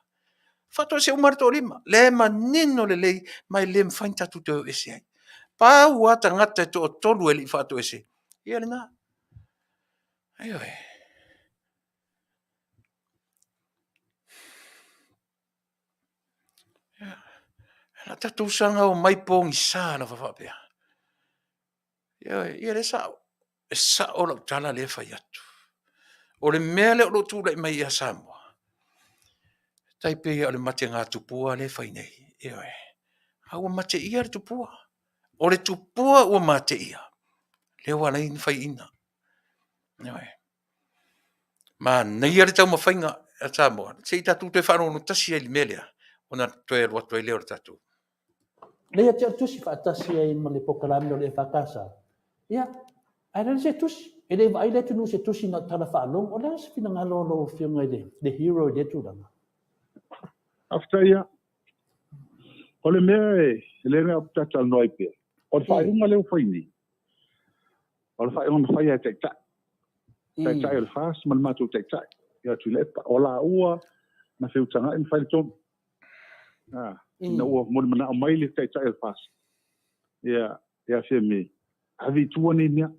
Faatoese uma lava le toalima. Lea e manino lelei ma e le mafai ona tatou toe o ese ai. Pau lava tagata e toatolu e le i faatoese, ia lena. Ioe. Ia, la tatou saga omai pogisa lava faapea. Ioe, ia lea e sao. E sao lau tala lea e fai atu. O le mea lea o lo o tulai mai ia Samoa, e tai pei o le matega tupua lea e fai nei. Ioe. A ua mateia le tupua. O le tupua ua mateia, lea ua ala ai ona faiaina. Ioe. Manaia le taumafaiga a Samoa, se i tatou toe faalogologo tasi ai i le mea lea, ona toe alu atu ai lea o le tatou. Lea ia te au tusi faatasi ai ma le polokalame o le EFKS. Ia, ae leai se tusi. E le i vaai le atunuu i se tusi na o tala faalogo. O le a se finagalo o lau Afioga i le hero i lea tulaga? Faafetai ia. O le mea e le mea ou te talanoa ai pea, o le faaiuga lea ua fai nei, o le faaiuga na faia e Taitai. Taitai o le FAST ma le matou Taitai, ia Tuilaepa. O laua na feutagai ma fai le tonu. Ah, ina ua molimanao mai le Taitai o le FAST, ia, ia Fiame, ave i tua nei mea.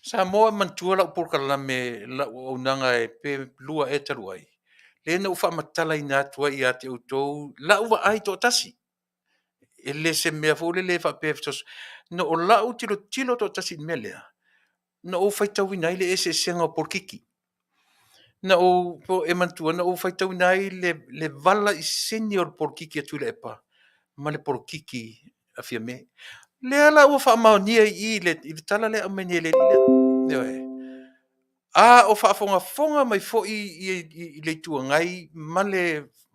Samoa e manatua lau polokalame, lau auaunaga e pe lua ea talu ai, lea na ou faamatalaina atu ai ia te outou lau vaai toatasi. E le se mea foi lele e faapea e fesoasoani. No o lau tilotilo toatasi i le mea lea, na ou faitauina ai le eseesega o polokiki. Na ou, po e manatua, na ou faitauina ai le, le vala i sini o le polokiki a Tuilaepa ma le polokiki a Fiame. Lea la ua faamaonia i i le, i le tala lea e aumai nei e le alii lea. Ioe. A o faafogafoga mai foi i, i, i le Itu Agai ma le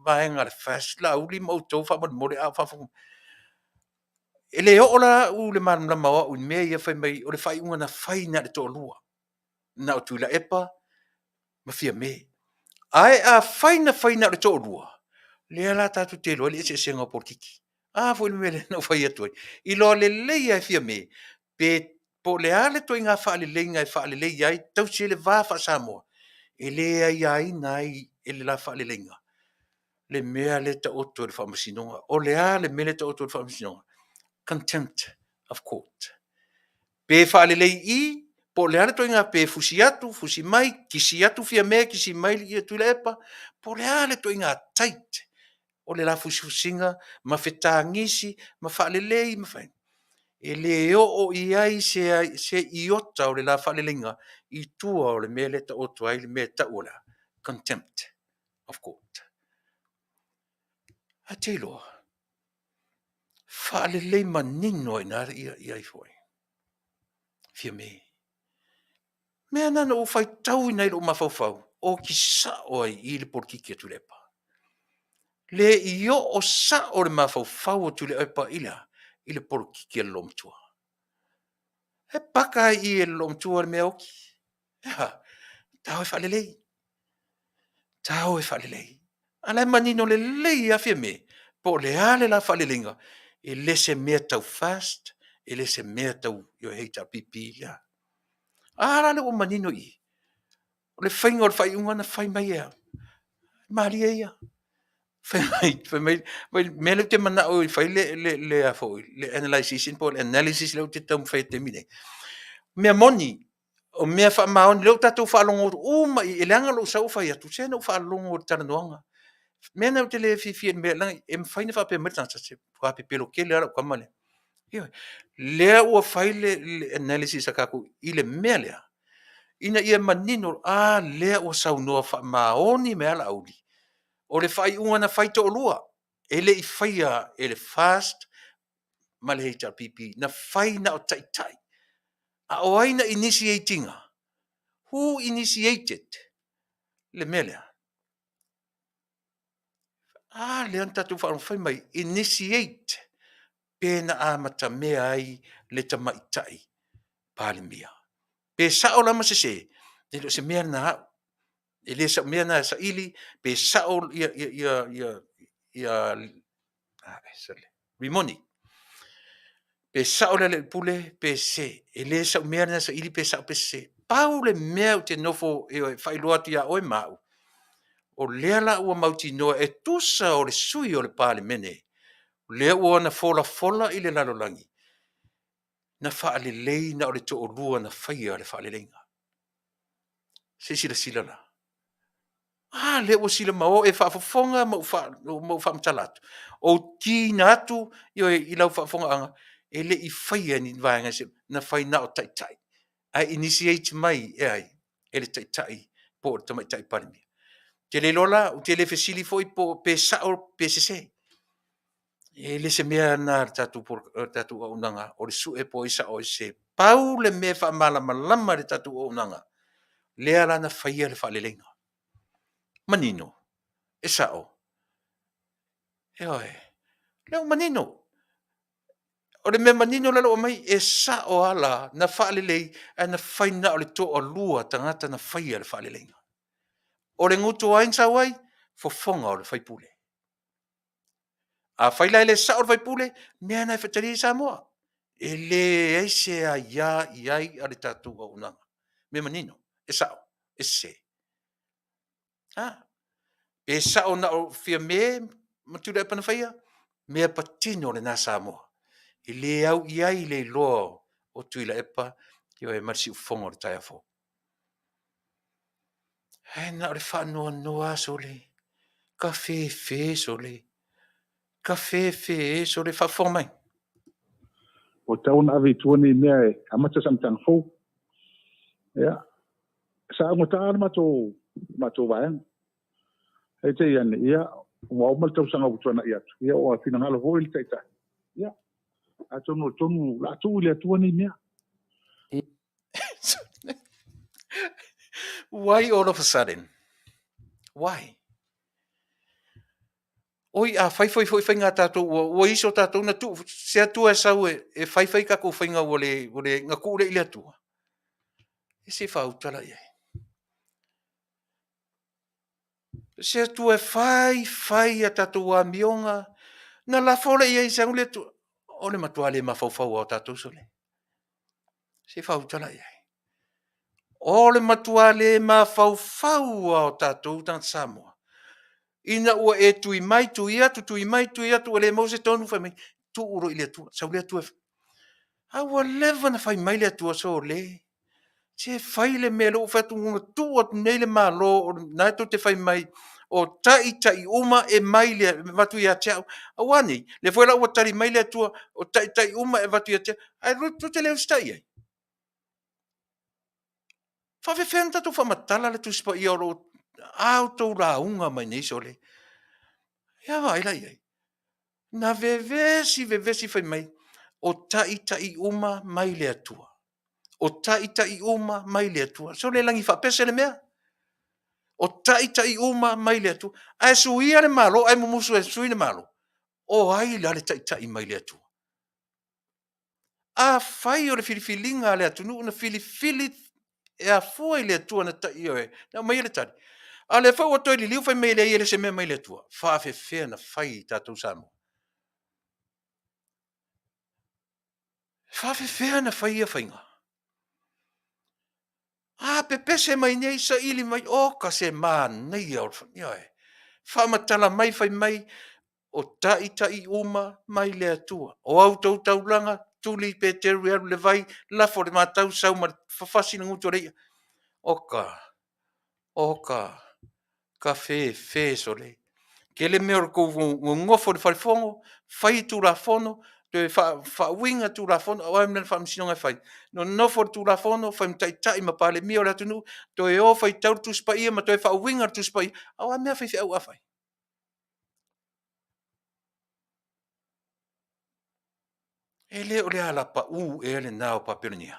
vaega a le FAST, Laauli ma outou faamolemole a o faafogafoga E le oo la au i le malamalama o au i mea ia fai mai o le faaiuga na fai na o le toalua, na o Tuilaepa ma Fiame. Ae afai na fai na o le toalua, lea la tatou te iloa ai le eseesega o polokiki. A foi le mea lea na ou fai atu ai, iloa lelei lava e Fiame pe po o le a le ituaiga faaleleiga e faaleleia ai, tausi ai le va faa-Samoa, e le aiaina ai e le la faaleleiga le mea lea e taoto i le Faamasinoga. O le a le mea lea e taoto i le Faamasinoga? Contempt of Court. Pe faalelei i i, po o le a le ituaiga pe fusi atu, fusi mai, kisi atu Fiame, kisi mai Tuilaepa, po o le a le ituaiga tight o le la fusifusiga ma fetagisi ma faalelei ma fai, e le oo i ai se, se iota o le la faaleleiga i tua o le mea lea e taoto ai le mea e tau o le a? Contempt of Court. Ae te iloa, faalelei manino ai i ina ia, ia ifo ai. Fiame. Mea na na ou faitauina ai i lou mafaufau, oki sao ai i i le polokiki a Tuilaepa. Le i oo sao le mafaufau o Tuilaepa i le a? I le polokiki a le loomatua. E paka ai i i e le loomatua le mea oki. E a? Tao e faalelei. Tao e faalelei. A la e manino lelei lava Fiame, po o le a le la faaleleiga, e le se mea tau FAST, e le se mea tau HRPP, le a. A la lea ua manino i i, o le faiga o le faaiuga na fai mai e a? Malie ia. Fai mai, fai mai, le mea lea ou te manao e fai le, le, le, a foi, le analyzation po o le analysis lea ou te taumafai i le taimi nei. Mea moni, o mea faamaoni, lea ua tatou faalogo uma i, e leaga lou sau o fai atu, se na ou faalogo i le talanoaga. Mea na ou te le fiafia i le mea, leaga e mafai ona faapea mai le tagata, se matua pepelo tele lava lau tama lea. Ioe. Lea ua fai le, le analysis a tatou i le mea lea, ina ia manino, a lea ua saunoa faamaoni mai lava Laauli, o le faaiuga na fai toalua, e le i faia e le FAST ma le HRPP, na fai na o taitai. A o ai na initiate ina? Who initiated le mea lea? A lea na tatou faalogo fai mai initiate pe na amatamea ai le tamaitai Palemia. Pe sao la ma sese, e le o se mea lena a au. E le sau mea lena e saili pe sao ia ia ia ia ia Rimoni. Pe sao le Aleipule pe sese. E le sau mea lena e saili pe sao pe sese. Pau le mea ou te nofo e faailoa atu ia oe ma au, o lea la ua mautinoa e tusa o le sui o le Palemene, lea ua na folafola i le lalolagi, na faalelei na o le toalua na faia le faaleleiga. Se i silasila la. A lea ua silamao e faafofoga ma ou faamatala atu, ou tiina atu i lau faafofogaaga, e le i faia e ni vaega eseese, na fai na o taitai. Ae initiate mai e ai? E le taitai po o le tamaitai Palemia. Ou te le iloa la, ou te le fesili foi po pe sao pe sese. E le se mea lena a le tatou, tatou auaunaga o le sue po o ai sao ai sese. Pau le mea e faamalamalama i le tatou auaunaga, lea la na faia le faaleleiga. Manino, e sao. Ioe, lea ua manino. O le mea manino lea ua aumai, e sao lava la na faalelei, ae na fai na o le toalua tagata na faia le faaleleiga. O le gutu o ai na sau ai? Fofoga o le faipule. Afai la e le sao le faipule, mea na e faitalia ai Samoa. E leai se aia i ai a le tatou auaunaga. Mea manino, e sao, e sese. A? Pe sao na o Fiame ma Tuilaepa na faia? Mea patino lena Samoa. E le au i ai le iloa o Tuilaepa ioe ma le siufofoga o le taeao fou. Ae na o le faanoanoa lava sole, kafefe sole, kafefe sole, faafofoga mai. Ua tatau ona ave i tua nei mea e amata se amataga fou. Ia, sa augata le matou matou vaega. Peitai ane, ia, ua uma le tausaga ua tuanai atu, ia ua finagalo foi le Taitai, ia, atonu o le tonu o le a tuu i le Atua nei mea. Why all of a sudden? Why? Oi, a fai foi foi faiga a tatou, ua, ua iso tatou na tuu, se Atua e sau e, e fai fai tatou faiga ua le, ua le, na tuu lea i le Atua. E se faautala i ai. Se Atua e fai fai a tatou amioga, na lafo lea i ai sau le Atua. O le matua le mafaufau lava o tatou sole. Se faautala i ai. O le matua le mafaufau lava o tatou tagata Samoa. Ina ua e tui mai, tui atu, tui mai, tui atu, ua le maua se tonu, fai mai, tuu loa i le Atua, sau le Atua. A ua leva ona fai mai le Atua, sole, se fai le mea lea ua ou fai atu, ua tuu atu nei le Malo, o lena tou te fai mai, o taitai uma e mai le avatu ia te au. Aua nei, lea foi la ua tali mai le Atua, o taitai uma e avatu ia te au, ae tou te le usitai i ai. Faafefea ona tatou faamatala le Tusi Paia o lo o a outou lauga mai nei sole? Ia vaai la i ai. Na vevesi vevesi fai mai, o taitai uma mai le Atua. O taitai uma mai le Atua. Sole e lagi faapese le mea. O taitai uma mai le Atua. Ae suia le Malo ae mumusu e sui le Malo. O ai la le taitai mai le Atua? Afai o le filifiliga a le atunuu na filifili e afua i le Atua na ioe, na aumaia le tali. A o lea foi ua toe liliu fai mai e leai e le o se mea mai le Atua. Faafefea ona fai e tatou Samoa? E faafefea ona fai ia faiga? A pepese mai nei, saili mai, oka se manaia o le, ioe, faamatala mai fai mai, o taitai uma mai le Atua. O a outou taulaga, tuli Peteru e alu i le vai, lafo le matau, sau ma le fafasi le gutu o le ia. Oka, oka, ka fefe sole. Tele mea o le tou nonofo i le falefono, fai tulafono, toe faauiga tulafono, o a mea a le faamasinoga e fai? Nonofo i le tulafono, fai ma taitai ma palemia o le atunuu, toe o faitau le Tusi Paia ma toe faauiga le Tusi Paia. A o a mea a faifeau a fai? E le o le alapau ea lena o Papelonia?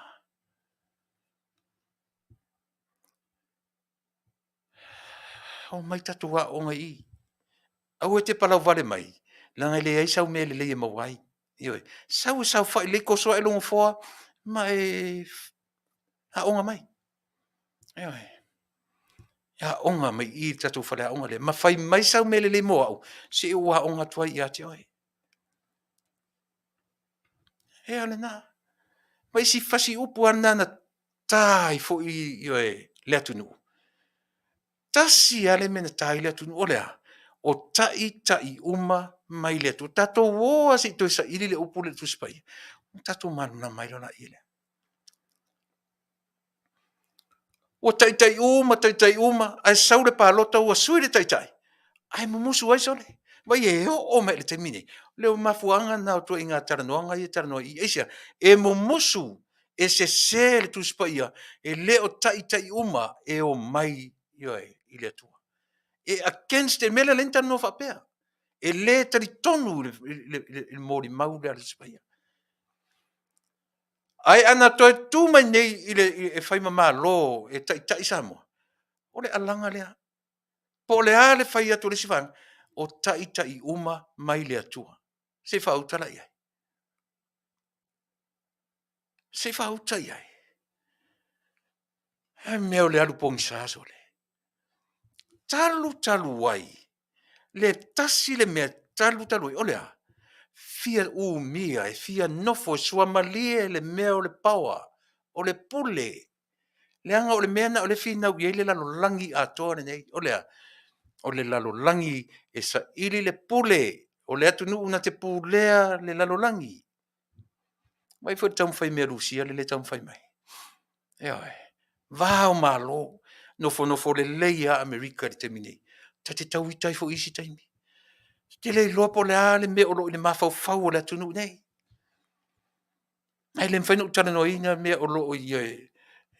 Omai tatou aooga i i. Aua e te palauvale mai, leaga e leai sau mea lelei e maua ai. Ioe. Sau e saofai lelei, toso ae lou nofoa ma e aoga mai. Ioe. E aoga mai i i le tatou faleaoga lea, ma fai mai sau mea lelei mo au, se i ou aoga atu ai ia te oe. Ea lena. Ma isi fasi upu lava lena na ta ai foi ioe, le atunuu. Tasi lava le mea na ta ai le atunuu, o le a? O taitai uma mai le Atua. Tatou o lava se i toe saili le upu lea i le Tusi Paia, ona tatou malamalama ai loa lea. Ua taitai uma, taitai uma, ae sau le palota ua sui le taitai, ae mumusu ai sole. Vaai e oo mai i le taimi nei, o le mafuaaga lena o ituaiga talanoaga ia e talanoa i i. Aisea? E mumusu, e sese le Tusi Paia, e le o taitai uma e omai ioe, i le Atua. E against le mea lea na talanoa faapea. E le talitonu i le molimau lea a le Tusi Paia. Ae ana toe tu mai nei i le, e fai ma Malo e taitai Samoa, o le alaga lea. Po o le a le fai atu a le isi vaega, o taitai uma mai le Atua. Se i faauta la i ai. Se i faauta i ai. A mea o le alu pogisa sole. Talu talu ai, le tasi le mea talu talu ai, o le a? Fia umia, e fia nofo, e suamalie le mea o le power, o le pule. Leaga o le mea lena o lea e finau i ai le lalolagi atoa lenei. O le a? O le lalolagi e saili le pule, o le atunuu na te pulea le lalolagi. Vaai foi i le taumafai mai a Rusia lea e taumafai mai. Ioe. Va o Malo, nofonofo lelei lava Amerika i le taimi nei. Ta te tau ita ai foi i isi taimi. E te le iloa po o le a le mea o lo o i le mafaufau o le atunuu nei. Ae le mafai ona ou talanoaina mea o lo o i ai,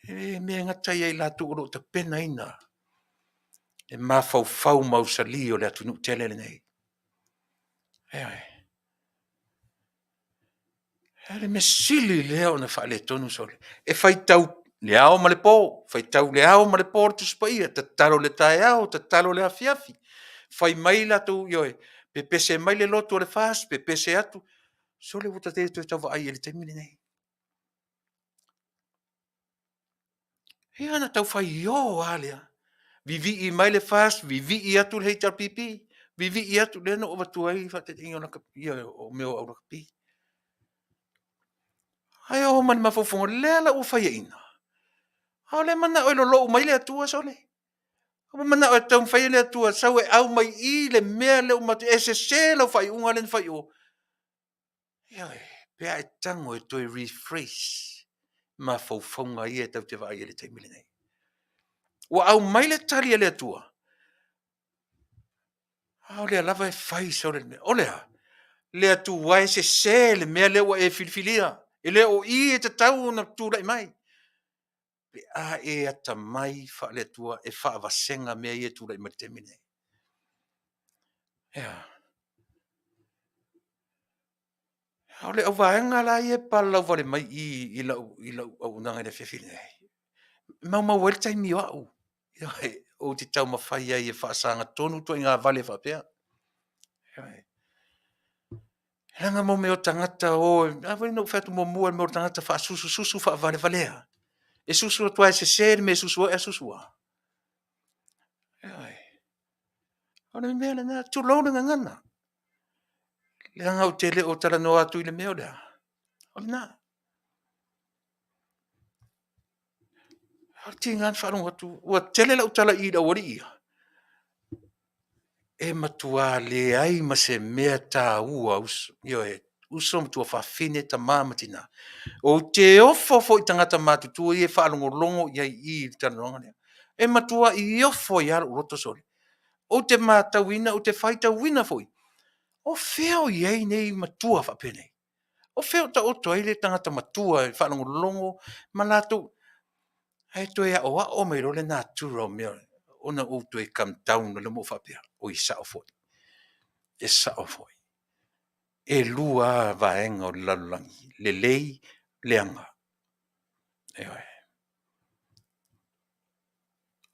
e mea e gata ia i latou o lo o tapenaina. Le mafaufau mausali o le atunuu tele lenei. Ioe. O le mea sili lea ona faaletonu sole. E faitau le ao ma le po, faitau le ao ma le po le Tusi Paia, tatalo i le taeao, tatalo i le afiafi. Fai mai latou, ioe, pepese mai le lotu a le FAST, pepese atu. Sole ua ta le toe tau vaai i ai i le taimi lenei. Ia ona tau faio lava lea, vivii mai le FAST, vivii atu le HRPP, vivii atu, lea na ou avatua ai le faataitaiga o lakapi, o mea o au lakapi. Ae oo mai i le mafaufauga, lea la ua faiaina, a o lea e manao e lolou mai le Atua sole. Ua manao e taumafai le Atua sau e au mai i i le mea lea ua matou, e sese lau faaiuga lea na fai i o. Ioe, pe a e tago e toe rephrase mafaufauga ia tatou te vaai ai i le taimi lenei. Ua aumai le tali a le Atua, a o lea lava e fai solo le mea. O le a? Le Atua e sese le mea lea ua e filifilia. E le o i e tatau ona tulai mai. Pe a e atamai faale-Atua e faavasega mea ia e tulai mai i le taimi lenei. Ioe. A o le auvaega la ia e papalalau vale mai i i i lau, i lau auaunaga i le afiafi lenei, e maumau ai le taimi o au. Ioe, ou te taumafai ai e faasaga tonu ituaiga vale faapea. Ioe. Leaga mo mea o tagata o, a foi na ou fai atu muamua, mo tagata faasusususu faavalevalea. E susu atu lava e sese le mea e susu ai, ae susu lava. Ioe. O le mea lena, tulou le gagana. Leaga ou te le o talanoa atu i le mea o le a? O lena. O le tiga ona faalogo atu, ua tele lau tala i i le aualii ia, e matua leai ma se mea taua, ioe, uso ma tuafafine, tama ma tina. Ou te ofo foi i tagata matutua ia e faalogologo i ai i i le talanoaga lea. E matuai ofo ai lava lou loto sole. Ou te matauina, ou te faitauina foi, o fea o i ai nei matua faapenei? O fea o taoto ai le tagata matua e faalogologo ma latou ae toe aoao mai loa le natura o mea ona ou toe come down loa lea ma ou faapea, oi e sao foi, e sao foi. E lua lava vaega o le lalolagi, lelei, leaga. Ioe.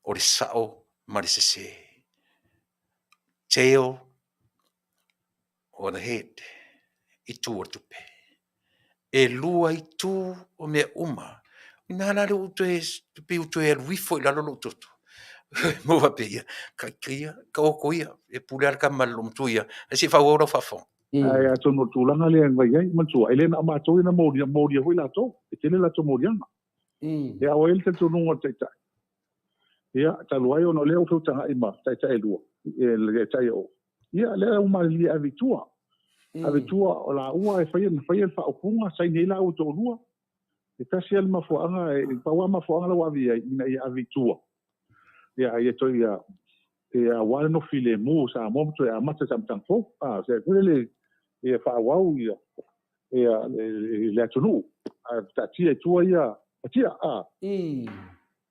O le sao ma le sese. Tail or the head, itu o le tupe. E lua itu o mea uma. Ina la lea ua toe, pei ua toe alu ifo i lalo lou toto. Ma ou faapea, ia, taita ia, taoto ia, e pule lava le tama i le loomatua ia, ae se i faaauau lau faafofoga. Ae atonu o le tulaga lea na i ai, manatua, e le na o matou ia na molia, molia foi latou. E tele latou moliaga. Ia, ua i ai le talitonuga o le Taitai, ia, talu ai ona o lea ua feutagai ma taitai e lua, le taitai e o, ia, lea ua malilie e ave i tua. Ave i tua, o laua e faia, na faia le faaupuga, saini ai laua toalua. E tasi lava le mafuaaga, e pau lava mafuaaga la ua ave i ai, ina ia ave i tua. Ia, ia toe ia, ia aua le nofo filemu o Samoa ma toe amata se amataga fou. A, se foi lele, ia faaauau ia, ia le, le atunuu, ae taatia i tua ia fatia. A.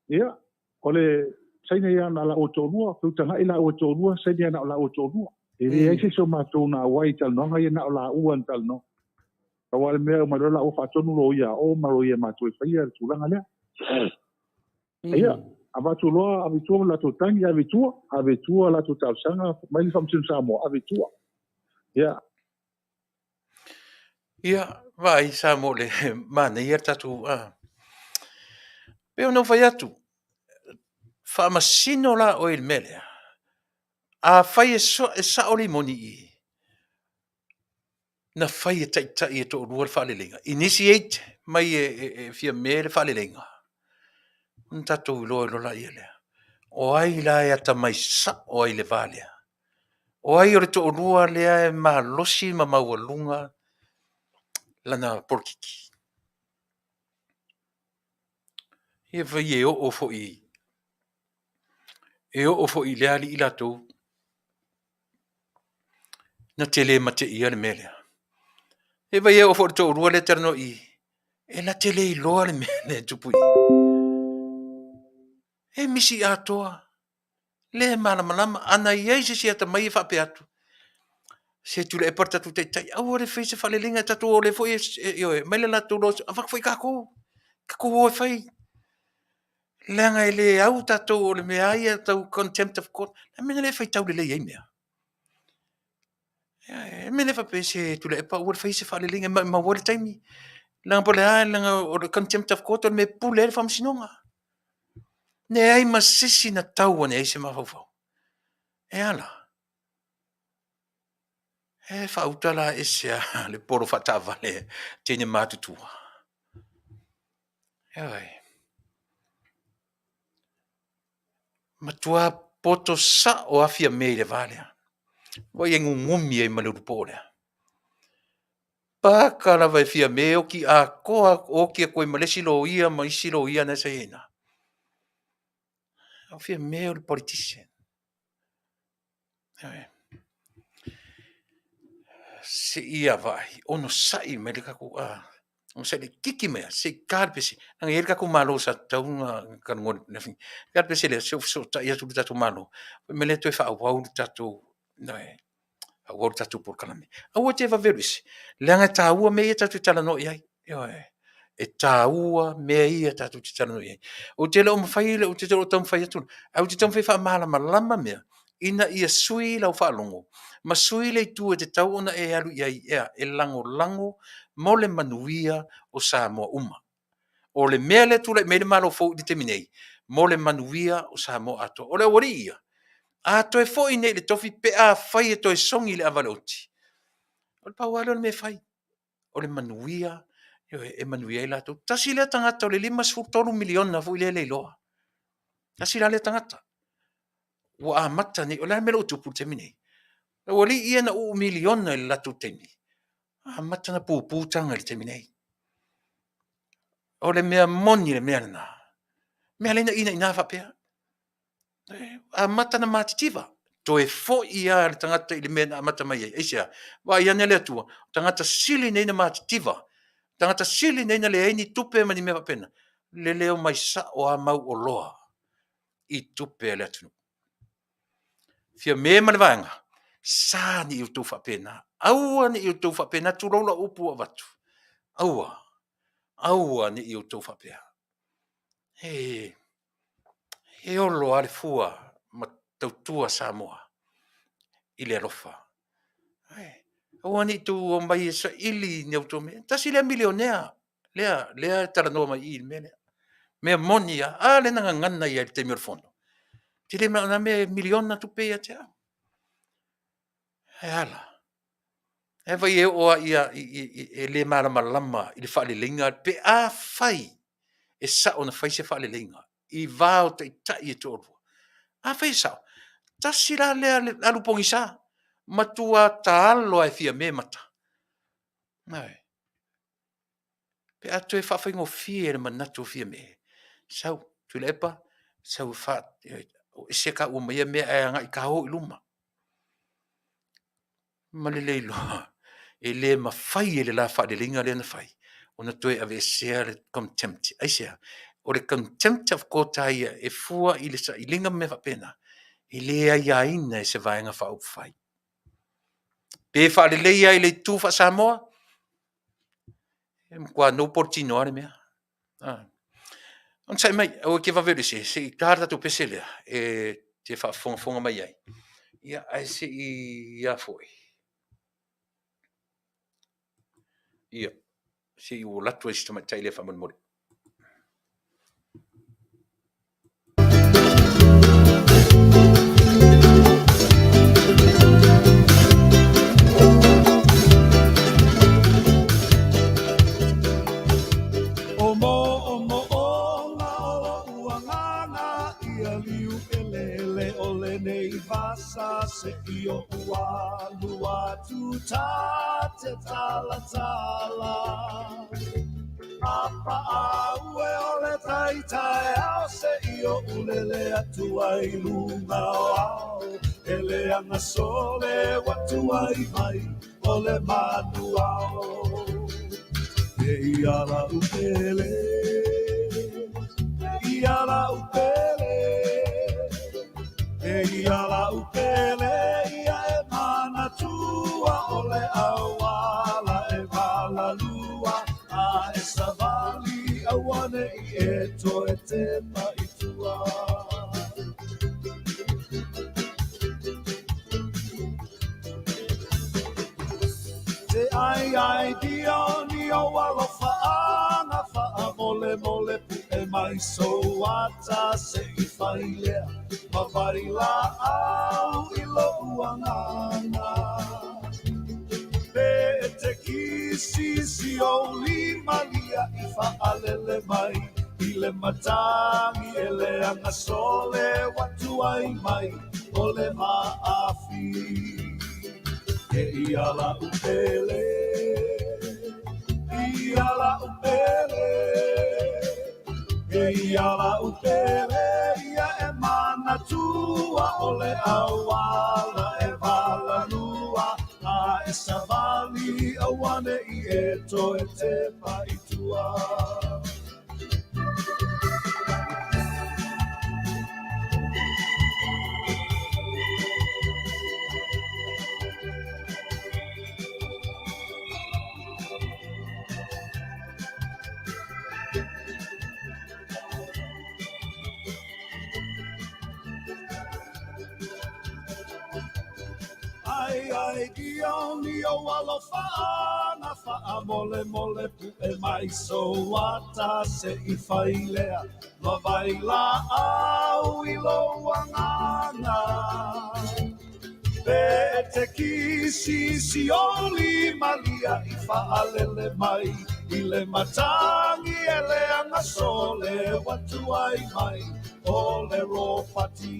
Ia, o le saini ia na laua toalua, feutagai laua toalua, saini ia na o laua toalua. E leai se isi o matou na auai i talanoaga ia, na o laua na talanoa. Pau lava le mea, omai loa laua faatonu loia a o ma loia a matou e faia le tulaga lea. Ia, avatu loa, ave i tua ma latou tagi, ave i tua, ave i tua latou talosaga, mai le Faamasino Samoa, ave i tua. Ia. Ia, vaai Samoa o le manaia le tatou a. Pei ona ou fai atu, faamasino la oe i le mea lea. Afai e sao le moni i i, na fai e taitai e toalua le faaleleiga, initiate mai e Fiame le faaleleiga, ona tatou iloa ai loa laia lea. O ai la e atamai sao ai i le va lea? O ai o le toalua lea e malosi ma maualuga lana polokiki? Ia fai e oo foi, e oo foi i lea alii latou na te le mateia le mea lea. E vai e oo foi i le toalua lea e talanoa i i, e na te le iloa le mea lea e tupu i i. E misi atoa. Le malamalama, ana i ai se isi atamai e faapea atu, se Tuilaepa le tatou taitai, aua le faia se faaleleiga, tatou o lea foi e, ioe, aumai le latou loa, avatu foi tatou, tatou o e fai. Leaga e le au tatou o le mea lava ia tau contempt of court. O le a le mea na le faitau lelei ai mea? E mea le faapea se Tuilaepa aua le faia se faaleleiga e maumau ai le taimi. Leaga po o le a, leaga o le contempt of court o le mea e pule ai le Faamasinoga. Leai ma se isi na tau ane ai se mafaufau. E a la? E faauta la ese a le polo faataavale teine matutua. Ioe. Matua poto sao lava Fiame i le va lea. Ua ia gugumi ai ma le ulupoo lea. Paka lava e Fiame oti atoa oti atu ai ma le isi loia ma isi loia na sa i ai i ina. O Fiame o le politician. Se i vaai, onosai mai le tatou, onosai laitiiti mai lava se i ta le pese. Leaga e i ai le tatou Malo sa tatau ona talanoa i le Ta le pese lea, se i ou fesootai atu i le tatou Malo, fai mai lea toe faaauau le tatou, faaauau le tatou polokalame. Aua e te vave alu ese, leaga e taua mea ia tatou te talanoa i ai. Ioe. E taua mea ia tatou te talanoa i ai. Ou te le o mafai, ou te le o taumafai atu, ae ou te taumafai e faamalamalama mea ina ia sui lau faalogo ma sui le itu e tatau ona e alu i ai, e a? E lagolago mo le manuia o Samoa uma. O le mea lea e tulai mai ai le Malo fou i le taimi nei, mo le manuia o Samoa atoa. O le aualii ia, a toe foi nei i le tofi pe afai e toe sogi le ava a le oti, o le pau lava lea o le mea e fai, o le manuia, ioe, e manuia ai latou. Tasi lea tagata o le $53 miliona foi lea e leiloa. Tasi la lea tagata ua amata nei. O le a le mea lea ua tupu i le taimi nei? O aualii ia na uu miliona i le latou taimi, amata ona pupu taga i le taimi nei. O le mea moni le mea lena. O le mea lea na inaina faapea. Amata ona matitiva, toe foi lava le tagata i le mea na amata mai ai. Aisea? Vaai ane le Atua, o tagata sili nei ona matitiva, tagata sili nei ona leai ni tupe ma ni mea faapena, lele omai sao lava mau oloa i tupe a le atunuu. Fiame ma le Vaega, sa ne i outou faapena, aua ne i outou faapena, tulou lau upu ua avatu, aua, aua ne i outou faapea. E, e olo lava le fua ma tautua Samoa i le alofa. Aua ne i outou omai e saili ni a outou mea. Tasi lea milionea lea, lea e talanoa mai i i le mea lea. Mea moni lava. A lea na gagana ai i le taimi o le fono. Ou te le manao, o le a le mea e miliona tupe ia te au. Ae a la? Ae vaai e oo lava e le malamalama i le faaleleiga pe afai e sao na fai se faaleleiga i va o taitai e toalua. Afai e sao, tasi la lea alu pogisa, matua taalo lava e Fiame mata. Ioe. Pe a toe faafaigofie le manatu o Fiame, sau Tuilaepa, sau e o ese taua ma ia mea ae agai ta o i luma. Ma le le iloa e le mafai e le la faaleleiga lea na fai ona toe aveesea le contempt. Aisea? O le contempt of court lava ia e fua i le sailiga ma mea faapena, e le aiaina e se Vaega Faaupufai. Pe faalelei lava i le itu faa-Samoa, e matua no politino lava le mea. Onosai mai, aua e te vave alu ese, se i ta le tatou pese lea e te faafogafoga mai ai. Ia, ae se i a foi? Ia, se i ou alu atu ai i si tamaitai lea faamolemole. O moomooga o lo'u agaga ia liu'eleele o lenei vasa se'i o'u alu atu ta te talatala A paau e o le tai taeao se'i o'u lele atu ai i luga o ao e leaga sole ua tuai mai o le manu ao E ia la'u pele e ia la'u pele e ia la'u pele ia e manatua o le auala e valalua a e savali auane'i e toe tepa i tua. Te ai ai dioni o alofaaga faamolemole pu'e mai sou ata se i fai lea ma vailaau i lo'u agaga. Pe e te kisi si ou lima lia'i faalele mai i le matagi e leaga sole ua tuai mai o le vaafi. E ia la'u pele, ia la'u pele, e ia la'u pele ia e manatua o le auala e valalua a e savali auane'i e toe tepa i tua. Ai ai dioni o alofaaga faamolemole pu'e mai sou ata se i fai lea ma vailaau i lou agaga. Pe e te kisi si ou lima lia'i faalele mai i le matagi e leaga sole ua tuai mai o le ropati.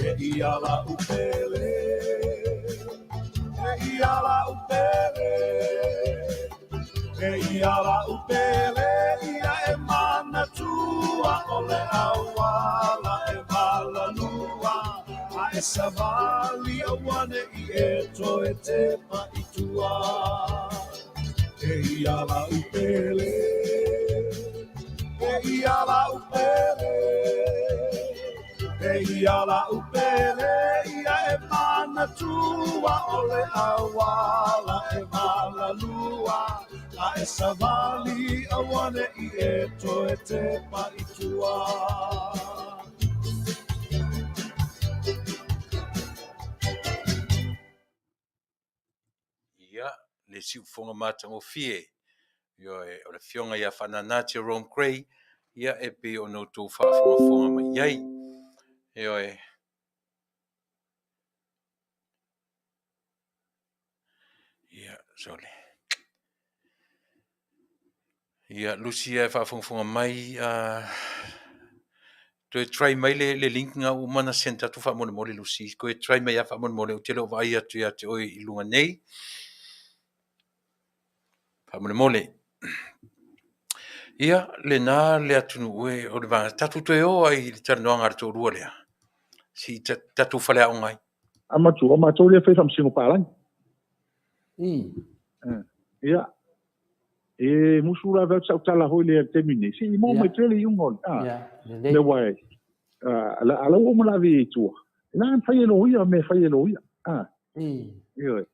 E ia la'u pele, e ia la'u pele, e ia la'u pele ia e manatua o le auala e valalua a e savali auane'i e toe tepa i tua. E ia la'u pele, e ia la'u pele, e ia la'u pele ia e manatua o le auala e valalua a e savali auane'i e toe tepa i tua. Ia, le siufofoga matagofie, ioe, o le Afioga ia Faanana Jerome Gray, ia e pei ona outou faafogafoga mai i ai. Ioe. Ia, sole. Ia, Lucy e faafogafoga mai, toe try mai le, le link nga ua uma ona send atu faamolemole Lucy. Toe try mai lava faamolemole, ou te le o vaai atu ia te oe i luga nei. Faamolemole. Ia, lena le atunuu e o le vaega. Tatou toe o ai i le talanoaga a le toalua lea. Si tatou faleaoga ai. A matua, o matou lea e fai faamasino palagi. Ia, e musu la ave sau tala foi lea i le taimi nei, se i maua mai pea le iuga o le, a, mea ua e, a, a la ua uma ona ave i tua, e la fai e loia mea e fai e loia, a, ioe,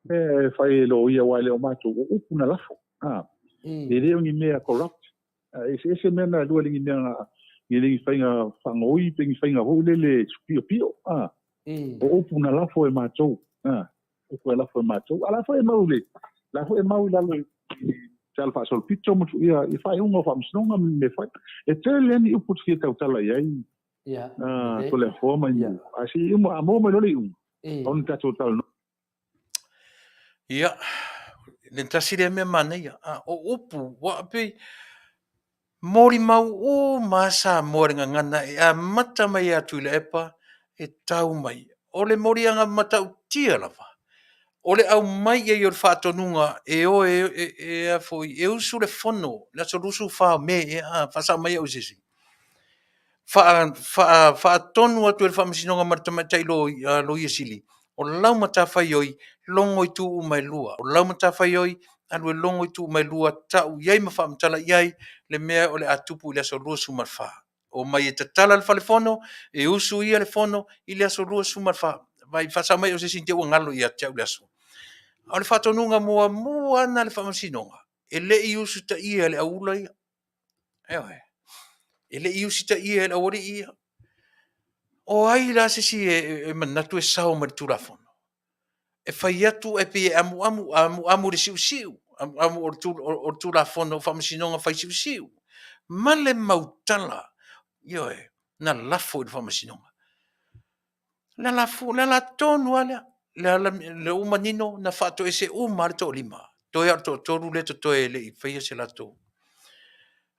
mea e fai e loia aua e le o matou, o upu na lafo, a, e le o ni mea corrupt, a, e eseese mea na e lua i le ni mea na, i le ni faiga faagaoi pe ni faiga foi lele piopio, a, o upu na lafo e matou, a, upu e lafo e matou. A la foi e mau le, la foi e mau i lalo i tala faasolopito ma ia i faaiuga o faamasinoga ma mea fai. E tele lava ni upu e te fia tautala i ai. Ia. Ah, Toleafoa mai yeah. A se i uma, a maua mai loa le iuga. Ona tatou talanoa. Ia, le tasi lea mea manaia. A, o upu, ua pei, Molimau uma a Samoa i le gagana e amata mai ia Tuilaepa e tau mai. O le moliaga matautia lava, o le aumai i ai o le faatonuga e o e, e, e usu le fono i le aso 24 o Me, e, a, faasao mai au e se isi. Faatonu atu e le Faamasinoga ma le Tamaitai Loia Sili, o lau matafaioi, logo itu uma e lua. O lau matafaioi, alu e logo itu uma e lua, tau i ai ma faamatala i ai le mea o le a tupu i le aso 24. Omai e tatala le fale fono, e usu ia le fono i le aso 24. Vai faasao mai o se isi te ua galo ia te au le aso. A o le faatonuga muamua lena a le Faamasinoga, e le i usitaia e le auula ia. Ioe. E le i usitaia e le aualii ia. O ai la se isi e manatu e sao mai le Tulafono? E fai atu ae pei e amuamu, amuamu i le siusiu, amuamu o le Tulafono o Faamasinoga fai siusiu, ma le mau tala, ioe, na lafo i le Faamasinoga. O le ala le ala tonu lava lea, le ala lea ua manino na faatoese uma lava le toalima, toe lava o le toatolu lea e totoe e le i faia se latou.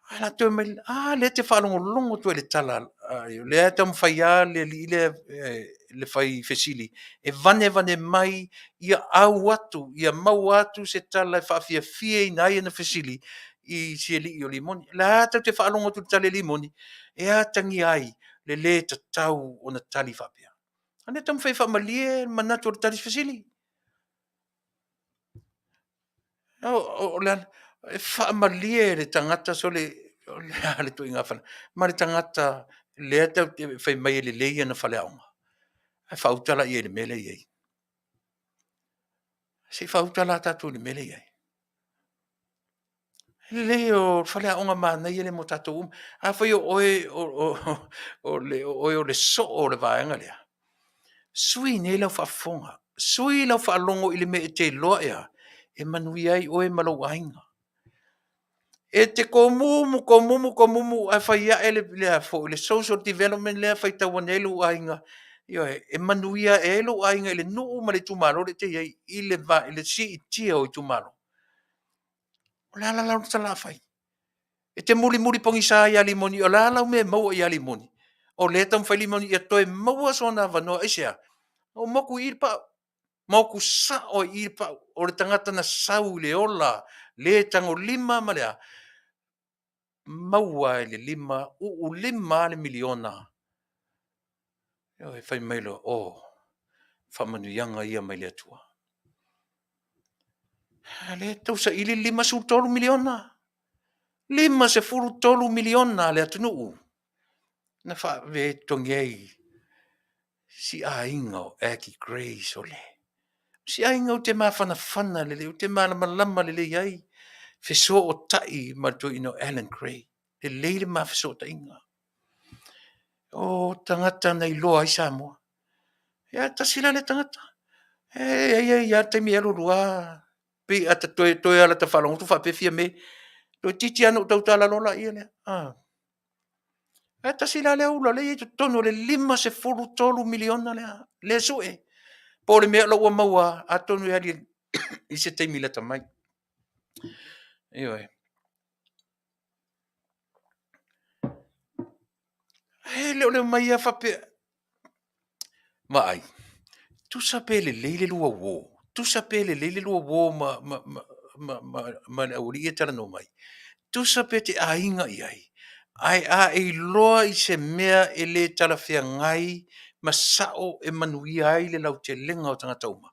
Ae latou mai, a lea e te faalogologo atu ai i le tala, o lea e taumafai lava le alii lea le fai fesili e vanevane mai ia au atu, ia maua atu se tala e faafiafiaina ai ana fesili i si alii o Rimoni. O la e tou te faalogo atu i le tali a Rimoni, e atagia ai le le tatau ona tali faapea. A lea e taumafai e faamalie le manatu o le tali fesili. O le e faamalie le tagata sole, o le a le ituaiga fale, ma le tagata lea tatou te fai mai e lelei ana faleaoga, ae faauta la i ai i le mea lea e i ai. Se i faauta la tatou i le mea lea e i ai. E lelei o le faleaoga manaia lea mo tatou uma. Afai o oe o le soo o le vaega lea, sui nei lau faafofoga, sui lau faalogo i le mea e te iloa e a, e manuia ai oe ma lou aiga. E te tomumu, tomumu, tomumu ae fai ae le, le, foi, le social development lea faitau ane ai lou aiga, ioe, e manuia ae ai lou aiga i le nuu ma le itumalo lea e te i ai i le, i le siitia o itumalo. O le a la lau talafai? E te mulimuli pogisa ia Rimoni, o le a lau mea e maua ia Rimoni? O lea e taumafai Rimoni ia toe maua sona avanoa. Aisea? Ua motu i i le pau. Motu sao i i le pau. O le tagata na sau i le ola le tagolima ma le a, maua i le lima, uu lima lava le miliona. Ioe, fai mai loa, oh, faamanuiaga ia mai le Atua. A lea e tau saili le 53 miliona. 53 miliona a le atunuu na faavea e totogi ai si aiga o Aggie Grace o le si aiga ou te mafanafana lelei, ou te malamalama lelei ai, fesootai ma le toeaina o Alan Gray. Lelei le ma fesootaiga. O tagata na iloa ai Samoa. Ia tasi la lea tagata. E i ai lava le taimi e alu alu lava, pei a ta toe toe lava o lata faalogo atu faapea Fiame, toeitiiti lava na ou tautala loa laia lea. Ae tasi la lea ula lea e i ai i totonu o le 53 miliona lea, lea e sue. Po o le mea o la ua maua, atonu e ali i se taimi lata mai. Ioe. E le o le omai lava faapea, vaai, tusa pe lelei le lua uo, tusa pe lelei le lua uo ma, ma, ma, ma, ma, ma le aualii e talanoa mai, tusa pe te aiga i ai, ae a e iloa i se mea e le talafeagai ma sao e manuia ai le lautelega o tagata uma,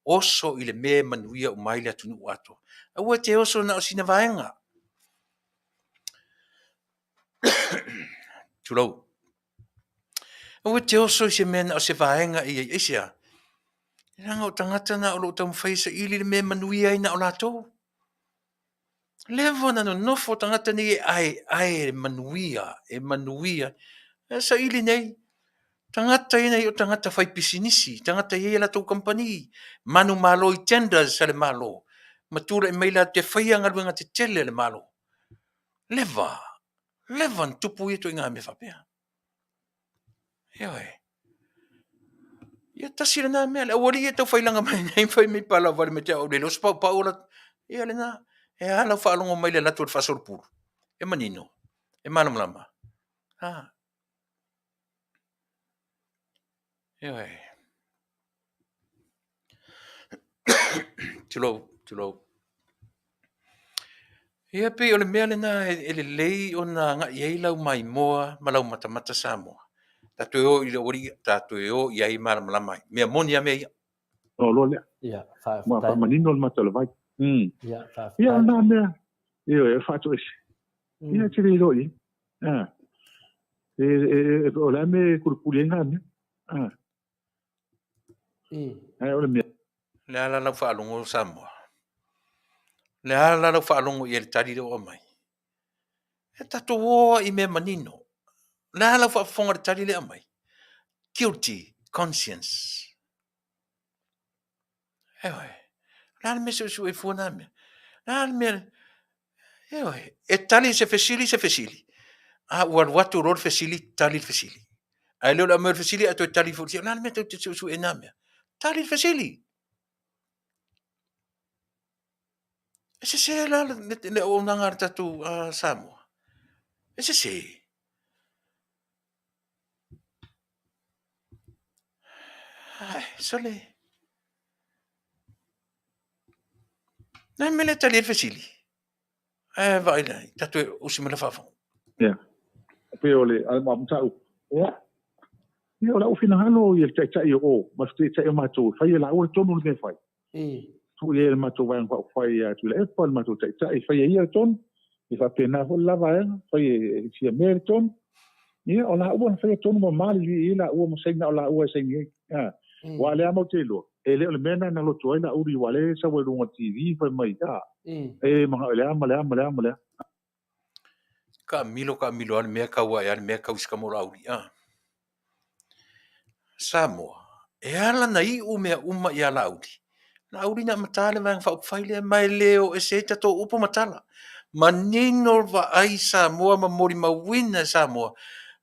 oso i le mea e manuia uma ai le atunuu atoa. Aua e te oso na o sina vaega. Tulou. Aua e te oso i se mea na o se vaega e i ai. Aisea? Leaga o tagata na o lo o taumafai e saili le mea e manuia ai na o latou. Leva ona nonofo tagata nei e aeae e manuia, e manuia. E saili nei, tagata ia nei o tagata fai pisinisi, tagata e i ai a latou kamupani, manumalo i tenders a le Malo, ma tulai mai latou te faia galuega tetele a le Malo. Leva, leva ona tupu ia ituaiga mea faapea. Ioe. Ia tasi lena mea, le aualii e tau failaga mai nei ma fai mai palauvale mai te au le iloa se paupau o la. Ia lena, e a lau faalogo mai i le alu atu o le faasolopulu? E manino, e malamalama. A. Ioe. Tulou, tulou. Ia pei o le mea lena e lelei ona agai ai lau maimoa ma lau matamata Samoa. Tatou e o i le aualii, tatou e o i ai e malamalama ai. Mea moni lava mea ia. O loa lea. Ia, Ua faafetai. faamanino le mata o le vai. Ia, faafetai. Ia, o lena mea, ioe, e faatoese. Ia, e te le iloa i ai. E, e, e, o le a mea e kulukuli ai ngā mea. Ah. Ae o le mea. Le a la lau faalogo Samoa? Le a la lau faalogo i ai le tali lea ua aumai? E tatou o lava i mea manino. Le a lau faafofoga i le tali lea e aumai? Guilty conscience. Ioe. O le a le mea e suesue ai fua na mea? O le a le mea? Ioe. E tali se fesili se fesili. A ua alu atu loa le fesili, tali le fesili. Ae le o le aumai o le fesili ae toe tali foi. O le a le mea tou te suesue ai na mea? Tali le fesili. E sese la le auaunaga a le tatou Samoa. E sese. Ai, sole. Nai mea le tali ai le fesili. Ae vaai la, tatou e usi mai la faafofoga. Ia. Pei o le a mataupu. Ia. Ia o lau finagalo ia le taitai o o, ma le taitai o matou, e fai e laua le tonu le mea e fai. Tuu i ai le matou vaega faaupufai ia Tuilaepa, le matou taitai, fai e ia le tonu, e faapena foi le la vaega, fai e Fiamē le tonu. Ia, o laua na faia tonu ma malilie i ai laua ma saini na o laua e saini ai. A, aua o lea lava matou te iloa, e le o le mea lena na loto ai Laauli, aua o lea e sau ai luga o le TV fai mai, a, e manao i le a ma le a ma le a ma le a. Taamilo, taamilo lava le mea, tau ae lava le mea, tau i se tama o Laauli, a. Samoa, e ala na iu mea uma ia Laauli, Laauli na amata le Vaega Faaupufai lea, ma e le o ese ai tatou upu ma tala. Manino le vaai Samoa ma molimauina e Samoa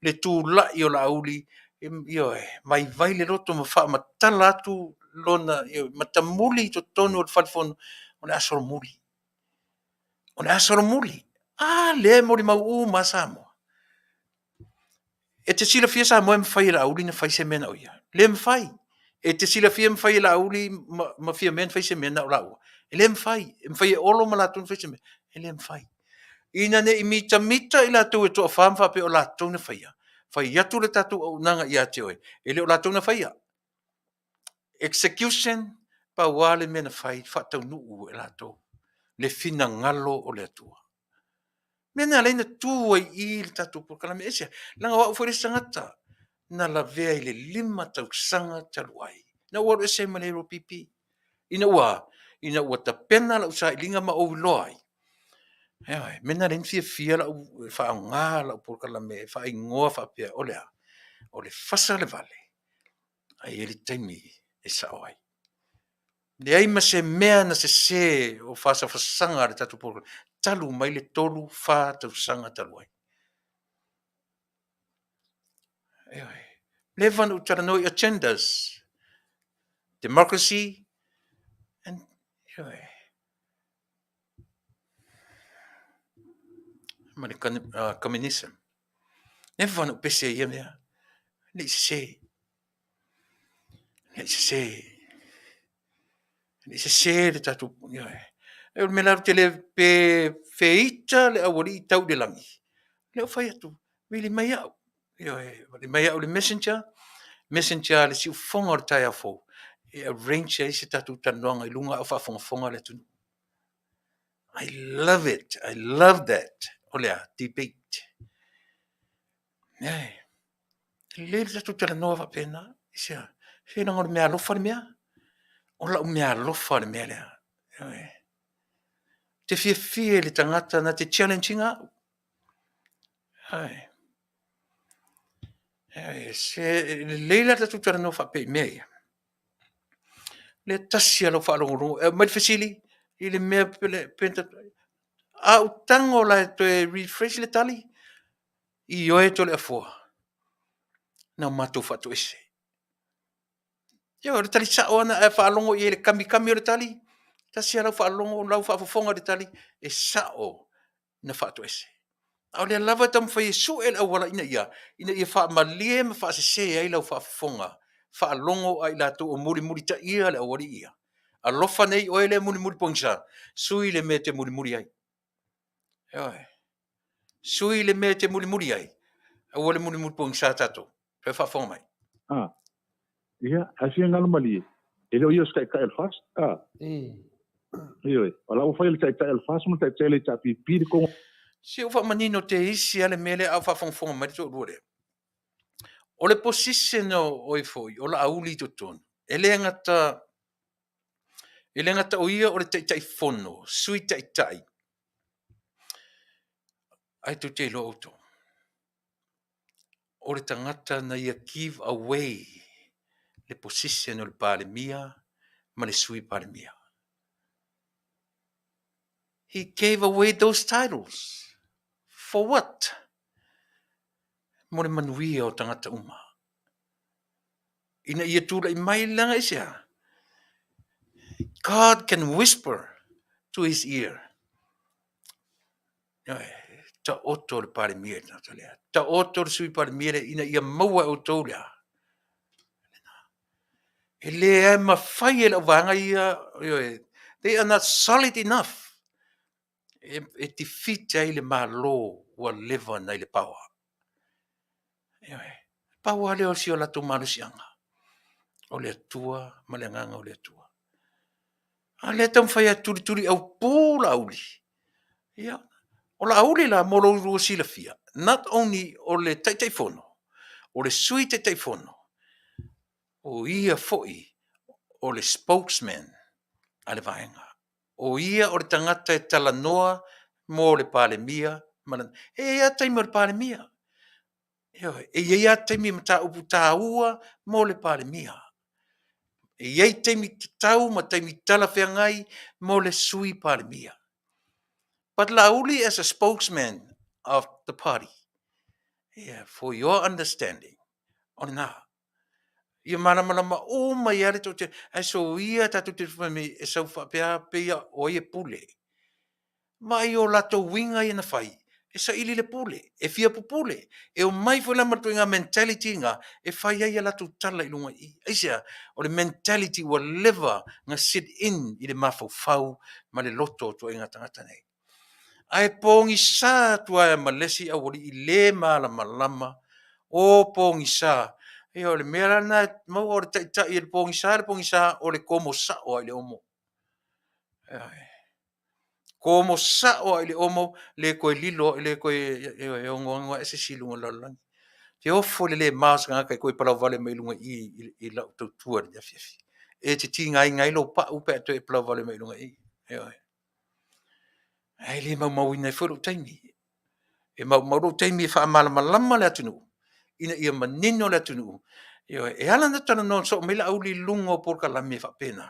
le tulai o Laauli, ioe, vaivai le loto ma faamatala atu lona, ioe, matamuli i totonu o le Fale Fono, o le a solomuli. O le a solomuli. A lea e molimau uma lava Samoa. E te silafia Samoa e mafai e Laauli na fai se mea na o ia? Le mafai. E te silafia e mafai e Laauli ma, ma Fiamē na fai se mea na o laua? E le mafai. E mafai e Olo ma latou na fai se mea? E le mafai. Ina ne i mitamita i latou e toafa ma faapea o latou na faia, fai atu le tatou auaunaga ia te oe, e le o latou na faia. Execution, pau lava le mea na fai, faataunuu e latou le finagalo o le Atua. Mea na ala ai na tu ai i i le tatou polokalame. Aisea? Leaga o au foi le isi tagata na lavea i le 5 tausaga talu ai. Na ou alu ese ai ma le LPP. Ina ua, ina ua tapena lau sailiga ma ou iloa ai. Ioe, mea na ala ai na fiafia lau faaaoga lau polokalame e faaigoa faapea, o le a? O le fasa le vale, ae i ai le taimi e sao ai. Leai ma se mea na sese o fasafasaga a le tatou polokalame talu mai le 3, 4 tausaga talu ai. Ioe. Leva ona ou talanoa i agendas, democracy and ioe. Ma le communism. Leva ona ou pese i ia mea. Le i sese. Le i sese. Le i sese le tatou... Ioe. E o le mea la ou te le pe feita le aualii tau i le lagi. Lea ua fai atu, vili mai au. Ioe, vili mai au i le messenger, messenger a le siufofoga o le taeao fou, e arrange ai se tatou talanoaga i luga a o faafogafoga le atunuu. I love it. I love that. O le a? Debate. Ioe. Lelei le tatou talanoa faapena. Aisea? Se leaga o le meaalofa le mea. O lau meaalofa le mea lea. Ioe. Ou te fiafia i le tagata na te challenge ina au. Ioe. Ioe, se lelei la le tatou talanoa faapea i mea ia. Lea tasi lava lau faalogologo, e aumai le fesili i le mea pe a ou tago la e toe rephrase le tali, Ioe Toleafoa, na o matou faatoese. Ioe, o le tali sao lava lena, a e faalogo i ai i le kamikami o le tali, tasi lava lau faalogo, lau faafofoga i le tali, e sao na faatoese. A o lea lava e taumafai e sue le auala ina ia, ina ia faamalie ma faasese ai lau faafofoga faalogo a i latou o mulimulitaia le aualii ia. Alofa nei oe lea e mulimuli pogisa, sui le mea e te mulimuli ai. Ioe. Sui le mea e te mulimuli ai, aua le mulimuli pogisa tatou. Toe faafofoga mai. A. Ia, ae finagalo malie, e le o ia o se taitai o le FAST. A. Ioe, o la ua fai e le taitai o le FAST ma le taitai o le HRPP le Se ua faamanino te isi lava le mea lea a o faafogafoga mai le toalua lea. O le position o oe foi, o Laauli i totonu, e le gata, e le gata o ia o le Taitaifono, Sui Taitai, ae tou te iloa outou, o le tagata na ia give away le position o le Palemia ma le Sui Palemia. He gave away those titles. For what? Mo le manuia o tagata uma. Ina ia tulai mai leaga i se a? God can whisper to his ear. Taoto le Palemia i le tagata lea. Taoto le Sui Palemia lea ina ia maua e outou le a? E le mafai e le auvaega ia, they are not solid enough e defeat ai le Malo ua leva ona i le power. Ioe, pau lava lea o si o latou malosiaga, o le Atua ma le Agaga o le Atua. A lea e taumafai e tulituli aupu Laauli. Ia, o Laauli la mo lo oulua silafia, not only o le Taitaifono, o le Sui Taitaifono, o ia foi o le spokesman a le Vaega. O ia o le tagata e talanoa mo le Palemia ma lana... E i ai lava taimi o le Palemia. Ioe, e i ai lava taimi e mataupu taua mo le Palemia. E i ai taimi tatau ma taimi talafeagai mo le Sui Palemia. But Laauli as a spokesman of the party, yeah, for your understanding, o lena. Ia malamalama uma ai lava le toatele, ae soia tatou te fai mai e sau faapea pei o ai e pule. Vaai i o latou uiga ia na fai, e saili le pule, e fia pupule, e omai foi la ma le ituaiga mentality lena e fai ai a latou tala i luga i i. Aisea? O le mentality ua leva na sit in i le mafaufau ma le loto o ituaiga tagata nei. Ae pogisa atu lava ma le isi aualii le malamalama, o pogisa. Ia o le mea la lena e maua o le taitai e le pogisa le pogisa, o le komo sao lava i le omo. Komo sao lava i le omo, le toe lilo, le toe e ogaoga ese si i luga o le lalolagi. Te ofo i le le ma o se tagata e toe palauvale mai i luga i i i lau tautua i le afiafi. E te tigaina ai lou pau pe a toe palauvale mai i luga i i. Ioe. Ae le maumauina ai foi lou taimi. E maumau lou taimi e faamalamalama le atunuu ina ia manino le atunuu. Ioe, e ala ona talanoa soo mai Laauli i luga o polokalame faapena,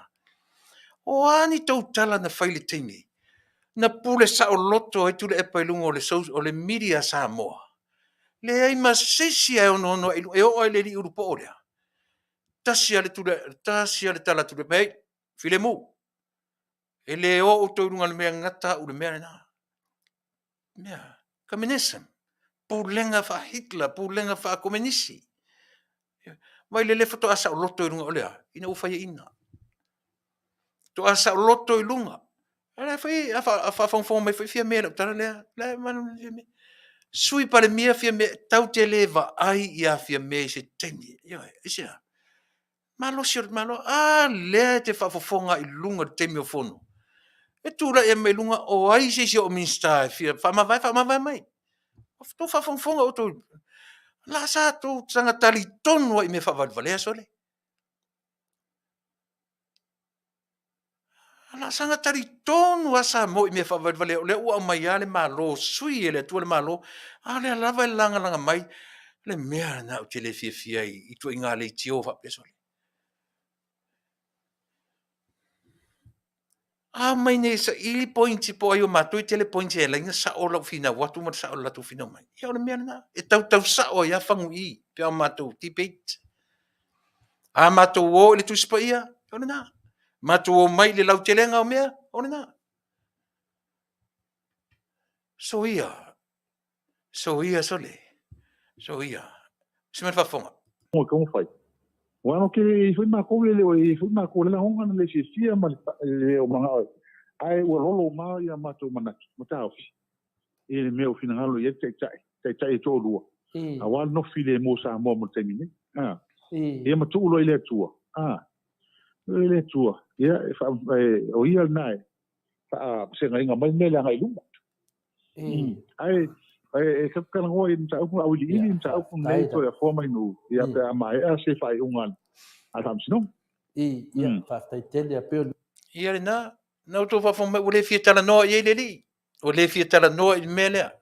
o a ni tou tala na fai i le taimi na pule saoloto ai Tuilaepa i luga o le, o le media a Samoa, leai ma se isi e onoono ai, e oo lava i le alii ulupoo lea, tasi lava le, tasi lava le tala a Tuilaepa, hei, filemu, e le o outou i luga o le mea, e gata au i le mea lena. Mea, communism, pulega faa-Hitler, pulega faa-Komenisi. Vai lele faatoa saoloto i luga o le a? Ina ua faiaina. Toa saoloto i luga. A la foi, a faafogafoga mai foi Fiame i lau tala lea, la e malamalama Fiame. Sui Palemia Fiame, tatou te le vaai ia Fiame i se taimi. Ioe, aisea? Malosi o le Malo, a lea e te faafofoga i luga i le taimi o fono. E tulai mai i luga, o ai se isi o Minisita e fia faamavae, faamavae mai. Tou faafogafoga outou, la sa tou saga talitonu lava i mea faavalevalea sole. La saga talitonu lava Samoa i mea faavalevalea, o lea ua aumai lava le Malo, sui e le Atua le Malo, a o lea lava e lagalaga mai le mea lena ou te le fiafia ai i ituaiga leitio faapea sole. A omai nei e saili points po o ai o matou e tele points e ala ai ona sao lau finau atu ma le sao o le latou finau mai. Ia o le mea lena. E tautau sao ai lava fagu i i pe a o matou debate. A matou o i le Tusi Paia, o lena. Matou omai i le lautelega o mea, o lena. Soia, soia sole, soia. Se mai faafofoga. Mo taumafai. Aua no ke i foi makou le leo i foi makou le lagona na le fiafia ma le o manao ae ua lolo ma ia matou manatu ma taofi i le mea o finagalo i ai le taitai, taitai e toalua. Aua le nofi le mo Samoa mo le taimi nei. Ah. Ia ma tuu loa i le Atua. Ah. I le Atua. Ia, e fa, e, o ia lena e faavasegaina mai mea le agai i luma. Ae E talanoa i mataupu auiliili mataupu nei Toleafoa ma Inu, ia pe a maea se faaiuga a le Faamasinoga. Ia, faafetai tele. Pei o Ia lena, na outou faafofoga mai ua le fia talanoa i ai le alii. Ua le fia talanoa i le mea lea.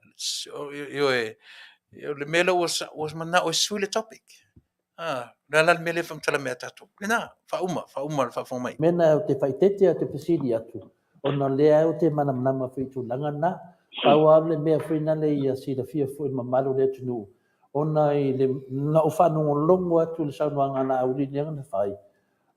Ioe, o le mea lea ua manao e sui le topic. Ah, o le a la le mea lea e faamatala mai ia tatou? Lena, faauma, faauma le faafofoga mai. Mea na ou te faaeteete ou te fesili atu, ona o lea ou te malamalama foi i tulaga na. Pau lava le mea foi lale ia silafia foi e le mamalu o le atunuu, ona i le, na ou faalogologo atu i le saunoaga a Laauli lea na fai,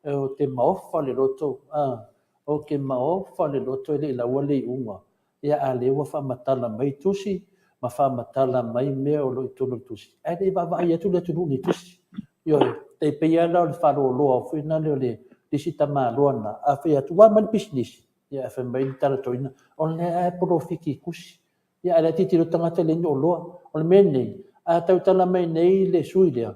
ou te maofa le loto, a, ou te maofa le loto e le i laua le iuga. Ia a lea ua faamatala mai tusi ma faamatala mai mea o lo o i totonu o le tusi, ae le i vaavaai atu le atunuu i ni tusi. Ioe, tai pei lava la o le faaloaloa foi lea o le isi tamaloa lena, a fai atu ua aumai le pisinisi, ia ae fai mai le tala toeaina, o lea lava e polofiti i tusi. Ia ae o la e tilotilo tagata e leai ni oloa. O le mea lenei, a tautala mai nei le sui lea,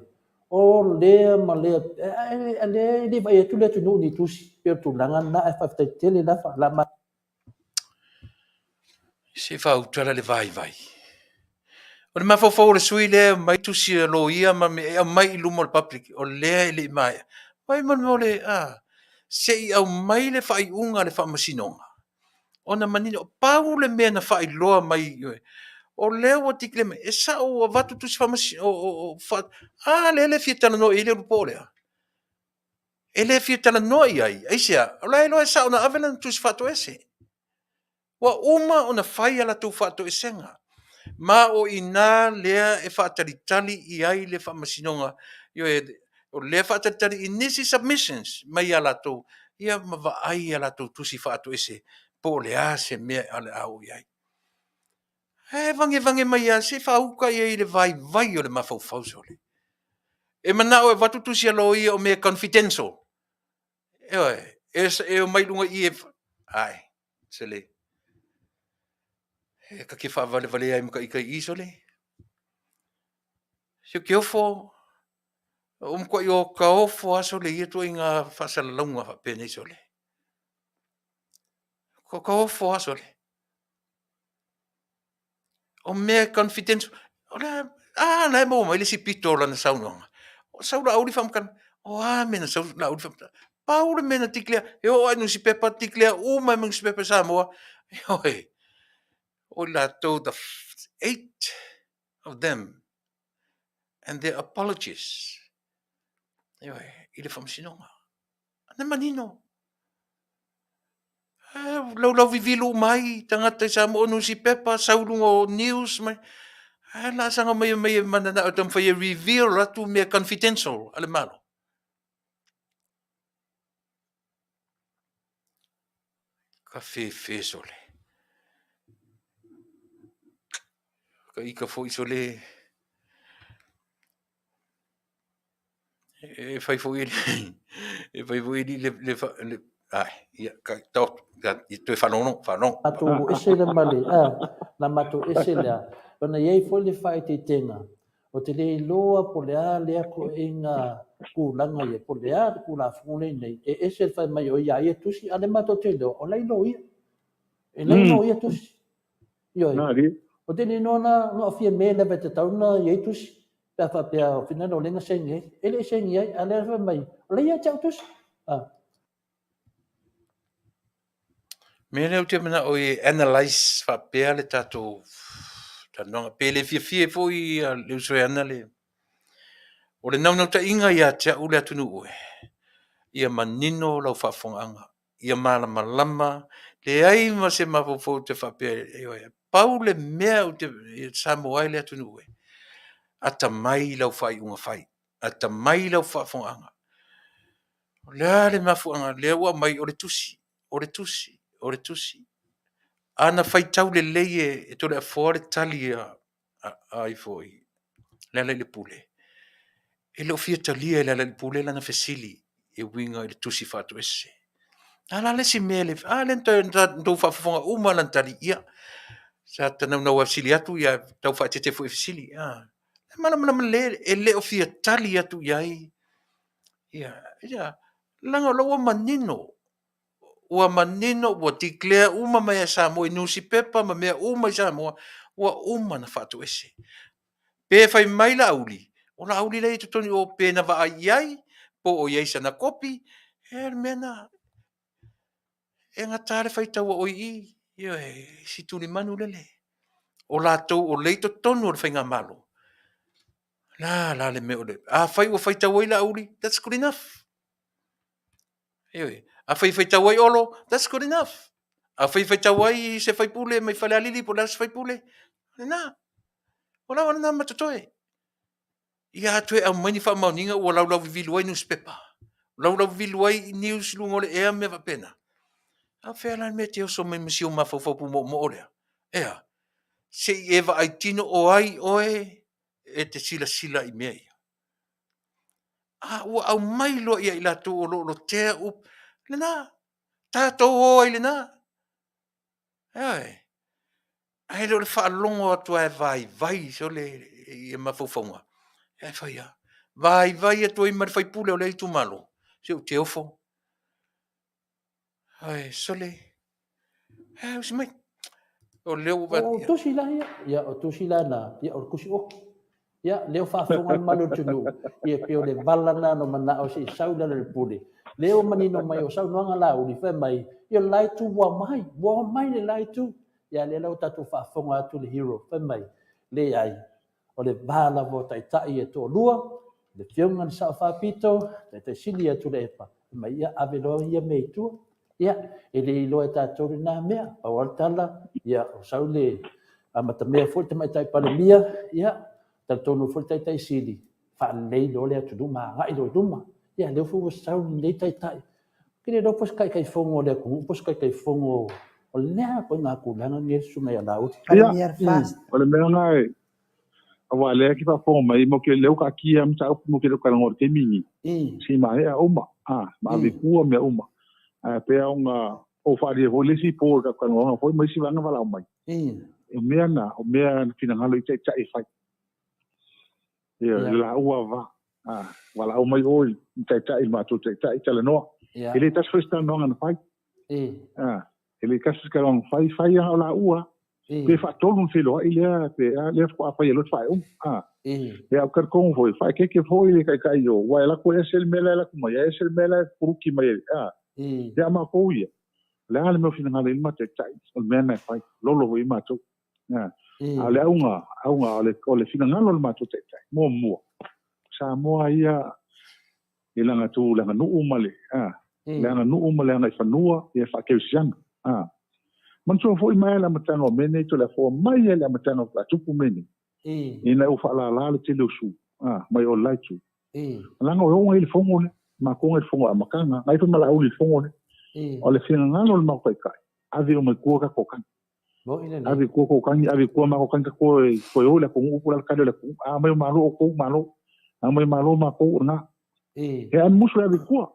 o lea ma lea, ae lea e le i vaai atu le atunuu i ni tusi. E pei o le tulaga lena, ae faafetai tele lava. La Se faautala le vaivai. O le mafaufau o le sui lea e aumai tusi a loia ma mea e aumai i luma o le public, o lea e le i maea. Vaai ma le mea o le, a, se i aumai le faaiuga a le Faamasinoga ona manino. Pau le mea na faailoa mai, o lea ua declare mai, e sao ua avatu tusi faamasino, a lea e le fia talanoa i ai le ulupo lea. E le fia talanoa i ai, aisea? O la e iloa e sao na ave lana tusi faatoese. Ua uma ona fai a latou faatoesega, ma o i ina lea e faatalitali i ai le Faamasinoga, ioe, o lea e faatalitali i nisi submissions mai ia latou, ia ma vaai i a latou tusi faatoese po o le a se mea o le a oo i ai. Ae vagevage mai lava se i faauta i ai i le vaivai o le mafaufau sole. E manao e avatu tusi a loia o mea confidential. Ioe, e omai i luga i i e... Ai, sole. E ta te faavalevalea ai ma ta ita i i, sole. Si ou te ofo, ua matuai otaofo lava sole i ia ituaiga faasalalauga faapenei sole. Otaofo lava sole. O mea e confidential. O le a, la e maua mai le isi pito o lana saunoaga. O sau Laauli faamatala, o a mea na sau Laauli faamatala? Pau le mea na declare, e oo lava i nusipepa, declare uma lava i nusipepa i Samoa. Ioe, o i latou, the 8 of them and their apologies. Ioe, i le faamasinoga. Na manino. Laulau vivilu uma ai tagata i Samoa, o nusipepa, sau i luga o news mai. Ae laasaga mai mai e mananao e taumafai e reveal atu mea confidential a le Malo. Ka fefe sole. Ka ika foi sole. E fai foi e fai foi le le le ai ia ka taoto ia toe faalogologo faalogologo. Matou ese lea ma le a na matou ese lea ona e i ai foi le faaeteetega ou te le iloa po o le a lea ituaiga tulaga ia po o le a le Tulafono lea nei e ese le fai mai o ia ia tusi a o lea matou te iloa o la e loia e la e loia tusi. Ioe. Ou te le iloa na o Fiame lava e tatau ona i ai tusi pe a faapea o finagalo o lea na saini ai. E le i saini ai, a o lea fai mai, o la e ia te au tusi. A. Mea lea ou te manao e analyse faapea le tatou talanoaga. Pe le fiafia ai foi le uso e ana le... O le naunautaiga ia te au le atunuu e, ia manino lau faafofogaaga ia malamalama, leai ma se mafaufau ou te faapea, ioe, pau le mea ou te Samoa e le atunuu e, atamai i lau faaiuga fai, atamai i lau faafofogaaga. O le a le mafuaaga lea ua aumai o le tusi, o le tusi, o le tusi. A na faitau lelei e Toleafoa le tali a ai foi Lealailepule, e le o fia talia e Lealailepule lana fesili e uiga i le tusi faatoese. A la le isi mea le, a lea na outou faafofoga uma lana tali, ia, sa ta naunau e fesili atu, ia tau faaeteete foi e fesili. A, e malamalama lelei, e le o fia tali atu i ai, ia, ia, leaga o la ua manino. Ua manino, ua declare uma mai e Samoa i nusipepa ma mea uma i Samoa, ua uma ona faatoese. Pe fai mai Laauli, o Laauli la e i totonu o pe na vaai i ai, po o i ai sana kopi, e o le mea na, e gata le faitau a oe i i, ioe, si tulimanu lele. O latou o lea e i totonu o le Faigamalo, la la le mea o le... Afai ua faitau ai Laauli, that's good enough. Ioe. Afai e faitau ai Olo, that's good enough. Afai e faitau ai se faipule mai Falealili po o le a se faipule, lena. O la lena ma totoe. Ia atu e aumai ni faamaoniga ua laulauvivilu ai nusipepa, laulauvivilu ai news i luga o le ea ma mea faapena. A o fea la le mea e te oso mai ma si ou mafaufau pumoomoo lea? E a? Se i e vaai tino o ai oe e te silasila i mea ia? A ua aumai loa ia i latou o lo o lotea upu, lena, tatou o ai i lena. Ioe. Ae le o le faalogo atu lava e vaivai sole ia mafaufauga, ae fai lava. Vaivai atu ai ma le faipule o lea itumalo, se ou te ofo. Ae sole, ae usi mai. O lea ua O tusi la ia, ia o tusi la na, ia o le tusi oki. Ia, lea ua faafofoga le mamalu o le atunuu, ia pei o le vala lena na manao se i sau i lalo i le pule. Lea ua manino mai o saunoaga Laauli fai mai, ia o le la itu ua omai, ua omai le la itu. Ia lea la ua tatou faafofoga atu le hero fai mai, leai, o le va lava o taitai e toalua, le Afioga i le Sao Faapito, Taitai Sili ia Tuilaepa, fai mai, ia ave loa ia mea i tua. Ia, e le iloa e tatou lena mea. Pau lava le tala, ia, o sau le amatamea foi le Tamaitai Palemia, ia, talitonu foi le Taitai Sili, faalelei loa le atunuu ma agai loa i luma. Ia, lea foi ua sau lenei Taitai. Ou te le iloa po o se Taitaifono a le atunuu po o se Taitaifono o le a ituaiga tulaga lenei le susuga ia Laauli. Ia, o le mea lena e, aua o lea e te faafofoga mai, mo ke lea ua taatia mataupu mo ke le talanoa i le taimi lenei. Se i maea uma, a, ma ave i tua mea uma. Ae pei ona ou faaalia foi le isi po i le tatou talanoaga foi ma isi vaega valaau mai, o mea na, o mea na finagalo i taitai e fai. Ia, le laua va, a, valaau mai oe i taitai, i le matou taitai, talanoa. E le tasi foi se talanoaga na fai. A, e le tasi se talanoaga na fai, fai lava o laua. Pe faatolu ona feiloai lea, pe a, lea faatoa fai loa le faaiuga. A, ia, ou te talitonu foi, faaeteete foi le taitai o, aua e alu atu e ese le mea la e alu atu mai, ae ese le mea la e puluki mai ai. A, ia matou ia, o le a le mea o finagalo i ai le ma taitai, o le mea lena e fai, lolo foi i ai matou. A, a o le auga, auga o le, o le finagalo o le matou taitai, muamua, Samoa ia i lana tu, le aganuu ma le, a, le aganuu ma le agaifanua, ia faakerisiano. A. Manatua foi mai le amataga o mea nei, Toleafoa, mai lava i le amataga faatoa tupu mea nei, ina ua faalala le tele o sui, a, mai o le la itu. Leaga o e oo ai i le fono lea, matou na i le fono amataga, na i foi ma Laauli i le fono lea. O le finagalo o le matou taitai, ave uma i tua tatou tagi. Ave i tua kou tagi, ave i tua matou tagi, tatou toe o i le atunuu po o le a le tali o le atunuu. A omai o malo outou, malo. A omai o malo matou, o lena. E ave musu e ave i tua.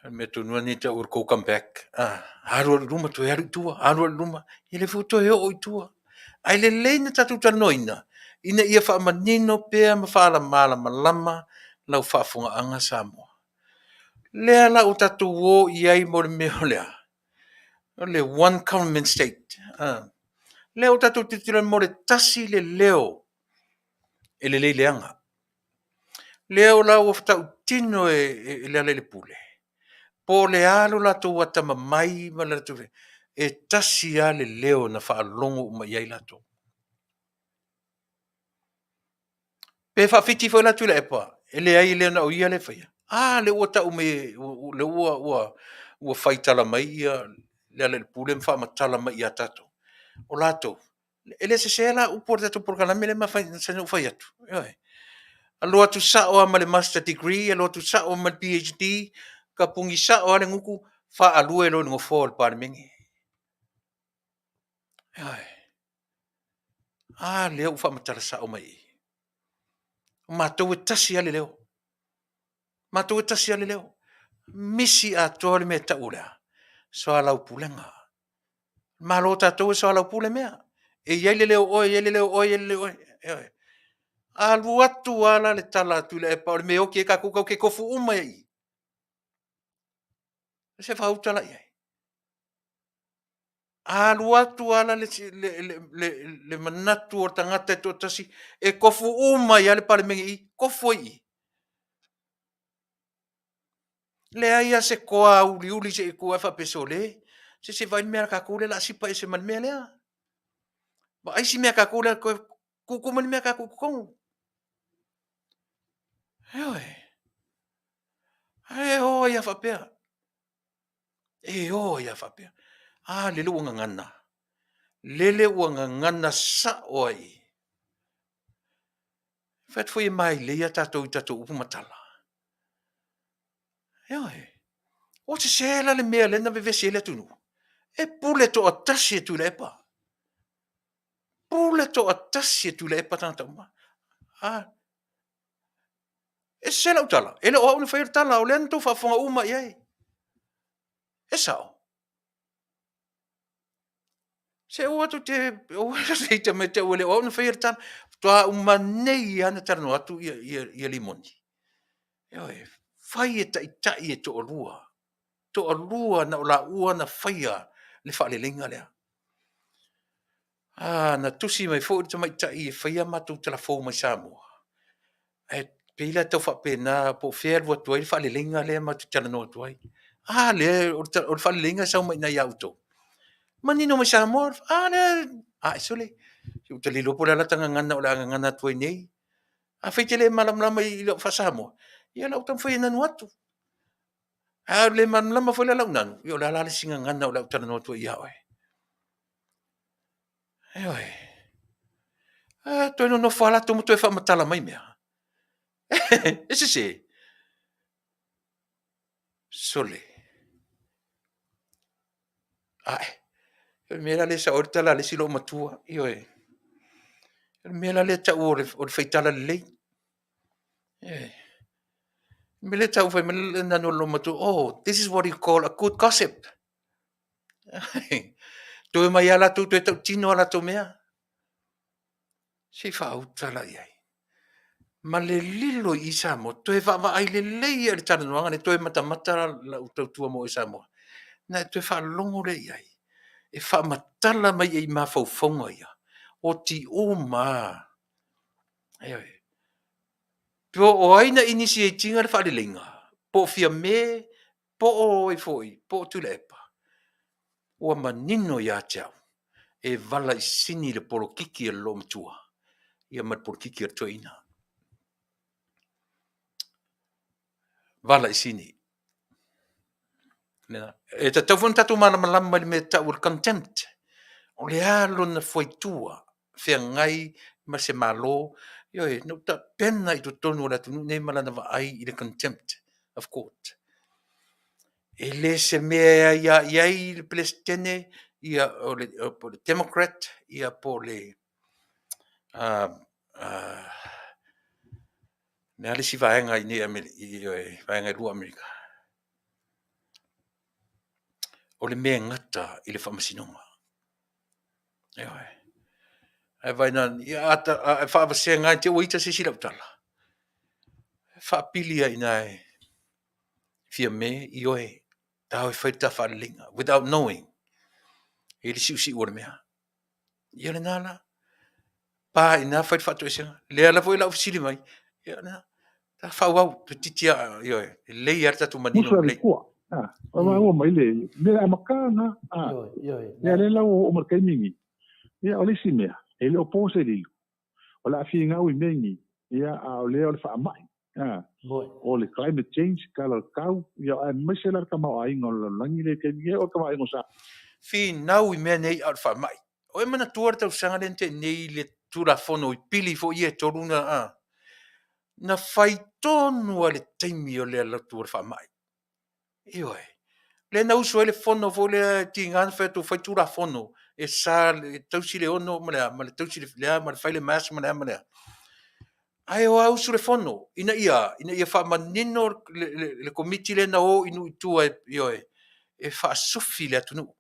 O le mea tonu lava lenei tau o le go come back. Ah, alu alu i luma, toe alu i tua, alu alu i luma, ia lea foi ua toe oo i tua. Ae lelei na tatou talanoaina ina ia faamanino pea ma faalamalamalama lau faafofogaaga Samoa. Lea la ua tatou o i ai mo le mea o le a? O le one government state. Lea ua tatou tilotilo mo le tasi le leo e lelei leaga. Lea la ua tautino e Lealailepule, po o le a lo latou atamamai ma le latou, e tasi lava le leo na faalogo uma i ai latou. Pe faafiti foi la Tuilaepa, e leai e le na o ia lea e faia. A lea ua tau mai, lea ua fai tala mai ia Lealailepule ma faamatala mai ia tatou. O latou, e le sese la upu o le tatou polokalame lea na ou fai atu. Ioe. Alu atu sao lava ma le Master Degree, alu atu sao ma le PhD, tapuni sao lava le gutu, faalue loa i le nofoa o le Palemene. Ioe. A lea ua faamatala sao mai i i. O matou e tasi lava le leo. Matou e tasi lava le leo. Misi atoa le mea e tau o le a? Soalaupulega. Malo tatou e soalaupule mea. E i ai le leo o oe, e i ai le leo o oe, e i ai le leo o oe. Ioe. Alu atu lava la le tala a Tuilaepa o le mea e oti ai tatou, tatou te tofu uma i i. Se faauta la i ai. Alu atu ala le, le, le, le, le manatu o le tagata e toatasi, e kofu uma ai le Palemene i, kofu ai i. Leai a se koa uliuli se i tu ae faapea sole, se se vaai le mea a tatou lea o le a sipa ese ma le mea lea. Vaai si mea a tatou lea toe tuutuu mai le mea a tatou i totonu. Ioe. E o ai a faapea. E o ai a faapea. A, lele ua gagana. Lele ua gagana sao ai. Fai atu foi e mailei a tatou i tatou upu ma tala. Ioe. Ua sese la le mea lea na vevesi ai le atunuu. E pule toatasi e Tuilaepa. Pule toatasi e Tuilaepa tagata uma. A, e sese lau tala. E le o au na faia le tala, o lea na tou faafofoga uma i ai. E sao. Se aua tou te, aua tou te ita mai te au e le o au na faia le tala. Faatoa uma nei lava na talanoa atu ia, ia, ia Limoni. Ioe, fai e taitai e toalua. Toalua na o laua na faia le faaleleiga lea. A, na tusi mai foi le tamaitai e faia matou tala fou mai Samoa. Ae pei la e tau faapena po o fea e alu atu ai le faaleleiga lea matou te talanoa atu ai. A lea, o le faaleleiga e sau mai i ina ia outou. Manino mai Samoa, a lea, a e sole, se ua ta le iloa po o le a lata gagana o le a gagana atu ai nei. Afai e te le malamalama i lau faa-Samoa, ia o le a ou taumafai e nanu atu. A le malamalama foi la lau nanu, ia o le a la le isi gagana o le a ou talanoa atu ai ia oe? Ioe. A, toe nonofo lava latou ma toe faamatala mai mea. E sese. Sole. Ae, o le mea la lea e sao ai le tala a le isi loomatua, ioe. O le mea la lea e tau o le faitala lelei. Ioe. O le mea lea e tau fai mai le nanu a le loomatua, oh, this is what you call a good gossip. Toe omai lava latou toe tautino a latou mea. Se i faauta la i ai. Ma le lilo i i Samoa, toe vaavaai lelei i le talanoaga lea, toe matamata lau tautua mo oe Samoa, ona e toe faalogo lea i ai, e faamatala mai i mafaufauga ia, oti uma lava. Ioe. Po o ai na initiate ina le faaleleiga, po o Fiame, po o ai foi, po o Tuilaepa, ua manino ia te au, e vala i sini le polokiki a le loomatua ia ma le polokiki a le toeaina. Vala i sini. E tatau foi ona tatou malamalama i le mea e tau o le contempt. O le a lona fuaitua feagai ma se Malo, ioe, na ou tapena i totonu o le atunuu nei ma lana vaai i le contempt of court. E le se mea e aia i ai le Peresetene, ia, o le, po o le Democrat, ia, po o le, le a le isi vaega i nei i vaega e lua Amerika. O le mea e gata i le faamasinoga. Ioe. Ae vaai na, ia, a faavasega te i ua ita se isi i lau tala. Faapili ai i ina e Fiame, ioe, ta o e fai le ta faaleleiga, without knowing, i le siusiu o le mea. Ia lena la. Pa i ina fai le faatoesega. Lea la foi la ou fesili mai, ia lena. Ta faaauau, toeitiiti lava, ioe, lelei lava le tatou manino Musa le kua. Ah, o mm. mai le me a makana. Ah. Ia le la o ma taimi ni. Ia o le isi mea, e le o po se lilo. O le a finau i mea nei, ia a o lea o le faamai. Ah. O le climate change, ka la kau, ia aemaise la le tamaoaiga o le lalolagi le taimi nei, o le tamaoaiga o sa. Finau i mea nei a o le faamai. O e manatua le tausaga lea na tea nei le Tulafono i pili foi ia e tolu na, a, na fai tonu lava i le taimi o le alu atu o le faamai. Ioe. Lea na usu ai le fono foi lea e tiga ona fai atu fai Tulafono e sa e tausi le ono ma le a, ma le tausi le a, ma le fai le mask ma le a ma le a. Ae o a usu le fono ina ia, ina ia faamanino le, le, le komiti lea na o i nuu i tua e, ioe, e faasofi le atunuu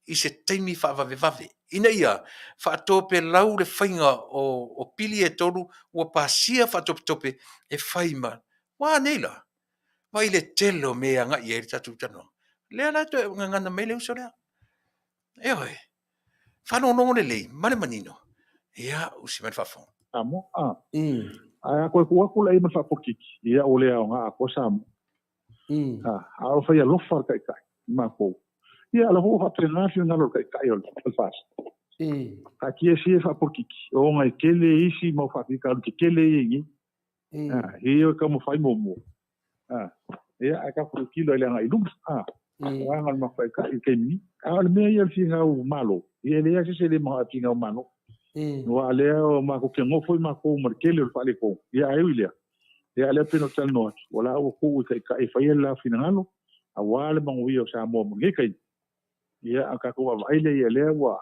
i se taimi faavavevave ina ia faatopelau le faiga o, o pili e tolu ua pasia faatopetope e fai ma. Ua a nei la? Vaai i le tele o mea e agai i ai le tatou talanoaga. Lea la e toe gagana mai le uso lea. Ioe. Faalogologo lelei ma le manino. Ia, usi mai le faafofoga. Samoa, a. Ae a toe tuu atu la i ai ma le faapolokiki, ia ua le aoga atoa Samoa. A, a o fai alofa le Taitai i matou. Ia, o la foi ua faapena le finagalo o le Taitai o le FAST. Taatia sia faapolokiki, ona e tele isi mau faafitauli tetele ia i nei. A, ia e taumafai muamua. A, ia, ae tatou tilotilo i le agai i luma. A, o aga o le matou Taitai i le taimi nei. A o le mea ia o le finau Malo, ia e leai lava se isi e le manao e finau Malo. Aua o lea matou te nofo foi matou ma le tele o le faaletonu, ia ae ui i lea, Ia, lea pei ona ou talanoa atu, o la ua tuu i taitai e fai ai le la finagalo, aua le manuia o Samoa mo lenei taimi. Ia, a o tatou vaavaai lea i ai, lea ua,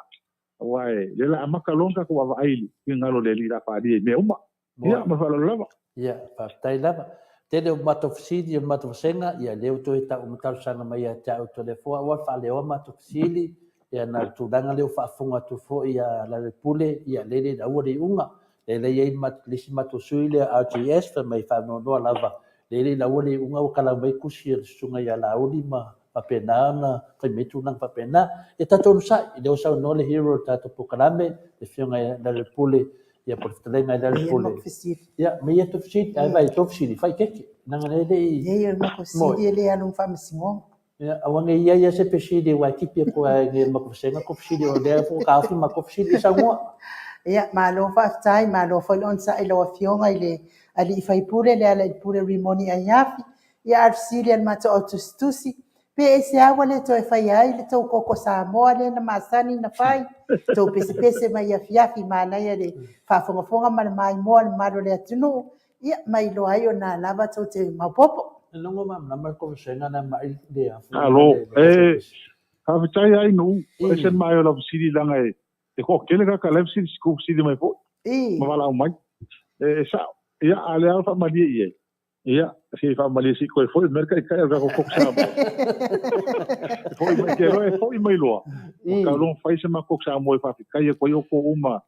aua e, lea la amata loa ona tatou vaavaai i le finagalo o le Alii o le a faaalia i mea uma. Ia, ma le faaaloalo lava. Ia, faafetai lava. Tele o matou fesili o le matou vasega, ia lea ua toe tau ma talosaga mai ia te au Toleafoa aua le faaleoa matou fesili, ia na o le tulaga lea ua faafofoga atu foi ia Lealailepule, ia lele ina aua le iuga. Lea la e i ai le isi matou sui lea RGS fai mai faanoanoa lava, lele ina ua le iuga ua talau mai tusi a le susuga ia Laauli ma faapena ona fai mai tulaga faapena. Ia tatou onosai, lea ua saunoa le hero o le tatou polokalame, le afioga ia Lealailepule, ia po o le fetalaiga ia Lealailepule. Ia, ma ia tou fesili, ae vaai, tou fesili, faaeteete, leaga e le i... Leai, o le matou fesili e le alu i le faamasinoga. Ia, aua ne i i ai lava se fesili aua e tipi atu lava e le matou vasega tou fesili o lea foi ua taofi matou fesili. Ia saunoa. Ia, malo faafetai, malo foi le onosai i lau Afioga i le sui usufono Lealailepule Rimoni Aiafi. Ia, a o le fesili a le matou au tusitusi, pe aisea ua le toe faia ai le tou koko Samoa lea na masani ona fai, tou pesepese mai afiafi, manaia le faafogafoga ma le maimoa a le mamalu o le atunuu, ia ma iloa ai o lena lava tou te maopoopo. E logo malamalama le conversation na mai le afu. Alo, e faafetai ai nuu, e ese le manaia o lau fesili leaga e e toatele tagata la e fesili fesili mai foi ma valaau mai. E sao, ia a o lea lava faamalie i ai. Ia, se i faamalie se i toe foi mai le taitai o le tatou koko Samoa. E foi mai, te iloa e foi mai loa. Ua tau loa fai se matou koko Samoa e faafetai atu ai outou uma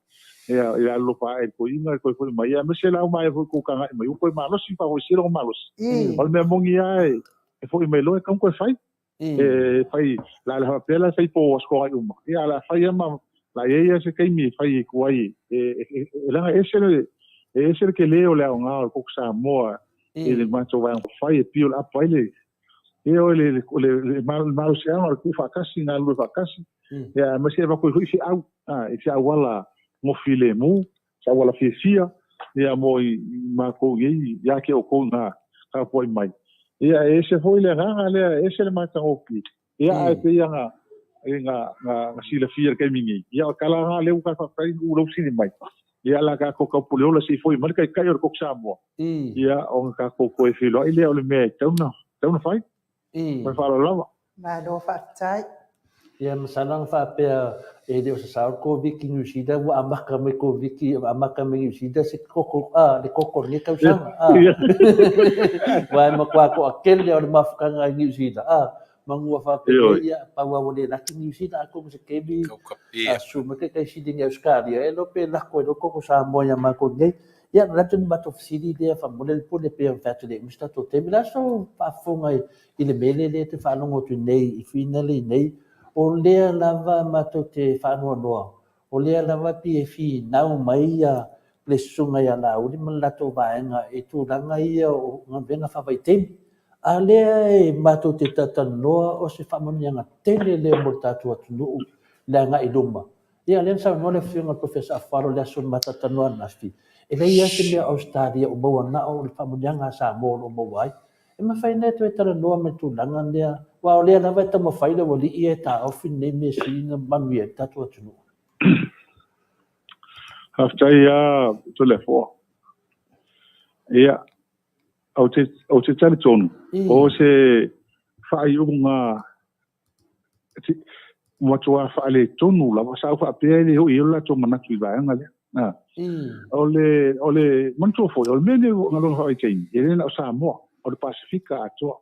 ia i le alolofa ae i le toeaina e toe foi mai. Ia aemaise la uma ae foi tou tagai mai, ua toe malosi ma faafoisia lona malosi. O le mea moni lava e foi mai loa e tatau ona toe fai. E fai, la le faapea la e fai po o Aso Toonai uma. Ia, a o le a fai lava ma, la i ai lava se taimi e fai atu ai, e leaga e ese le, e ese le tele o le aoga o le koko Samoa i le matou vaega fai e pio le apa ai le, ia o le, le, le malosiaga o le tuufaatasi, galulue faatasi, ia, aemaise e avatu ai foi feau, i se auala gofilemu, se auala fiafia, ia, mo i matou nei, ia te outou na tapuai mai. Ia, e ese foi le agaga lea, e ese le matagofie. Ia, ae pei lava na, na, na silafia i le taimi nei. Ia, o le tala lena lea ua ta faafetai ua lausili mai. Ia, o le a tatou taupuleola se i foi mai le Taitai o le Koko Samoa. Ia, ona tatou toe feiloai lea o le mea e tatau ona fai. Ma le faaaloalo lava. Malo faafetai. Ia masalo ana faapea e le o sasao le Koviti i Niu Sila ua amata mai Koviti amata mai Niu Sila se koko a le koko o lenei tausaga a. Aua e matua toatele o le mafutaga i Niu Sila a manu faapea ia pau lava ua le laki Niu Sila atonu se taimi susu mai taitai sili i Ausetalia e iloa pe lako ai loa le koko Samoa ia matou nei. Ia, na alu atu le matou fesili lea faamolemole le pule pei ona fai atu e le umi se tatou taimi. O le a sou faafofoga i le mele lea e te faalogo atu nei i finally nei, o lea lava matou te faanoanoa, o lea lava pei e finau mai le susuga ia Laauli ma le latou vaega i tulaga ia o galuega faavaitaimi. A lea e matou te talatalanoa o se faamanuiaga tele lea mo le tatou atunuu i le agai i luma. Ia, lea na saunoa le Afioga i le Professor Afualo i le aso na matou talanoa ananafi, e leai lava se mea o Ausetalia o maua na o le faamanuiaga a Samoa o lo o maua ai. E mafai ona e toe talanoa mai i le tulaga lea, aua o lea lava e taumafai le aualii ia e taofi lenei mea sili ona manuia ai le tatou atunuu. Faafetai lava Toleafoa. Ia, ou te, ou te talitonu, o se faaiuga matua faaletonu lava, sa ou faapea e le oo i ai lo latou manatu i le vaega lea. O le, o le, manatua foi, o le mea lenei o galuega faavaitaimi, e le na o Samoa, o le Pasefika atoa.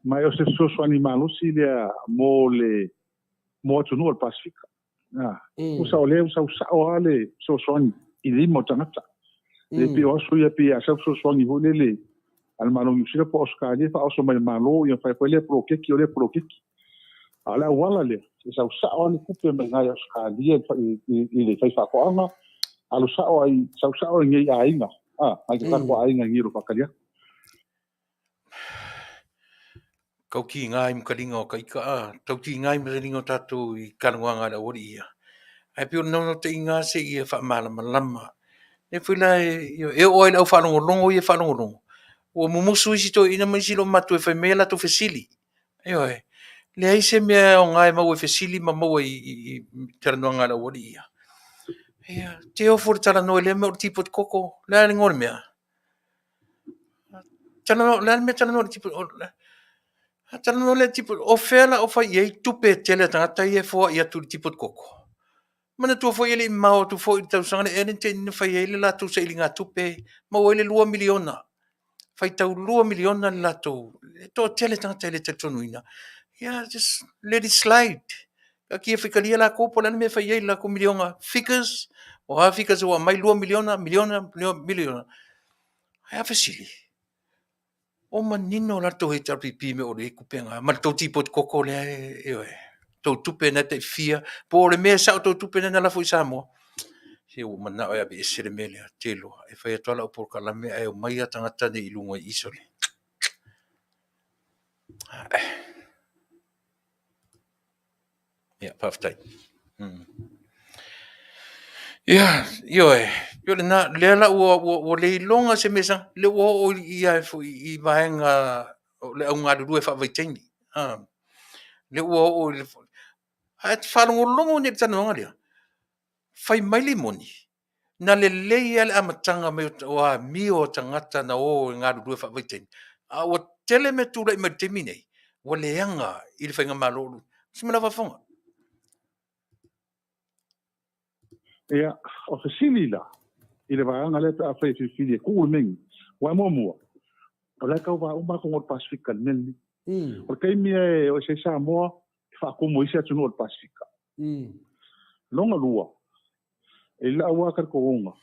Ma o se fesoasoani malosi lea mo le, mo atunuu o le Pasefika. Tusa o lea ua sau sao lava le fesoasoani i lima o tagata. E le pei o aso ia pei a sau fesoasoani foi lele, A le Malo o Niu Sila po o Ausetalia e faaoso mai i le Malo ia ona fai atu ai lea poloketi o lea poloketi. A o le auala lea, e sau sao lava le tupe mai i Ausetalia i le faifaatoaga, alu sao ai, sau sao ai nei aiga, a, nai o tatou aiga i nei o lo o faatali atu. Tau tiga ai ma taliga o ta ita a, tau tiga ai ma taliga o tatou i talanoaga a le aualii ia. Ae pei o le naunautaiga lava se i faamalamalama. Lea foi la e oo lava i le aufaalogologo ia e faalogologo, ua mumusu isi toeaiina ma isi olomatua e fai mai a latou fesili. Ioe. Leai se mea e aoga e maua i fesili ma maua i talanoaga a le aualii ia. Ia, te ofo i le talanoa i lea mea o le tipoti koko. O le a le igoa o le mea? Talanoa, o le a le mea e talanoa i le tipoti koko? Talanoa lea i le tipoti, o fea la o fai i ai tupe tele a tagata ia e foai atu i le tipoti koko? Manatua foi e le i mamao atu foi i le tausaga lea ea na tea nei na fai ai le latou sailigatupe, maua ai le $2 miliona, faitau $2 miliona le latou, e toatele tagata e le talitonuina. Ia just let it slide. Taatia e faitalia latou po o le a le mea e fai i ai i le latou miliona. Figures, o a figures ua aumai, $2 miliona, miliona, miliona. Ae a fesili? Ua manino la le tou HRPP i mea o i ai tupe na, ma le tou tipoti koko lea e, ioe, tou tupe na e tai fia, po o le mea e sao tou tupe na na lafo i Samoa. Se ua ou manao e aveese le mea lea, ou te iloa, e fai atu lava lau polokalame ae omai lava tagata nei i luga i i sole. Ia, faafetai. Ia, ioe, pei o lena, lea la ua, ua, ua le iloga se mea e saga, lea ua oo i, i, foi i vaega o le au galulue faavaitaimi. Ah, lea ua oo i le... Ae te faalogologo nei i le talanoaga lea, fai mai le moni, na lelei lava le amataga mai o amio a tagata na o e galulue faavaitaimi, a ua tele mea tulai mai i le taimi nei, ua leaga i le faigamalo o lo o i ai. Ma lau faafofoga. Ia, o fesili la i le vaega lea pe afai e filifili e tuu le mea nei. Aua e muamua, o la e tauva uma atunuu o le Pasefika i le mea lenei. O le taimi e o ese ai Samoa, e faatumu e isi atunuu o le Pasefika. Lona lua, i lau lava talitonuga,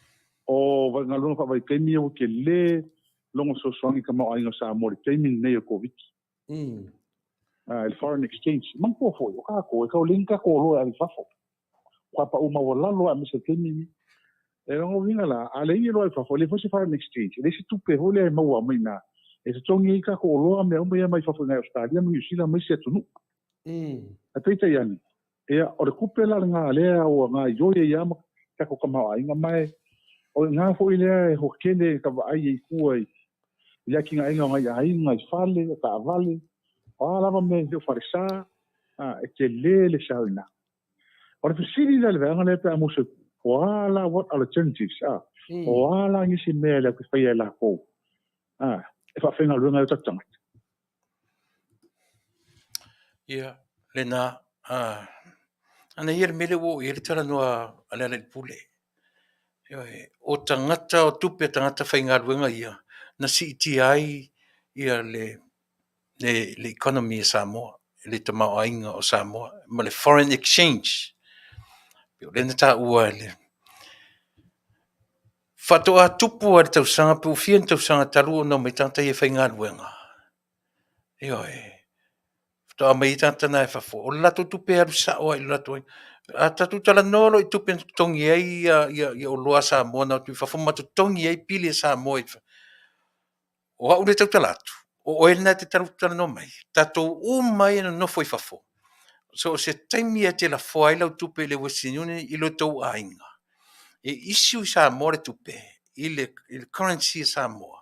o galuega faavaitaimi ia ua tele lona fesoasoani i tamaoaiga o Samoa i le taimi lenei o le Koviti. I le foreign exchange. Manatua foi, o tatou, e tau leai ni tatou oloa e ave i fafo. Ua pau maualalo lava aemaise le taimi lenei. E lona uiga la, a leai ni oloa i fafo, e leai foi se foreign exchange, e leai se tupe foi lea e maua mai i ina e totogi ai tatou oloa ma mea uma ia mai fafo i nai Ausetalia ma Niu Sila ma isi atunuu. Ae peitai ane, ia, o le tupe la lena lea ua gaoioi ai lava ma tatou tamaoaiga, ma o i ina foi lea e hoakele ka vaai ai i tua i le atinaeina o nai aiga i fale, o taavale, o a lava mea i falesa, e tele le sao i ina. O le fesili la i le vaega lea pe a musu, o a la, what alternatives, a, o a la nisi mea e latou te faia e latou, a, e faafaigaluega ai o tatou tagata. Ia, lena, a, ana ia le mea lea ua oo i ai le talanoa a Lealailepule. Ioe, o tagata, o tupe a tagata faigaluega ia na siitia ai ia le, le economy a Samoa, le tamaoaiga o Samoa ma le foreign exchange. O lea na taua e le Faatoa tupu lava i le tausaga pe ua fia ni tausaga talu ona omai tagata ia e faigaluega. Ioe, faatoa omai ai tagata na e fafo, o le latou tupe e alu sao lava i le latou aiga. A tatou talanoa loa i tupe na totogi ai ia oloa a Samoa na o atu i fafo ma totogi ai pili a Samoa i O au lea e tautala atu, o oe lena e te talanoa mai, tatou uma ia e nonofo i fafo, so o se taimi e te lafoa ai lau tupe i le Western Union i lo tou aiga, e issue i Samoa le tupe i le currency a Samoa,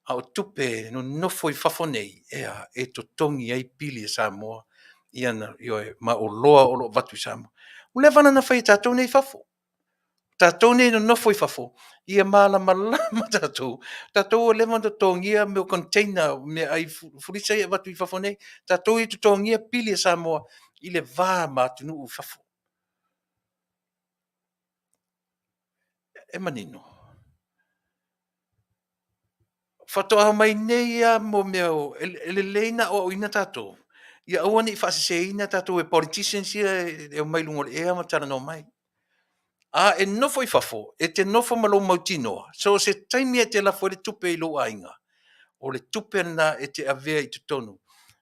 a o tupe e nonofo i fafo nei, e a, e totogi ai pili a Samoa ia na, ioe, ma oloa o lo o avatu i Samoa. Ua leva ona fai e tatou nei i fafo. Tatou nei nonofo i fafo, ia malamalama tatou, tatou ua leva ona totogia mea o container, meaai fulisa ia e avatu i fafo nei, tatou ia e totogia pili a Samoa i le va ma atunuu i fafo. E manino. Faatoa omai nei lava mo mea o, e lelei ona aoaoina tatou, ia aua ne i faaseseina tatou e politicians ia e omai i luga o le ea ma talanoa mai. A e nofo i fafo, e te nofo ma lou mautinoa, so o se taimi e te lafo ai le tupe i lou aiga. O le tupe lena e te avea i totonu,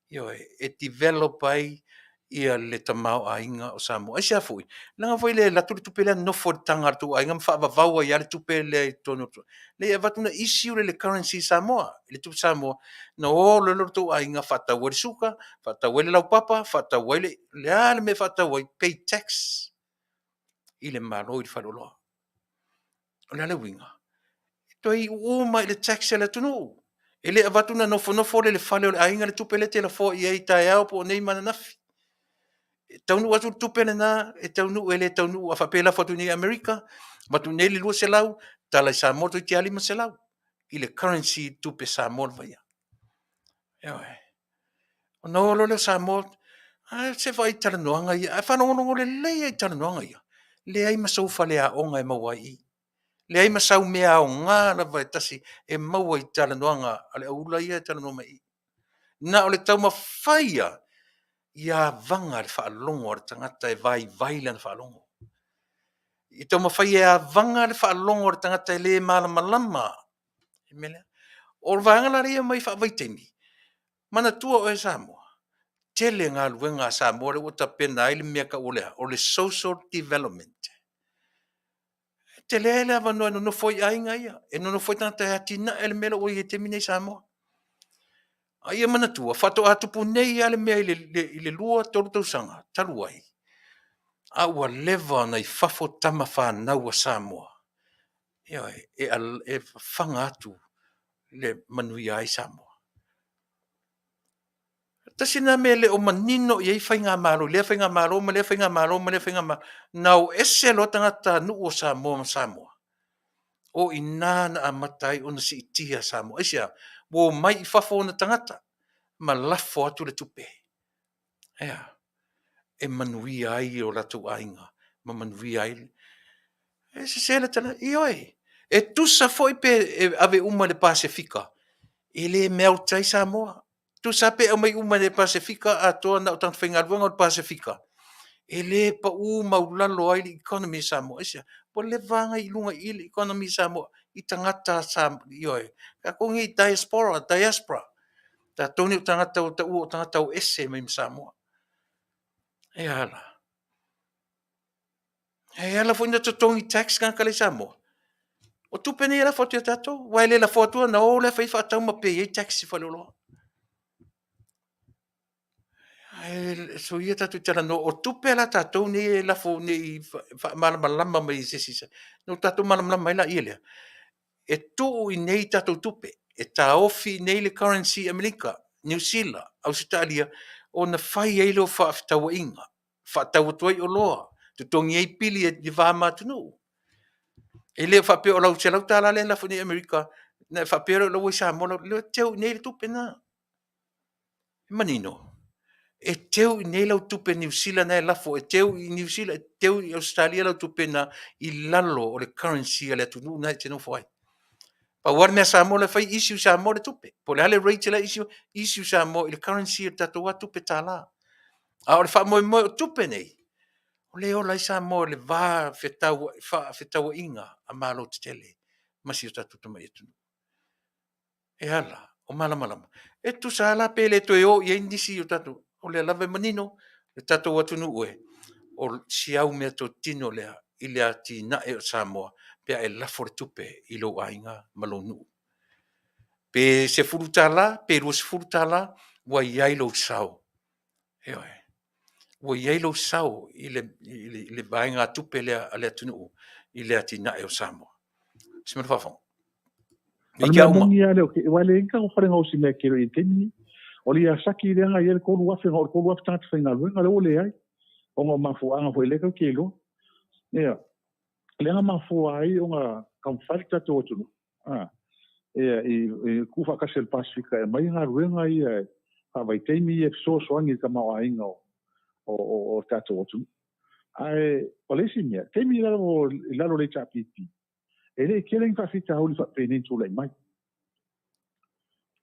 ioe, e develop ai ia le tamaoaiga o Samoa. Aisea foi? Leaga foi le alu atu le tupe lea nofo i le taga a le tou aiga ma faavavau ai lava le tupe lea i totonu o le... E avatu na issue le currency Samoa, le tupe Samoa, ona o loa lea o le tou aiga faatau ai le suka, faatau ai le laupapa, faatau ai le... le a le mea e faatau ai, pay tax i le Malo i le faleoloa. O le a le uiga? E toe iu uma i le tax a le atunuu. E le avatu ona nofonofo lea i le fale o le aiga le tupe lea e te lafoa i ai taeao po o nei ma ananafi. E taunuu atu le tupe lena, e taunuu e le taunuu, a faapea e lafo atu nei i Amerika, avatu nei le 200, tala i Samoa toeitiiti lava 500 i le currency tupe Samoa lava ia. Ioe. Ona o loa lea o Samoa, ae se vaai i talanoaga ia, ae faalogologo lelei lava i talanoaga ia, leai ma sou faleaoga e maua ai i i. Leai ma sau mea aoga lava e tasi e maua i talanoaga a le aula ia e talanoa mai i i. Na o le taumafai lava ia avaga le faalogo a le tagata e vaivai lana faalogo. Ia taumafai e avaga le faalogo a le tagata e le malamalama i le mea lea. O le vaega la lea e aumai faavaitaimi, manatua oe Samoa, tele galuega a Samoa lea ua tapena ai le mea e tau o le a? O le social development. E tele le avanoa e nonofo ai aiga ia, e nonofo ai tagata e atinae le mea lea ua i ai i le taimi nei i Samoa. A ia manatua, faatoa tupu nei lava le mea i le 2, 3 tausaga talu ai, a ua leva ona i fafo tama fanau a Samoa, ioe, e fafaga atu le manuia ai Samoa. Tasi lena mea e le o manino i ai faigamalo i lea faigamalo ma lea faigamalo ma lea faigamalo, na o ese loa tagatanuu o Samoa ma Samoa, o i ina na amata ai ona siitia Samoa. Aisea? Ua omai i fafo ona tagata ma lafo atu le tupe. E a? E manuia ai o latou aiga ma manuia ai. E sese le tala? Ioe, e tusa foi pe ave uma i le Pasefika, e le melt ai Samoa. Tusa lava pe aumai uma e le Pasefika atoa na o tagata faigaluega o le Pasefika, e le pau maualalo ai le economy a Samoa. Aisea? Ua leva lava ona i luga i i le economy a Samoa i tagata Samoa, ioe, tatou nei diaspora, tatou nei o tagata ua taua o tagata o ese mai ma Samoa. E a la? E ala foi ona totogi tax tagata la e i Samoa, o tupe nei e lafo atu ia tatou. Aua e le lafo atua ona o lea fai faatau ma pay ai tax i faleoloa. Ae soia tatou te talanoa, o tupe la a tatou nei e lafo nei faamalamalama mai e se isi, ona tatou malamalama ai laia lea. E tuu i inei tatou tupe, e taofi i inei le currency Amerika, Niu Sila, Ausetalia, ona fai ai lea o faafetauaiga, faatau atu ai oloa, totogi ai pili i le va ma atunuu. E le faapea o lau $100 lea e lafo nei i Amerika, ona e faapea lea o la ua i Samoa, e teu i inei le tupe lena. E manino? E teu i inei lau tupe Niu Sila na e lafo, e teu i Niu Sila, e teu i Ausetalia lau tupe na i lalo o le currency a le atunuu na e te nofo ai. Pau lava le mea a Samoa la e fai, issue Samoa le tupe. Po o le a le rate la e issue ai, issue Samoa i le currency o le tatou lava tupe tala. A o le faamoemoe o tupe nei, o lea e ola ai Samoa i le va faafetauaiga a Malo tetele ma si o tatou tamai atunuu. E a la? O malamalama? E tusa lava la pe le toe o i ai nisi o tatou, o lea lava e manino le tatou atunuu e, o si au meatotino lea i le atinae o Samoa pe a e lafo le tupe i lou aiga ma lou nuu. Pe $10 pe $20, ua i ai lou sao. Ioe. Ua i ai lou sao i le vaegatupe lea a le atunuu i le atinae o Samoa. Simanu faafofoga. O le mea moni lava lea, aua e leai ni tatou fale gaosi mea tele i le taimi lenei. O le Yazaki lea na i ai le 3,000, na o le 3,000 tagata faigaluega, lea ua leai, ona o mafuaaga foi lea tatou te iloa. Ia, lea na mafua ai ona taumafai le tatou atunuu, a, ia, i tuufaatasi e le Pasefika e aumai galuega ia faavaitaimi ia e fesoasoani i le tamaoaiga o le tatou atunuu. Ae o le isi mea, taimi i lalo o le HRPP, e le i tele ni faafitauli faapenei na tulai mai.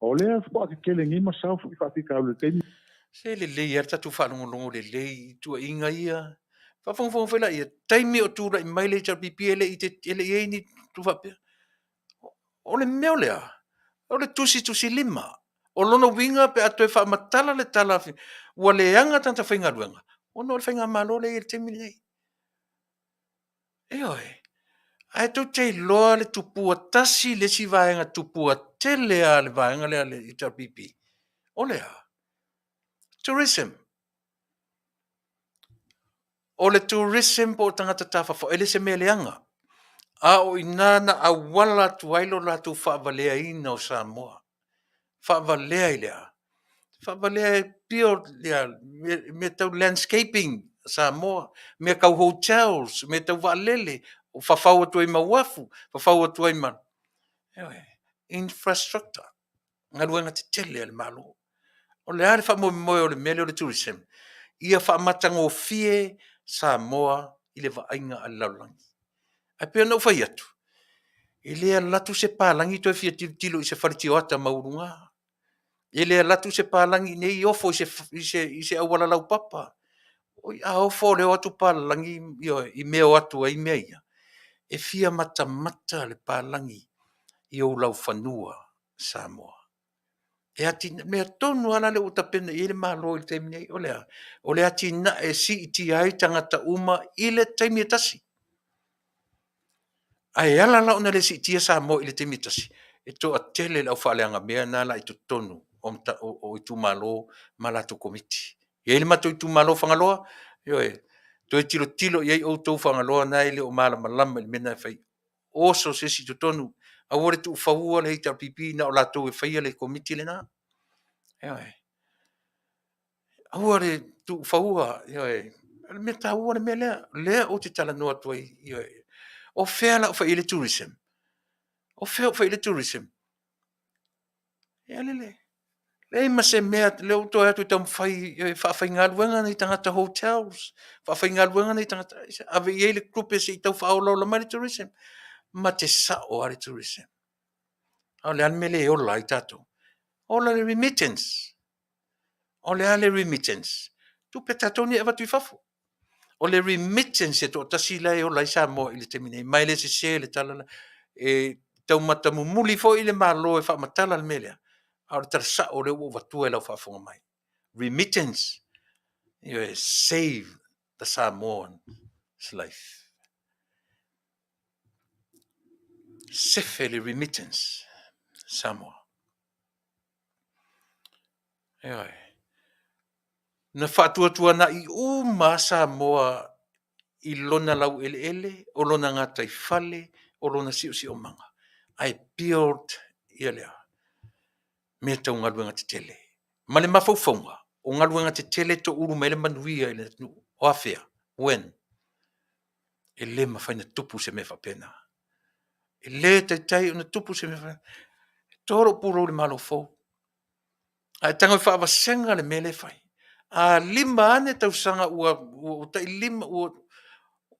O lea faatoa tetele nei ma sao foi faafitauli o le taimi. Se lelei lava le tatou faalogologo lelei i tuuaiga ia. Faafogafoga foi laia, taimi o tulai mai le HRPP e le i i ai ni tu faapea. O le mea o le a? O le tusitusilima. O lona uiga pe a toe faamatala le tala ua leaga tagata faigaluega ona o le faigamalo lea e i ai i le taimi lenei. Ioe. Ae tou te iloa le tupua tasi le isi vaega tupua tele lava a le vaega lea a le HRPP, o le a? Tourism. O le tourism po o tagata tafafao, e le se mea leaga, a o i ina na auala atu ai lo latou faavaleaina o Samoa. Faavalea i le a? Faavalea e build ia mea tau landscaping a Samoa, mea tau hotels, mea tau vaalele, fafau atu ai ma uafu, fafau atu ai ma, ioe, infrastructure, galuega tetele a le Malo. O le a le faamoemoe o le mea lea o le tourism? Ia faamatagofie Samoa i le vaaiga a le lalolagi. Ae pei ona ou fai atu, e le alu atu se palagi toe fia tilotilo i se fale tioata maualuga. E le alu atu se palagi i inei ofo i se auala laupapa. Oi a ofo o lea e o atu palagi i mea e o atu ai mea ia, e fia matamata le palagi i ou laufanua Samoa. E atinae, mea tonu lava lea ua tapena i ai le Malo i le taimi nei, o le a? O le atinae e siitia ai tagata uma i le taimi e tasi. Ae ala la ona le siitia Samoa i le taimi e tasi, e toatele le aufaaleagamea na la i totonu o itumalo ma latou komiti. E i ai le matou itumalo o Fagaloa, ioe, toe tilotilo i ai outou Fagaloa na e le o malamalama i le mea na e fai. Oso se isi i totonu, aua le tuufaua le HRPP na o latou e faia le komiti lena. Ioe. Aua le tuufaua, ioe. O le mea taua le mea lea, o lea ou te talanoa atu ai, ioe. O fea o le a ou fai i ai le tourism? O fea o fai i ai le tourism? Leai ma se mea, lea ua ou toe o atu e taumafai e faafaigaluega nai tagata hotels, faafaigaluega nai tagata, ave i ai le tupe se i tau faaolaola mai le tourism. Mate sao lava le tourism. A o le a le mea lea e ola ai tatou? Ola i le remittance. O le a le remittance? Tupe a tatou nei e avatu i fafo. O le remittance e toatasi la e ola ai Samoa i le taimi nei, ma e le sese le tala lea. E taumata mumuli foi le Malo e faamatala le mea lea, a o le tala sao lea ua ou avatua i lau faafofoga mai. Remittance, ioe, save the Samoan's life. Sefe le remittance Samoa. Ioe. Na faatuatuanai uma lava Samoa i lona laueleele, o lona gataifale, o lona siosiomaga, ae build ia le a? Mea tau galuega tetele. Ma le mafaufauga, o galuega tetele e toulu mai ai le manuia i le atunuu. O afea? When? E le mafai ona tupu se mea faapena. E le taitai ona tupu se mea faapena. E to lou pulou i le Malo fou. Ae tago e faavasega le mea lea e fai. A 5 ane tausaga ua tai 5,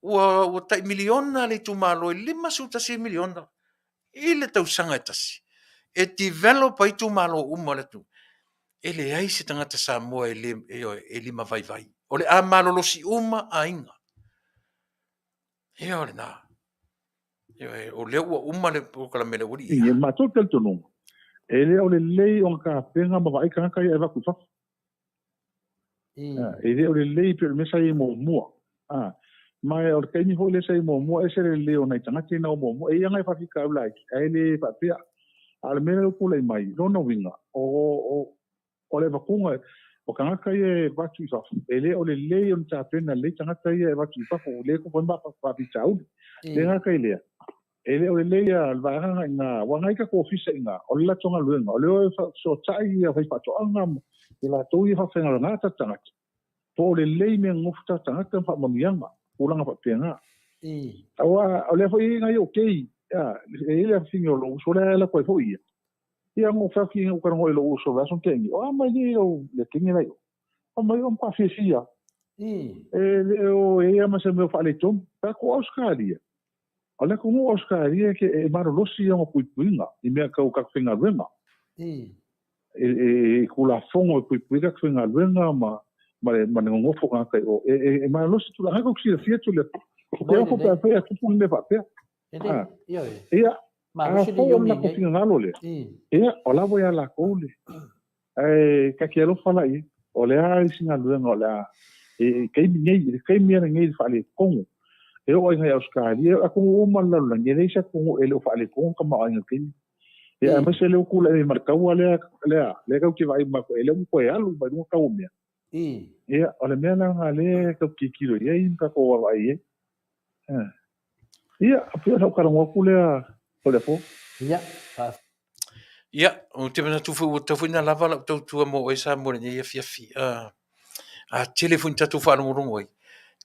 ua tai miliona le itumalo e $51 miliona i le tausaga e tasi e develop ai itumalo uma o le atunuu. E leai se tagata Samoa e le, e limavaivai. O le a malolosi uma aiga. Ia o lena. Ioe, o lea ua uma le polokalame a le aualii. I matou talitonuga, e le o lelei ona tapena ma vaai tagata ia e avatu i fafo. E le o lelei pei o le mea sa i ai muamua. Ma o le taimi foi lea sa i ai muamua, e ese le lelei o nai tagata ina o muamua. E i ai nai faafitauli laiti, ae le faapea. A o le mea lea ua tulai mai, lona uiga, o O le avatuga o tagata ia e avatu i fafo, e le o lelei ona tapena lelei tagata ia e avatu i fafo, lea e tupu ai ma faafitauli. Le gata i lea, e le o lelei le vaega lena i ina, aua na i ai tatou ofisa i ina, o le latou galuega, o le o e fesootai ia faifaatoaga ma i latou ia e faafaigaluega tatou tagata, po o lelei mea nonofo tatou tagata ma faamanuiaga, tulaga faapena. Aua o lea foi e i ai nai ou kei, e i ai le afafine o lou uso lea e alu atu ai foi ia, Ia na ou fai atu ou talanoa i lou uso i le vaiaso na tea nei, o a mai nei lou le teine la i o? Fai mai, ua matua fiafia. E le o i ai lava ma se mea o faaletonu. Fai atu, o Ausetalia, o le atunuu o Ausetalia e malolosi ona puipuiga i mea tau tagata faigaluega. E tulafono e puipui ai tagata faigaluega ma le nonofo o tagata i o. E malolosi tulaga, lena tou te silafia Tuilaepa. Ou te ofo pe afai e tupu ni mea faapea. Ia, Malosi le Afai o le union latou nei. finagalo lea, ia, o la ua ia latou le, ae ta te alofa la i ai, o le a isi galuega o le a, i taimi nei, i le taimi lava lenei i le faaletonu, e oo ai i Ausetalia, o atunuu uma o le lalolagi, e leai se atunuu e le o faaletonu le tamaoaiga i le taimi. Ia, aemaise lea ua tulai mai ma le taua lea, lea, lea tatou te vaai uma atu, lea ua toe alu mai luga tau o mea. Ia, o le mea la lena lea tatou te tilotilo i ai ma tatou vaavaai i ai. Ia, pei o lau talanoa atu lea Toleafoa. Ia, Ia, ou te manatu foi ua tatau foi ona lava lau tautua mo oe Samoa i lenei afiafi. A tele foi ni tatou faalogologo ai,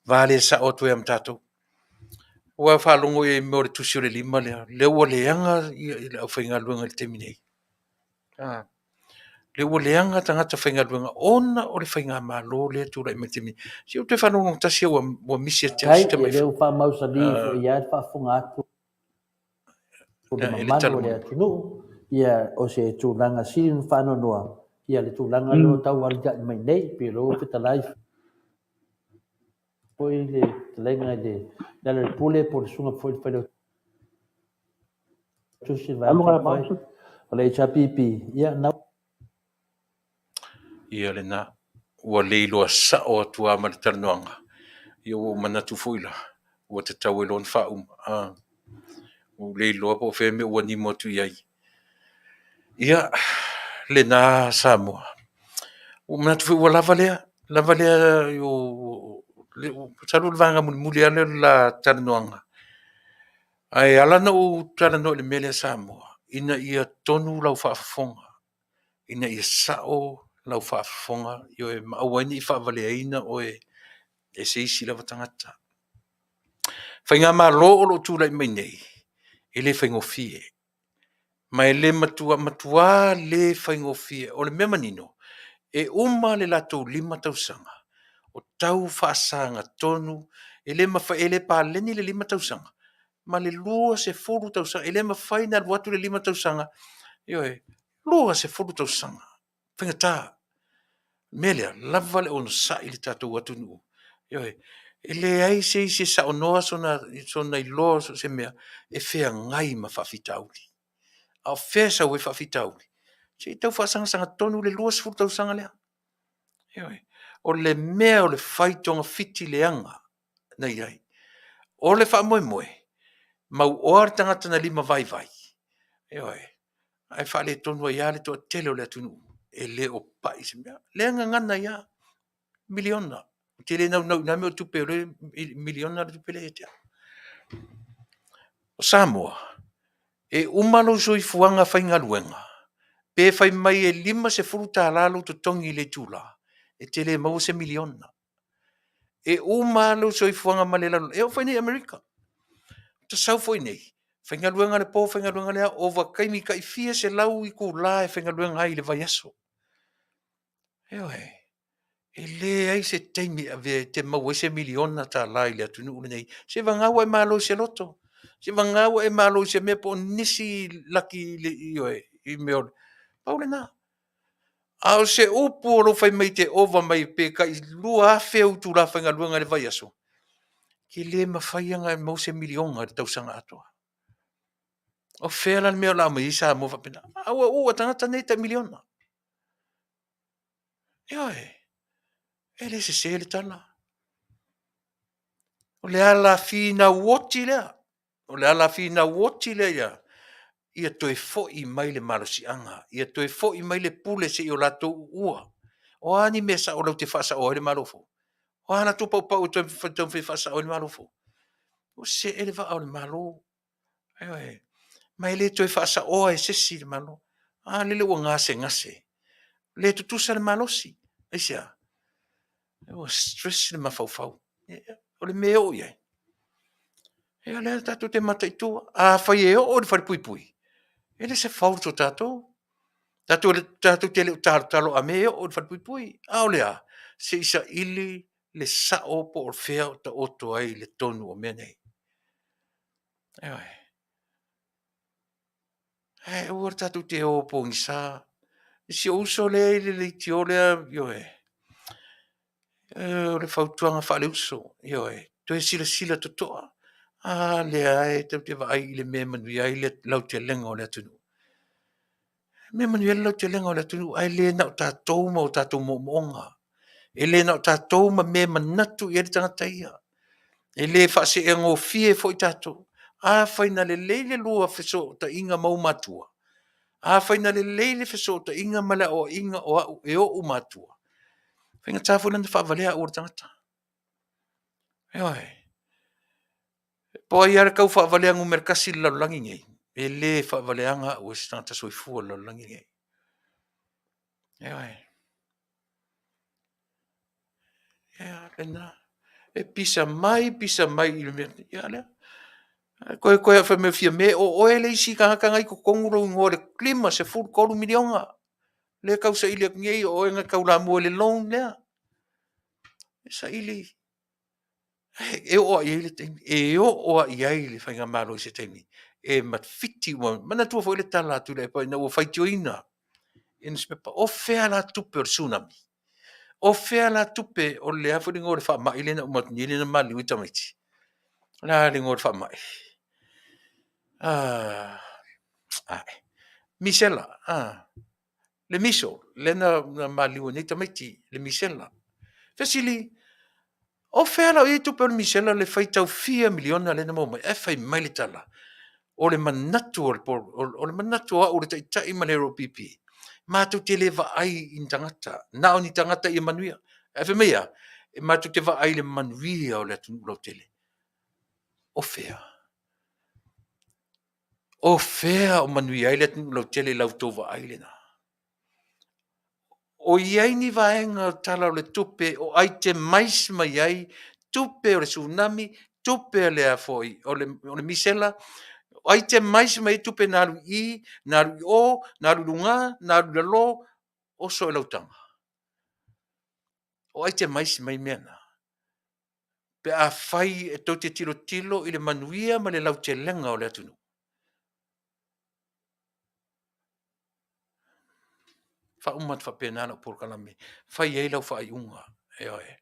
va le sao atu ai ma tatou. Ua faalogo i ai mo le tusi o le lima lea, lea ua leaga le aufaigaluega i le taimi nei. Lea ua leaga tagata faigaluega ona o le faigamalo lea e tulai mai i le taimi nei. Se i ou toe faalogologo tasi ua misi ia te au Faafetai, si ia tamai lea ua faamausali foi lava le faafofoga atu a le i le mamalu tala o le mulimuli. atunuu, ia o se tulaga sili ona faanoanoa, ia le tulaga lea o tau aliae mai nei, pei o lea ua fetalai foi le fetalaiga i le Lealailepule po o le susuga foi i le Failautusi o le Vaega Alu ae Faaupufai mausa. o le HRPP, ia na Ia lena, ua le iloa sao atu lava ma le talanoaga. Ia ua ou manatu foi la, ua tatau ai loa ona faauma. Ua ou le iloa po o fea mea ua nimo atu i ai. Ia, lena Samoa. Ua ou manatu foi ua lava lea, lava lea, masalo o le vaega mulimuli lava lea o le la talanoaga. Ae ala ona ou talanoa i le mea lea Samoa, ina ia tonu lau faafofoga, ina ia sao lau faafofoga, ioe, ma aua ai ne i faavaleaina oe e se isi lava tagata. Faigamalo o lo o tulai mai nei, e le faigofie, ma e le matua, matua le faigofie. O le mea manino, e uma le latou 5 tausaga, o tau faasagatonu, e le mafai, e le paleni le 5 tausaga ma le 20 tausaga. E le mafai ona alu atu le 5 tausaga, ioe, 20 tausaga, faigata. O le mea lea, lava le onosai i le tatou atunuu. Ioe, e leai se isi e saonoa sona iloa so o se mea e feagai ma faafitauli. A o fea e sau ai faafitauli? Se i tau faasagasagatonule 20 tausaga lea. Ioe, o le mea o le fai togafiti leaga na i ai. O le faamoemoe, mauoa le tagata na lima vaivai, ioe, ae faaletonu ai lava le toatele o le atunuu e le o pai i se mea. O lea e gagana ai lava, miliona. Ou te le naunau i na mea o tupe o lea e miliona le tupe lea ia te au. O Samoa, e uma lou soifuaga faigaluega, pe fai mai e $50 lou totogi i le itula, e te le maua se miliona. E uma lava lou soifuaga ma le lalolagi, e oo foi i Amerika. Ta sau foi i inei, faigaluega i le po, faigaluega i le ao, ova taimi tai fia selau itula e faigaluega ai i le vaiaso. Ioe, e leai se taimi e avea e te maua ai se miliona tala i le atunuu lenei. Seiavagana ua e malo i se loto, seiavagana ua e malo i se mea po o nisi laki ioe, i mea o le... Pau lena. A o se upu o lou fai mai e te ova mai pe tai 2,000 ou itula faigaluega i le vaiaso, e le mafai ona e maua se miliona i le tausaga atoa. O fea la le mea o le a aumai ai Samoa faapena? A ua ua tagata nei tai miliona. Ioe, e le sese le tala. O le ala finau oti lea, o le ala finau oti lea ia, ia toe foi mai le malosiaga, ia toe foi mai le pule se i o latou uua. O a ni mea sao latou te faasaoa ai le Malo fou? O a latou paupau e taumafai e faasao ai le Malo fou? Ua see le vaa o le Malo. Ioe. Ma e le toe faasaoa e se isi le Malo. A lele ua gasegase, le tutusa le malosi. Aisea? Ua stress le mafaufau. O le mea e oo i ai, ia o lea tatou te mataitu. Afai e oo i le falepuipui, e le se fault o tatou. Tatou te le o talotalo a mea e oo i le falepuipui. A o le a? Se i saili le sao po o fea o taoto ai le tonu o mea nei. Ioe. Ae aua tatou te o pogisa. Si ou uso lea i le leitio lea, ioe, o le fautuaga faaleuso, ioe, toe silasila totoa. A lea e tatou te vaai i le mea e manuia ai le lautelega o le atunuu. E mea manuia ai le lautelega o le atunuu, ae le na o tatou ma o tatou moomooga. E le na o tatou ma mea e manatu i ai le tagata ia. E le faaseegofie foi tatou. Afai na lelei le lua fesootaiga ma ou matua, afai na lelei le fesootaiga ma le aoaiga o au e ou matua, e faigata foi la ona faavalea au e le tagata. Ioe. Po o ai lava le tau faavalea numera tasi i le lalolagi nei, e le faavaleaina au e se tagata soifua o le lalolagi lenei. Ioe. Ia lena. E pisa mai pisa mai i le mea, ia lea. Toe toe fai mai o Fiame o oe le isi tagata na e i totonu lou igoa i le $53 miliona lea e tausaili atu nei o oe na te taulamua i le loan lea. E saili, e oo lava i ai le taimi, e oo lava i ai le Faigamalo i se taimi e mafiti uma. Manatua foi le tala a Tuilaepa ina ua faitioina i nusipepa, o fea la tupe o le Tsunami? O fea la tupe o le a foi le igoa o le faamai lea na uma atu nei lea na maliliu ai tamaiti? O le a le igoa o le faamai? Misela. Le miso lea na maliliu ai nei tamaiti, le misela. Fesili, o fea la o i ai tupe o le misela le faitau fia miliona lea na maua mai ai? Ae fai mai le tala, o le manatu o au o le Taitai ma le HRPP, matou te le vaai i ni tagata, na o ni tagata ia manuia. Ae fai mai e a? E matou te vaai i le manuia o le atunuu lautele. O fea? O fea o manuia ai le atunuu lautele i la outou vaai lena? O i ai ni vaega o le Tala o le Tupe o itemize mai ai tupe o le Tsunami, tupe o le a foi o le misela, o itemize mai ai tupe na alu i i, na alu i o, na alu i luga, na alu i lalo, oso i lau taga. O itemize mai mea na? Pe afai e tou te tilotilo i le manuia ma le lautelega o le atunuu. Faauma atu faapena lau polokalame, fai ai lau faaiuga. Ioe.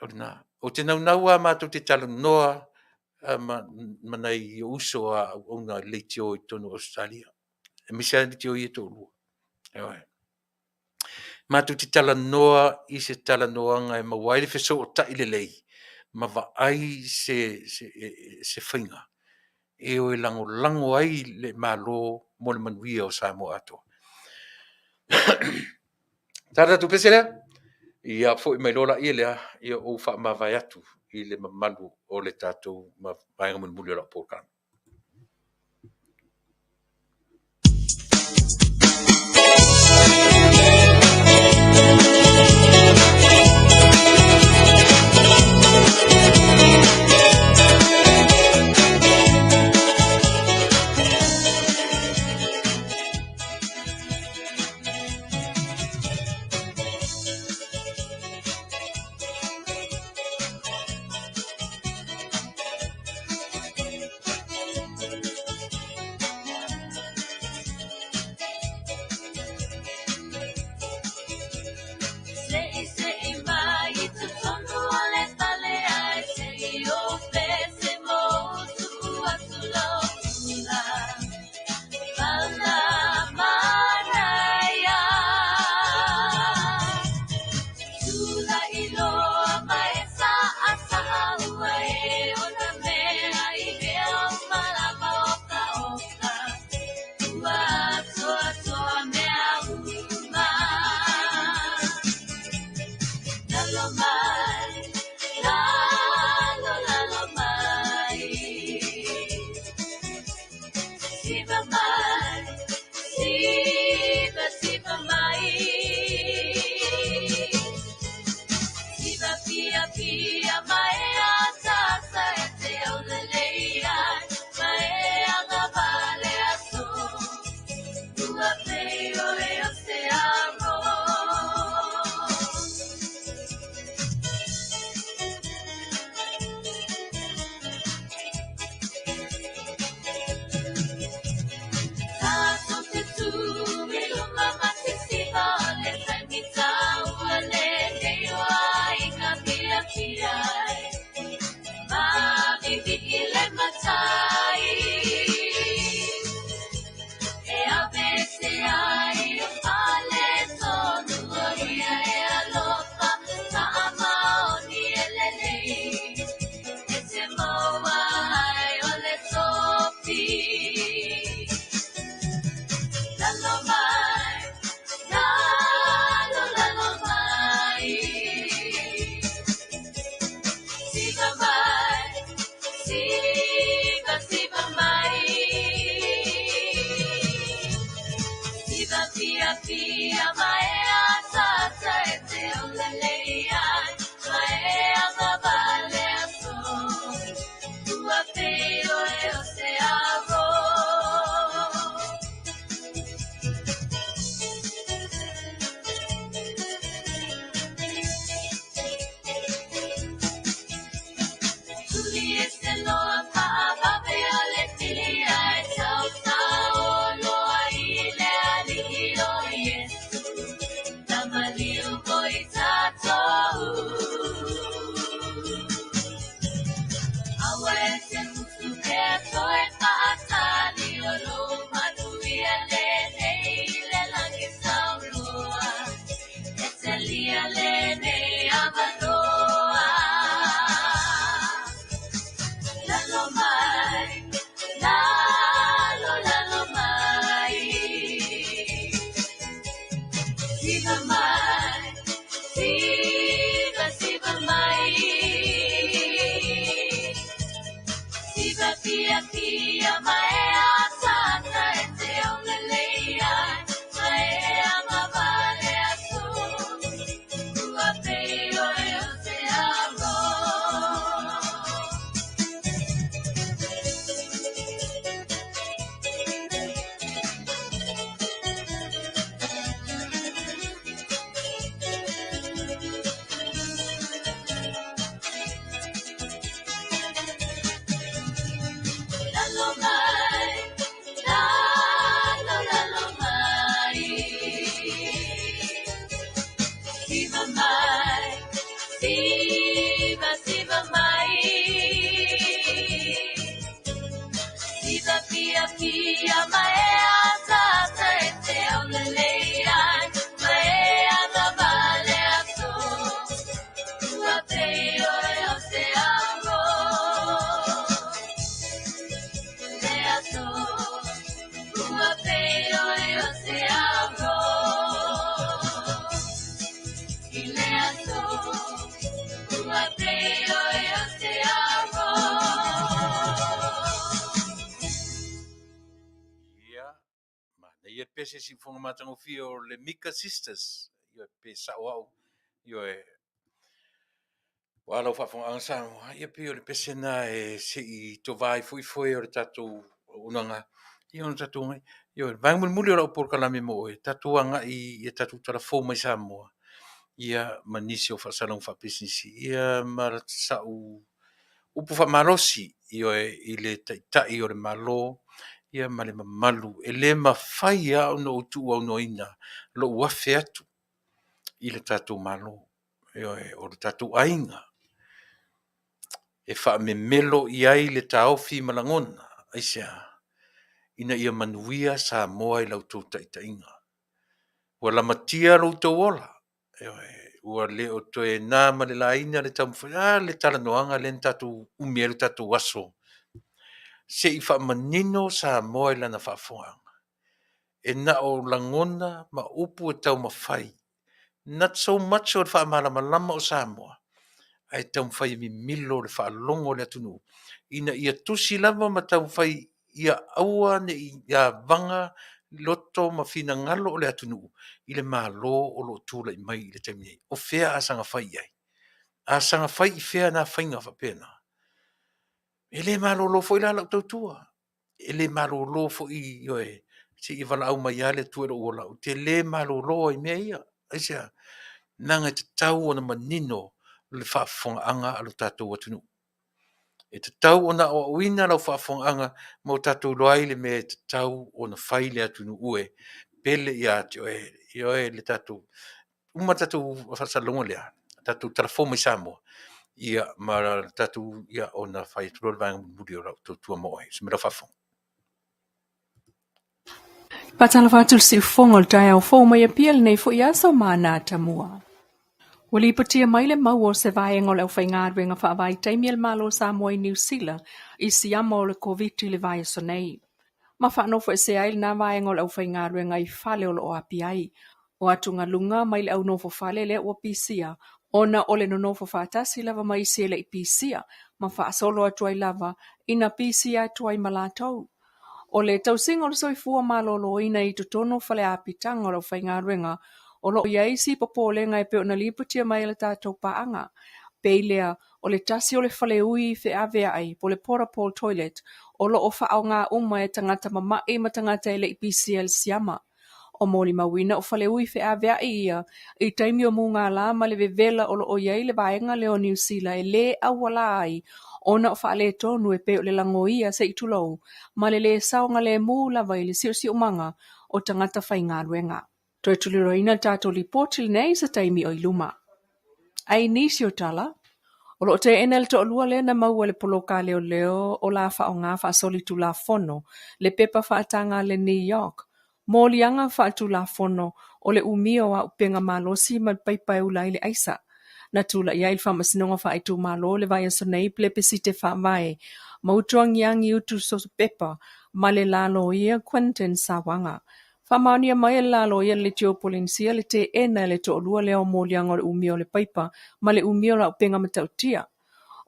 O lena. Ou te naunau lava matou te talanoa ma nai ou uso a auauna leitio i totonu o Ausetalia, aemaise lava leitio ia e toalua. Ioe. Matou te talanoa i se talanoaga e maua ai le fesootai lelei ma vaai se faiga e o e lagolago ai le Malo mo le manuia o Samoa atoa. O le a le tatou pese lea? Ia foi mai loa lea, ia ou faamavae atu i le mamalu o le tatou vaega mulimuli o lau polokalame. Se i seʻe mai i totonu o le fale ae se i ou pese ma ou tuu atu lau pula pala manaia. Tulai loa mai e saʻasaʻa ua e o na mea i mea uma lava okaoka ua atoatoa mea uma. Lalo mai, lalo, lalo mai. Siva mai, siva, siva mai. Siva pia pia mai asasa e te aulelei ai ma e agavale aso. Ua pei o e o se aro. Tatou te tū i luma ma te siva o le taimi taua lenei o aiga fiafia ai. pese siufoga matagofie o le Mika Sisters. Ioe, pe sao au. Ioe, ua lau faafogaaga Samoa, ia pei o le pese na e se i tovā ai foi foe o le tatou auaunaga, ia ona tatou agai. Ioe, le vaega mulimuli o lau polokalame mo oe, tatou agai i a tatou tala fou mai Samoa, ia ma nisi o faasalalauga faapisinisi, ia ma sa'u upu faamalosi, ioe, i le Taitai o le Malo, ia ma le mamalu. E le mafai lava ona ou tuuaunoaina lou afe atu i le tatou Malo, ioe, o le tatou aiga, e faamemelo i ai le taofi ma lagona. Aisea? Ina ia manuia Samoa i la outou taitaiga. Ua lamatia lo outou ola, ioe, ua le o toe na ma le laina le taumafai, a le talanoaga lea na tatou umi ai lo tatou aso, se i faamanino Samoa i lana faafofogaaga. E na o lagona ma upu e taumafai, not so much o le faamalamalama o Samoa, ae taumafai e mimilo le faalogo a le atunuu, ina ia tusi lava ma taumafai ia aua ne i avaga loto ma finagalo o le atunuu i le Malo o lo o tulai mai i le taimi nei. O fea a saga fai i ai? A saga fai i fea na faiga faapena? E le malolo foi la lau tautua. E le malolo foi, ioe, seia valaau mai lava le Atua i lou ola, ou te le malolo ai i mea ia. Aisea? Leaga e tatau ona manino le faafofogaaga a lo tatou atunuu. E tatau ona aoaoina lau faafofogaaga ma o tatou iloa ai le mea e tatau ona fai le atunuu e pele ia te oe. Ioe, le tatou uma le tatou faasalalauga lea, tatou tala fou mai Samoa, ia ma le tatou, ia ona fai atu loa le vaega mulimuli o lau tautua mo oe. Se lau faafofoga. Faatalofa atu le siufofoga o le taeao fou mai Apia lenei foi aso ma Anatamua. Ua lipotia mai le mau o se vaega o le aufaigaluega faavaitaimi a le Malo o Samoa i Niu Sila i siama o le Koviti i le vaiaso nei. Ma faanofoesea ai lena vaega o le aufaigaluega i fale o lo o api ai. O atugaluga mai le au nofo fale lea ua pisia ona o le nonofo faatasi lava ma isi e le i pisia ma faasolo atu ai lava ina pisia atu ai ma latou. O le tausiga o le soifua maloloina i totonu o fale apitaga o le aufaigaluega o lo o i ai si popolega e pei ona lipotia mai e le tatou paaga. Pei lea, o le tasi o le faleui feaveai po o le portable toilet o lo o faaaoga uma e tagata mama'i ma tagata e le i pisia i le siama. O molimauina o faleui feaveai ia i taimi o mugala ma le vevela o lo o i ai le vaega lea o Niu Sila e le auala ai ona o faaletonu e pei o le lagoia se i tulou ma le lē saogalemu lava i le siosiomaga o tagata faigaluega. Toe tuliloaina le tatou lipoti lenei i se taimi o i luma. Ae i nisi o tala, o lo o teena e le toalua lea na maua e le poloka a leoleo o la faaaoga faasolitulafono le pepa faataga a le New York, moliaga faaletulafono o le umia o auupega malosi ma le paipa e ula ai le aisa. Na tulai ai le Faamasinoga Faaitumalo i le vaiaso nei i Plebisite Faavae ma utuagiagi utu sosopepa ma le la loia Quinton Sawaga. Faamaonia mai e le la loia le Leitio Polenisia le teena e le toalua lea o moliaga o le umia o le paipa ma le umia o le auupega matautia.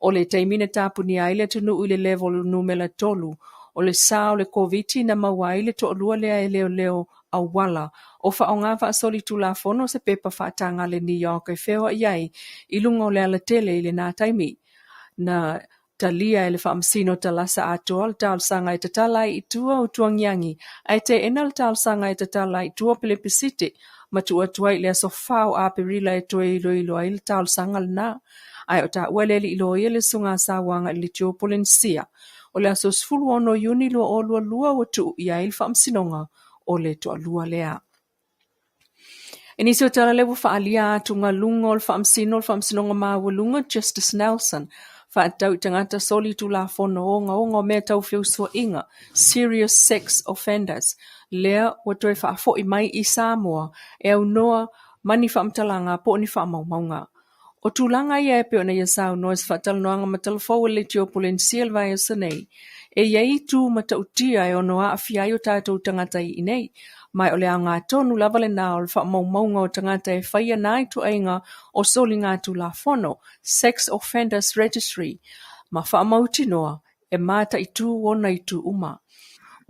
O le taimi na tapunia ai le atunuu i le level numela 3 o le sa o le Koviti na maua ai le toalua lea e leoleo auala o faaaoga faasolitulafono se pepa faataga a le New York e feoai ai i luga o le alatele i lena taimi. Na Talia e le Faamasino Talasa atoa le talosaga e tatala ai i tua Utuagiagi ae teena le talosaga e tatala ai i tua Pelepesite ma tuu atu ai i le aso 4 o Aperila e toe iloilo ai le talosaga lena. Ae o taua e le alii loia le Susuga a Sauaga i le Leitio Polenisia o le aso 16 Iuni 2022 ua tuu i ai le faamasinoga o le toalua lea. I nisi o tala lea ua faaalia atugaluga o le Faamasino o le Faamasinoga Maualuga Justice Nelson faatatau i tagata solitulafono ogaoga o mea tau feusuaiga, serious sex offenders, lea ua toe faafoi mai i Samoa e aunoa ma ni faamatalaga po o ni faamaumauga. O tulaga ia e pei ona ia saunoa i se faatalanoaga matalafou a le Leitio Polenisia i le vaiaso nei, e i ai itu matautia e ono aafia ai o tatou tagata i inei, ma o le aoga tonu lava lena o le faamaumauga o tagata e faia na ituaiga o soligatulafono, Sex Offenders Registry, ma faamautinoa e mataitu ona itu uma.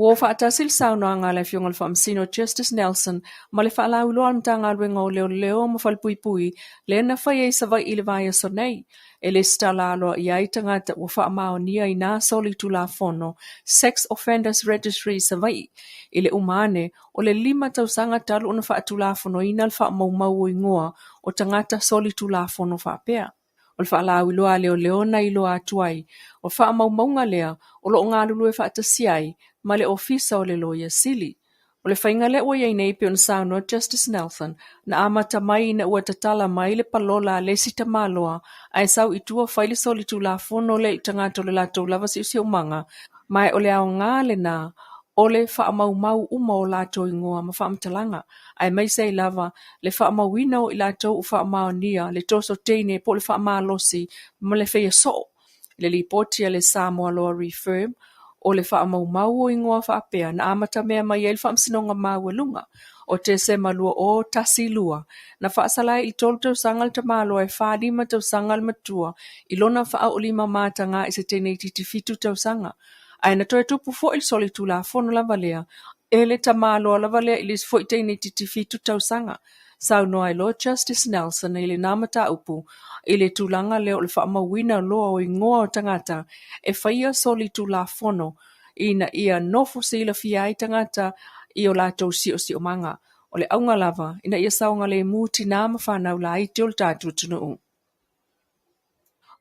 Ua o faatasi le saunoaga a le Afioga i le Faamasino Justice Nelson ma le faalauiloa a le Matagaluega o Leoleo ma Falepuipui lea na faia i Savaii i le vaiaso nei, e lesitala aloaia ai tagata ua faamaonia i na solitulafono Sex Offenders Registry i Savaii i le uma ane o le lima tausaga talu ona faatulafonoina le faamaumau o igoa o tagata solitulafono faapea. O le faalauiloa a leoleo na iloa atu ai, o faamaumauga lea o lo o galulue faatasi ai ma le Ofisa o le Loia Sili. O le faiga lea ua i ai nei pei ona saunoa Justice Nelson, na amata mai ina ua tatala mai le palola a le isi tamaloa ae sau i tua fai le solitulafono lea i le tagata o le latou lava siosiomaga, ma o le aoga lena o le faamaumau uma o latou igoa ma faamatalaga, aemaise ai lava le faamauina o i latou ua faamaonia le toso teine po o le faamalosi ma le faia soo. I le lipoti a le Samoa Law Reform, o le faamaumau o igoa faapea na amatamea mai ai le Faamasinoga Maualuga o Tesema 2012, na faasala ai i le tolu tausaga le tamaloa e 45 tausaga le matua i lona faaoolima mataga i se teine itiiti 7 tausaga. Ae na toe tupu foi le solitulafono lava lea e le tamaloa lava lea i le isi foi teine itiiti 7 tausaga. Saunoa ai loa Justice Nelson i lena mataupu i le tulaga lea o le faamauina loa o igoa o tagata e faia solitulafono ina ia nofo silafia ai tagata i o latou siosiomaga. O le auga lava ina ia saogalemu tinā ma fanau laiti o le tatou atunuu.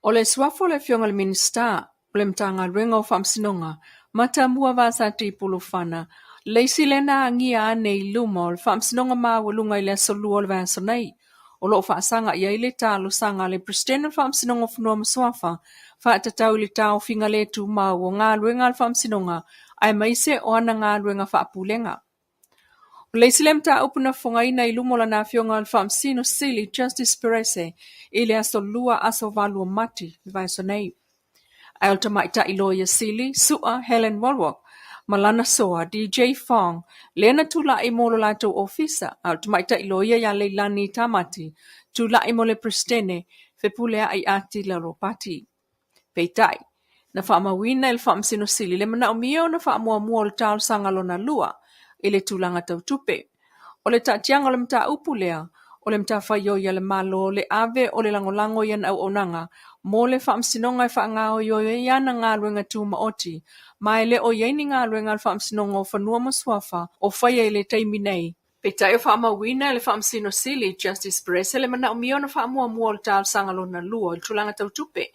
O le suafa o le Afioga i le Minisita o le Matagaluega o Faamasinoga, Matamua Vasati Pulufana, le isi lea na agia ane i luma o le Faamasinoga Maualuga i le Aso Lua o le vaiaso nei, o lo o faasaga i ai le talosaga a le Peresetene o le Faamasinoga o Fanua ma Suafa faatatau i le taofiga le tumau o galuega a le Faamasinoga aemaise o ana galuega faapulega. O le isi lea mataupu na fofogaina i luma o lana Afioga i le Faamasino Sili Justice Perese i le Aso Lua aso 8 o Mati le vaiaso nei. Ae o le tamaitai loia sili, Su'a Helen Wallwork, ma lana soa, DJ Fong, lea na tulai mo lo latou ofisa, a o le tamaitai loia ia Leilani Tamati, tulai mo le Peresetene, Fepuleai Atila Ropati. Peitai, na faamauina e le Faamasino Sili le manaomia ona faamuamua o le talosaga lona lua i le tulaga tau tupe. O le taatiaga o le mataupu lea, o le matafaioi a le Malo le ave o le lagolago i ana auaunaga mo le Faamasinoga e faagaoioi ai ana galuega tumaoti, ma e le o i ai ni galuega a le Faamasinoga o Fanua ma Suafa o faia i le taimi nei. Peitai o faamauina e le Faamasino Sili, Justice Perese le manaomia ona faamuamua o le talosaga lona lua i le tulaga tau tupe.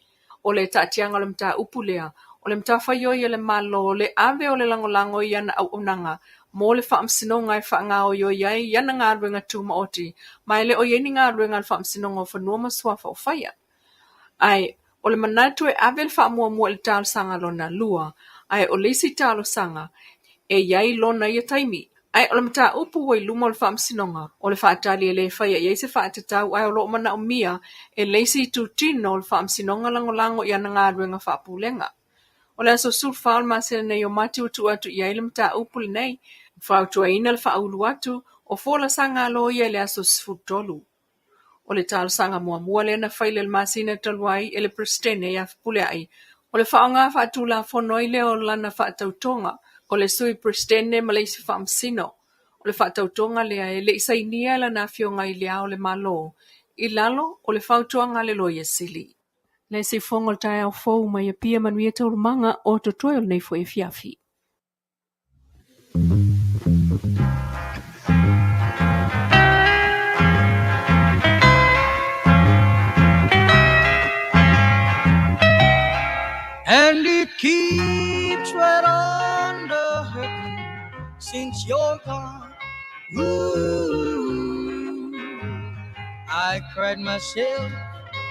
O le taatiaga o le mataupu lea, o le matafaioi a le Malo le ave o le lagolago i ana auaunaga mo le Faamasinoga e faagaoioi ai ana galuega tumaoti, ma e le o i ai ni galuega a le Faamasinoga o Fanua ma Suafa o faia. Ae o le manatu e ave le faamuamua i le talosaga lona lua, ae o le isi talosaga e i ai lona ia taimi. Ae o le mataupu ua i luma o le Faamasinoga, o le faatali e le faia i ai se faatatau ae o lo o manaomia e le isi itutino o le Faamasinoga lagolago i ana galuega faapulega. O le aso 14 o le masina nei o Mati ua tuu atu i ai le mataupu lenei, fautuaina le faaulu atu o folasaga a loia i le aso 13. O le talosaga muamua lea na faila i le masina talu ai e le Peresetene ia Fepuleai, o le faaaoga faatulafono ai lea o lana faatautoga o le Sui Peresetene ma le isi Faamasino. O le faatautoga lea e le i sainia e lana Afioga i Le Ao o le Malo i lalo o le fautuaga a le Loia Sili. Le siufofoga o le taeao fou mai Apia manuia taualumaga o totoe o lenei foi afiafi. And it keeps right on the hurting since you're gone. Ooh, I cried myself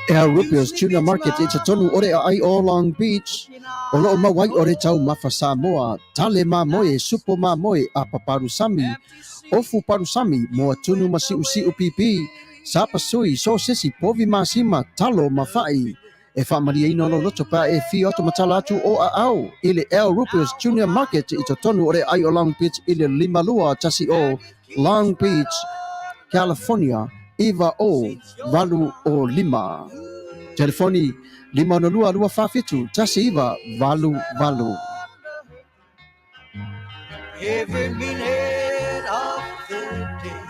Al Rupio's Tuna Market i totonu o le aai o Long Beach, o loo mau ai o le taumafa Samoa, tale mamoe, supo mamoe, apa palusami, ofu palusami, moa tunu ma siusiu pipi, sapasui, sosesi, povi masima, talo ma fa'i. E faamalieina lou loto pe a e fia atu matala atu o aao i le Al Rupio's Junior Market i totonu o le aai o Long Beach i le 5210 Long Beach, California 90805. Telefoni 562 247 1988. Every minute of the day,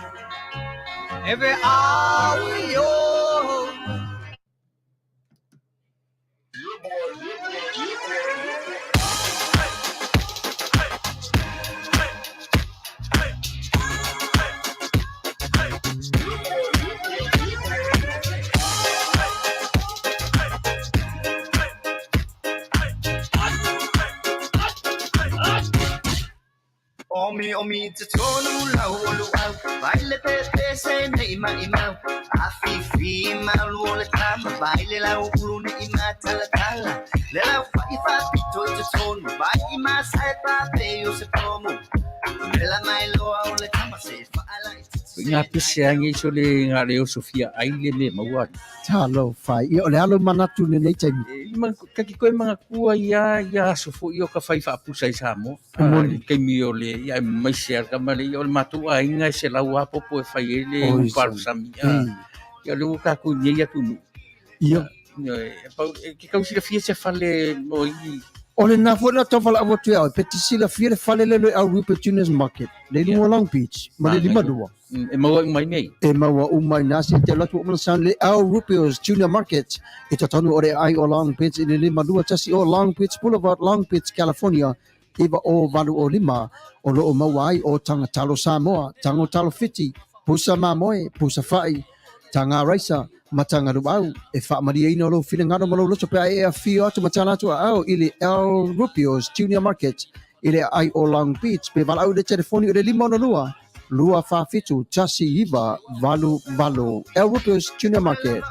every hour you're Omi omi te tonu lau o luau Vai le pe pe se nei mai mau A fi fi malu o le tama Vai le lau ulu nei ma tala tala Le lau fa i fa pito i te tonu Vai i ma sai pa pe o se pomu Le la mai loa o le tama se fa ala i te Nga pese angi so le nga le o Sofia ai le me maua. Talofa. Ia, o le a lou manatu i lenei taimi? E, ma, kaki koe manatua ia, ia aso foi o ka fai faapusa i Samoa. E moni. I taimi o le, ia, e maise a kama le, ia, o le matou aiga e selau a popo e fai ai le Oi, upalusami. A, ia, o le ua tatou i nei atunuu. Ia. Ia, e, pau, e, ke kau silafia se fale mo i... O lena foi na tau valaau atu ia oe, pe te silafia le fale lea i Aurupe Juniors Market, le i luga o Long Beach, ma le 52. E maua uma i nei. E maua uma i nā se te alu atu o Mana le Al Rupio's Junior Market i totonu o le aai o Long Beach i le 521 o Long Beach Boulevard, Long Beach, California, 90805, o lo o maua ai o taga talo Samoa, tago talo Fiti, pusa mamoe, pusa fa'i, taga raisa, ma taga luau. E faamalieina lou finagalo ma lou loto pe a e afio atu ma tala atu aao i le Al Rupio's Junior Market i le aai o Long Beach pe valaau i le telefoni o le 562 247 1988. El Rupio's Junior Market.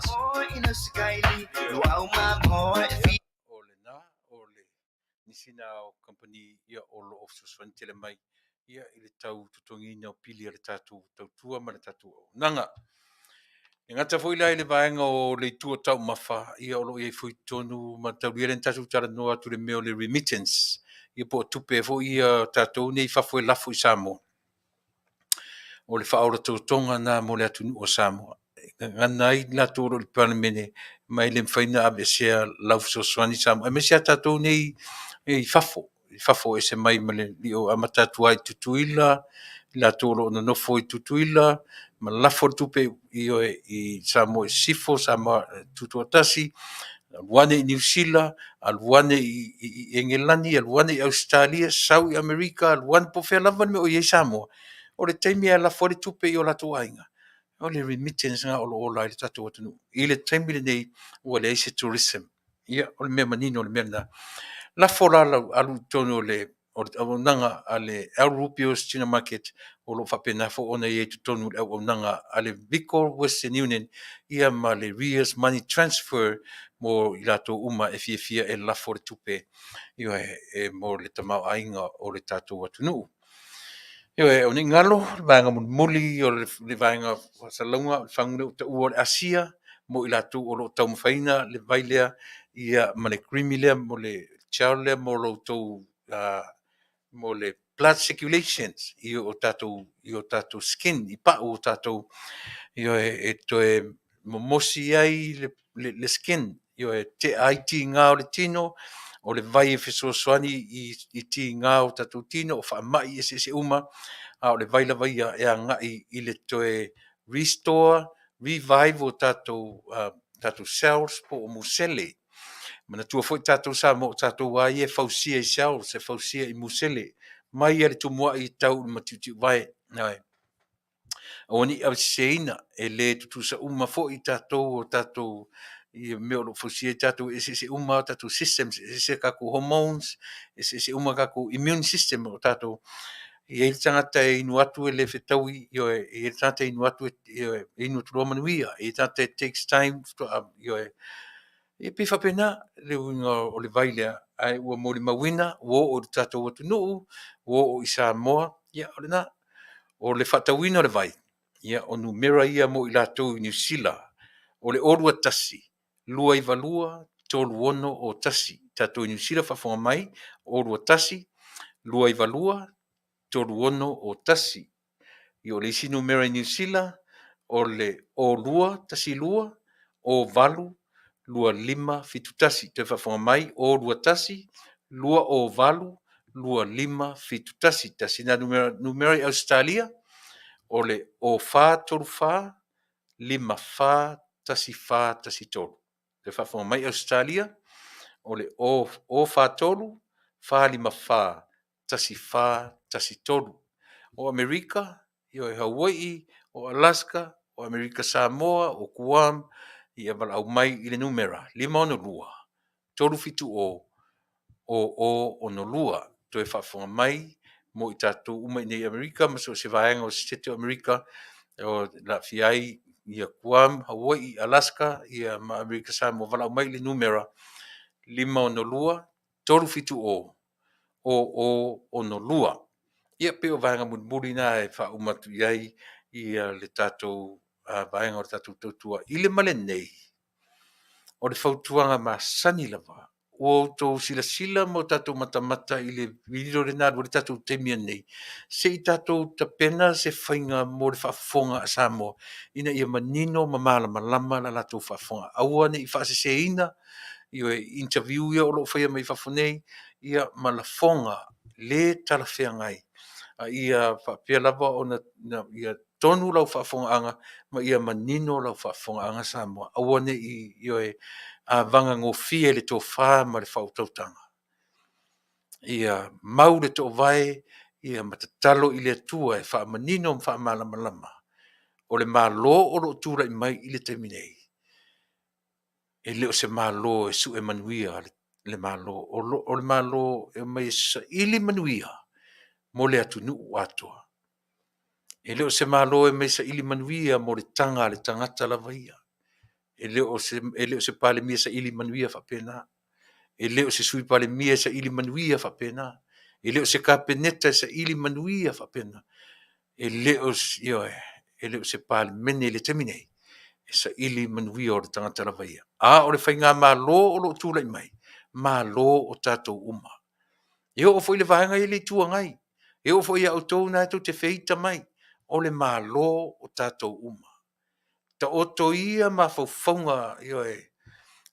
O lena, o le nisi na o company ia o lo o fesoasoani tele mai ia i le tau totogiina o pili a le tatou tautua ma le tatou auaunaga. E gata foi la i le vaega o le itu o taumafa, ia o lo o i ai foi i totonu ma taulia lea na tatou talanoa atu i le mea o le remittance, ia po o tupe foi ia tatou nei i fafo e lafo i Samoa. O le faaola totoga lena mo le atunuu o Samoa. E gagana ai latou o lo o i le Palemene, ma e le mafai ona aveesea lau fesoasoani Samoa, aemaise lava tatou nei i fafo, i fafo ese mai ma le lio amata atu ai i Tutuila, i latou o lo o nonofo i Tutuila, ma lafo le tupe i, i Samoa i Sisifo, Samoa Tutoatasi, alu ane i Niu Sila, alu ane i, i, i Engelani, alu ane i Ausetalia, sau i Amerika, alu ane po o fea lava le mea o i ai Samoa. O le taimi e lafo ai le tupe i o latou aiga, o le remittance lena o lo o ola ai le tatou atunuu. I le taimi lenei, ua leai se tourism. Ia, o le mea manino o le mea lena. Lafo la lau alu i totonu o le o le auaunaga a le El Rubio's Tuna Market o lo o faapena foi ona i ai i totonu o le auaunaga a le Vico Western Union ia ma le Ria's Money Transfer mo i latou uma e fiafia e lafo le tupe ioe, e mo le tamaoaiga o le tatou atunuu. Ioe, o nei galo, le vaega mulimuli o le vaega faasalalauga o le fagu lea ua taua o le Asia mo i latou o lo o taumafaina le vai lea ia ma le creamy lea mo le gel lea mo lo outou mo le blood circulations i o tatou i o tatou skin i pau o tatou ioe e toe momosi ai le, le, le skin ioe tea ai tiga o le tino o le vai e fesoasoani i, i tiga o tatou tino o faamai eseese uma a o le vai lava ia e agai i le toe restore revive o tatou uh, tatou cells po o musele. Manatua foi tatou Samoa o tatou lava ia e fausia i cells, e fausia i musele, mai lava i le tumuai e tau i le matiutiuvae. Ioe. Aua ne i aveseseina, e le tutusa uma foi tatou o tatou i mea o lo o fausia ai tatou, e eseese uma a tatou systems, e eseese tatou hormones, eseese uma tatou immune system o tatou. E i ai le tagata e inu atu e le fetaui, ioe, e i ai le tagata e inu atu, ioe, e inu atu loa manuia. E i ai le tagata it takes time faatoa, ioe. E pei faapena le uiga o le vai lea, ae ua molimauina ua oo i le tatou atunuu, ua oo i Samoa, ia o lena. O le faatauina o le vai, ia o numera ia mo i latou i Niu Sila, o le 021 292 3601. Tatou i Niu Sila faafofoga mai, 021 292 3601. Ia o le isi numera i Niu Sila, o le 02 12 08 2571. Toe faafofoga mai, 021 208 2 5 7 1. Tasi lena numera, numera i Ausetalia, o le 0 4 3 4 5 4 1 4 1 3. Toe faafofoga mai Ausetalia, o le 0 4 3 4 5 4 1 4 1 3. O Amerika, ioe, Hawaii, o Alaska, o Amerika Samoa, o Guam, ia valaau mai i le numera 562 370 0062. Toe faafofoga mai mo i tatou uma i nei Amerika ma so o se vaega o Setete o Amerika, o le aafia ai ia Guam, Hawaii, Alaska, ia ma Amerika Samoa, valaau mai i le numera 562 370 0062. Ia pei o vaega mulimuli na e faauma atu i ai ia le tatou vaega o le tatou tautua i le ma lenei. O le fautuaga masani lava, ua outou silasila ma o tatou matamata i le video lena alu ai le tatou taimi nei, se i tatou tapena se faiga mo le faafofoga a Samoa ina ia manino ma malamalama la latou faafofoga. Aua ne i faaseseina ioe, interview ia o lo o faia mai fafo nei, ia ma lafoga le talafeagai, a ia faapea lava ona ia tonu lau faafofogaaga ma ia manino lau faafofogaaga Samoa. Aua ne i, ioe, avaga gofie i le tofa ma le faautautaga. Ia mau le toovae, ia ma tatalo i le Atua e faamanino ma faamalamalama o le Malo o lo o tulai mai i le taimi nei, e le o se Malo e sue manuia le Malo, o le Malo e omai e saili manuia mo le atunuu atoa. E le o se Malo e omai e saili manuia mo le taga a le tagata lava ia. E le o se, e le o se Palemia saili manuia faapena. E le o se Sui Palemia e saili manuia faapena. E le o se Kapeneta e saili manuia faapena. E le o, ioe, e le o se Palemene i le taimi nei e saili manuia o le tagata lava ia. A o le faigamalo o lo o tulai mai, Malo o tatou uma. E oo foi i le vaega ia i le Itu Agai, e oo foi ia outou na tou te feita mai, o le Malo o tatou uma. Taoto ia mafaufauga, ioe,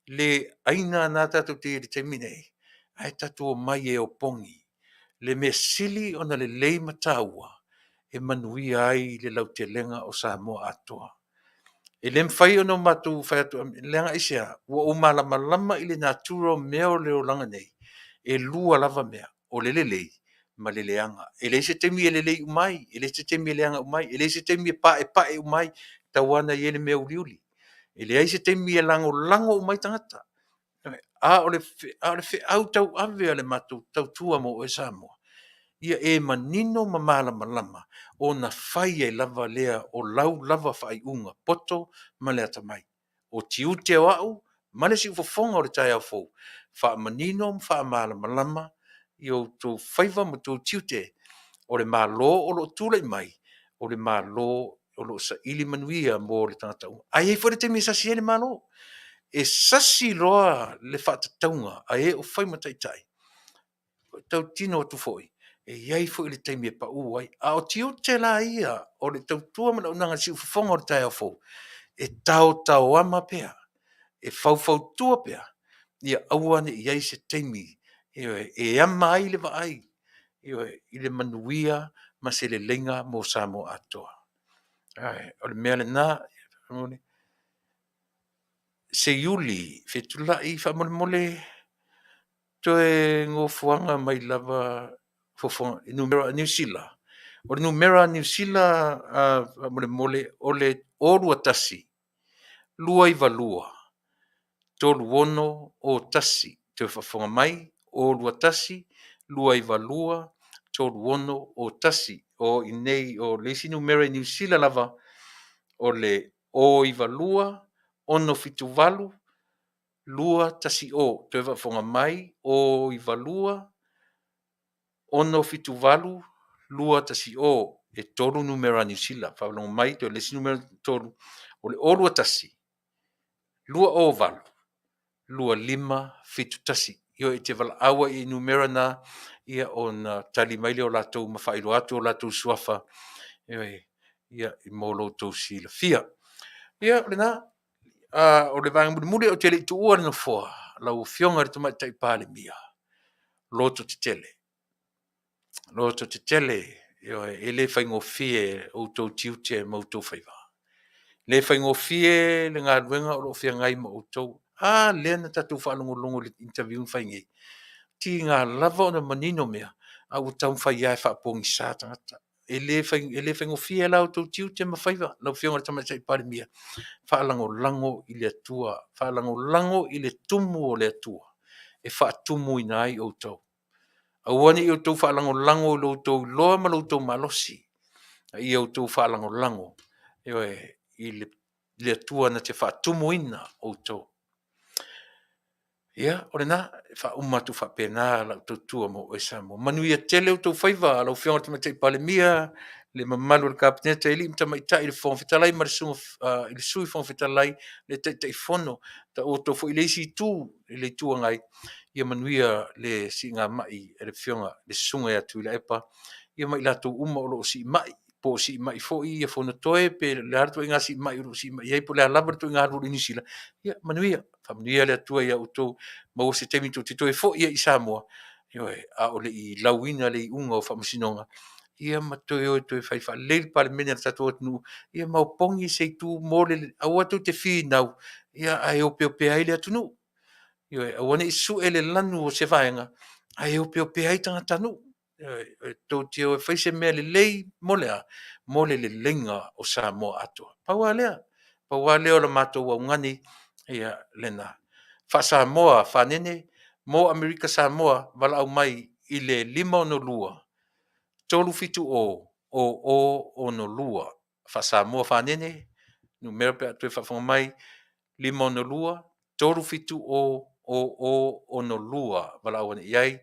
le aina na tatou te i ai i le taimi nei, ae tatou omai e opogi le mea sili ona lelei ma taua e manuia ai le lautelega o Samoa atoa. E le mafai ona matou fai atu, leaga aisea, ua ou malamalama i le natura o mea o le olaga nei, e lua lava mea, o le lelei ma le leaga. E leai se taimi e lelei uma ai, e leai se taimi e leaga uma ai, e leai se taimi e paepae uma ai, tau lava ina i ai le mea uliuli. E leai se taimi e lagolago uma ai tagata. A o le feau tauave a le matou tautua mo oe Samoa, ia e manino ma malamalama ona fai ai lava lea o lau lava faaiuga poto ma le atamai. O tiute o au ma le siufofoga o le taeao fou, faamanino ma faamalamalama i outou faiva ma outou tiute, o le Malo o lo o tulai mai, o le Malo o lo o saili manuia mo le tagata uma. Ae i ai foi le taimi e sasi ai le Malo. E sasi loa le faatatauga a e o fai ma taitai, tautino atu foi, e i ai foi le taimi e pau ai. A o tiute la ia o le tautua ma le auaunaga i le siufofoga o le taeao fou, e taotaoama pea, e faufautua pea, ia aua ne i i ai se taimi e ama ai le vaai i le manuia ma se leleiga mo Samoa atoa. O le mea lena, Seiuli, Fetuulai, faamolemole toe gofoaga mai lava fofoga numera Niu Sila. O le numera Niu Sila faamolemole o le 021 292 36 01. Toe faafofoga mai, 021 292 36 01. O i inei o le isi numera i Niu Sila lava o le 092 678 210. Toe faafofoga mai, 092 678 210. E tolu numera a Niu Sila. Faalogo mai, toe le isi numera tolu, o le 021 208 2571. Ioe, e te valaau ai i numera na, ia ona tali mai lea o latou ma faailoa atu o latou suafa, ioe, ia mo lo outou silafia. Ia, o lena, o le vaega mulimuli ou te le i tuua le nofoa, lau Afioga i le Tamaitai Palemia, loto tetele. Loto tetele, ioe, e le faigofie outou tiute ma outou faiva. Le faigofie le galuega o lo o feagai ma outou. A lea na tatou faalogologo i le interview na fai nei. Tiga lava ona manino mea, a ua taumafai lava e faapogisa tagata. E le faigofie la outou tiute ma faiva lau Afioga i le Tamaitai Palemia, faalagolago i le Atua, faalagolago i le tumu o le Atua e faatumuina ai outou. Aua ne i outou faalagolago i lo outou iloa ma lo outou malosi, a ia outou faalagolago, ioe, i le Atua na te faatumuina outou. Ia, o lena, e faauma atu faapena lau tautua mo oe Samoa. Manuia tele outou faiva, lau Afioga i le Tamaitai Palemia, le mamalu o le Kapeneta i alii ma tamaitai, le Fofoga Fetalai ma le Sui Fofoga Fetalai, le Taitaifono, taoto foi i le isi Itu i le Itu Agai, ia manuia le siigamai a le Afioga le Susuga ia Tuilaepa, ia ma i latou uma o lo o siimai, po o siimai foi Fonotoe po o le a le ituaiga siimai o lo o siimai ai po o le a lava le ituaiga alu i Niu Sila, ia manuia. Faamanuia le Atua ia outou, maua se taimi tou te toe foi ai i Samoa, ioe, a o le i lauina le iuga o faamasinoga, ia ma toe o e toe fai faalelei le Palemene a le tatou atunuu, ia ma opogi se itu mo le… Aua tou te finau ae opeopea ai le atunuu. Ioe, aua ne i sue le lanu o se vaega ae opeopea ai tagatanuu. Ioe, tou te o e fai se mea lelei mo le a? Mo le leleiga o Samoa atoa. Pau lava lea, pau lava lea o le matou augani, ia lena. Faa-Samoa fanene, mo Amerika Samoa, valaau mai i le 562 370 0062. Faa-Samoa fanene, numera pe a toe faafofoga mai, 562 370 0062. Valaau ane i ai.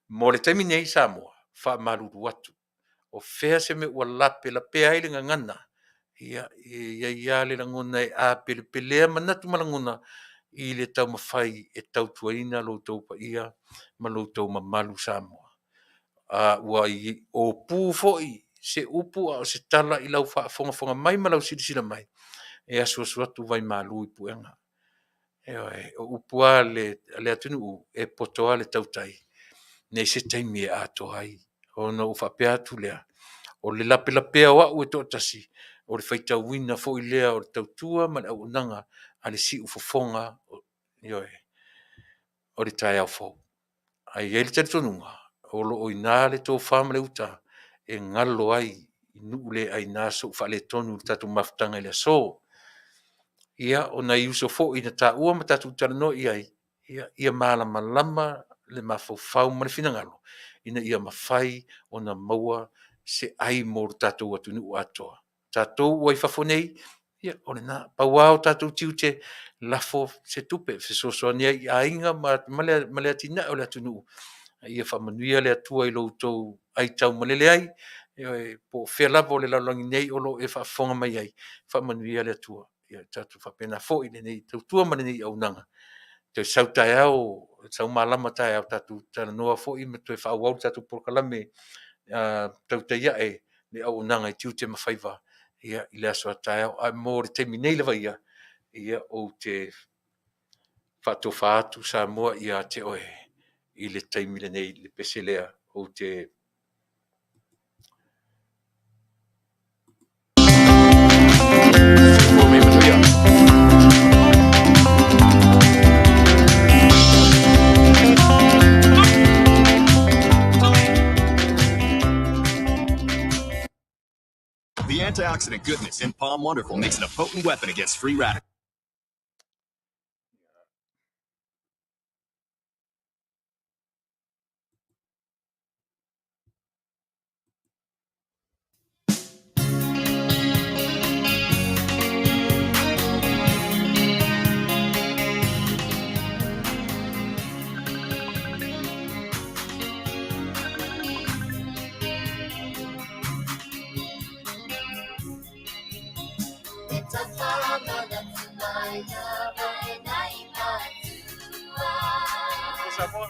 Mo le taimi nei Samoa, faamalulu atu, o fea se mea ua lapelapea ai le gagana, ia, e i ai lava le lagona e apelepelea manatu ma lagona i le taumafai e tautuaina lo outou paia ma lo outou mamalu Samoa. A ua opu foi se upu a o se tala i lau faafogafoga mai ma lau silasila mai, e asuasu atu vaimalu i puega. Ioe, o upu lava a le atunuu, e poto lava le tautai, leai se taimi e atoa ai. Ona ou faapea atu lea, o le lapelapea o au e toatasi, o le faitauina foi lea o le tautua ma le auaunaga a le siufofoga, ioe, o le taeao fou. Ae i ai le talitonuga, o lo o i ina le tofa ma le uta e galo ai i nuu le aina sou faaletonu i le tatou mafutaga i le aso. Ia, o nai uso foi na taua ma tatou talanoa i ai, ia malamalama le mafaufau ma le finagalo ina ia mafai ona maua se ai mo le tatou atunuu atoa. Tatou ua i fafo nei, ia o lena. Pau lava o tatou tiute, lafo se tupe e fesoasoani ai i aiga ma le atinae o le atunuu. Ia faamanuia le Atua i lo outou aitaumalele ai, ioe, po o fea lava o le lalolagi nei o lo o e faafofoga mai ai, faamanuia le Atua. Ia tatou faapena foi lenei tautua ma lenei auaunaga. Toe sau taeao, sau malama taeao, tatou talanoa foi ma toe faaauau le tatou polokalame Tautai Ae i le auaunaga i tiute ma faiva i le aso a taeao. Ae mo le taimi nei lava ia, ia ou te faatofa atu Samoa ia te oe i le taimi lenei i le pese lea ou te The antioxidant goodness in Palm Wonderful makes it a potent weapon against free radicals. Samoa.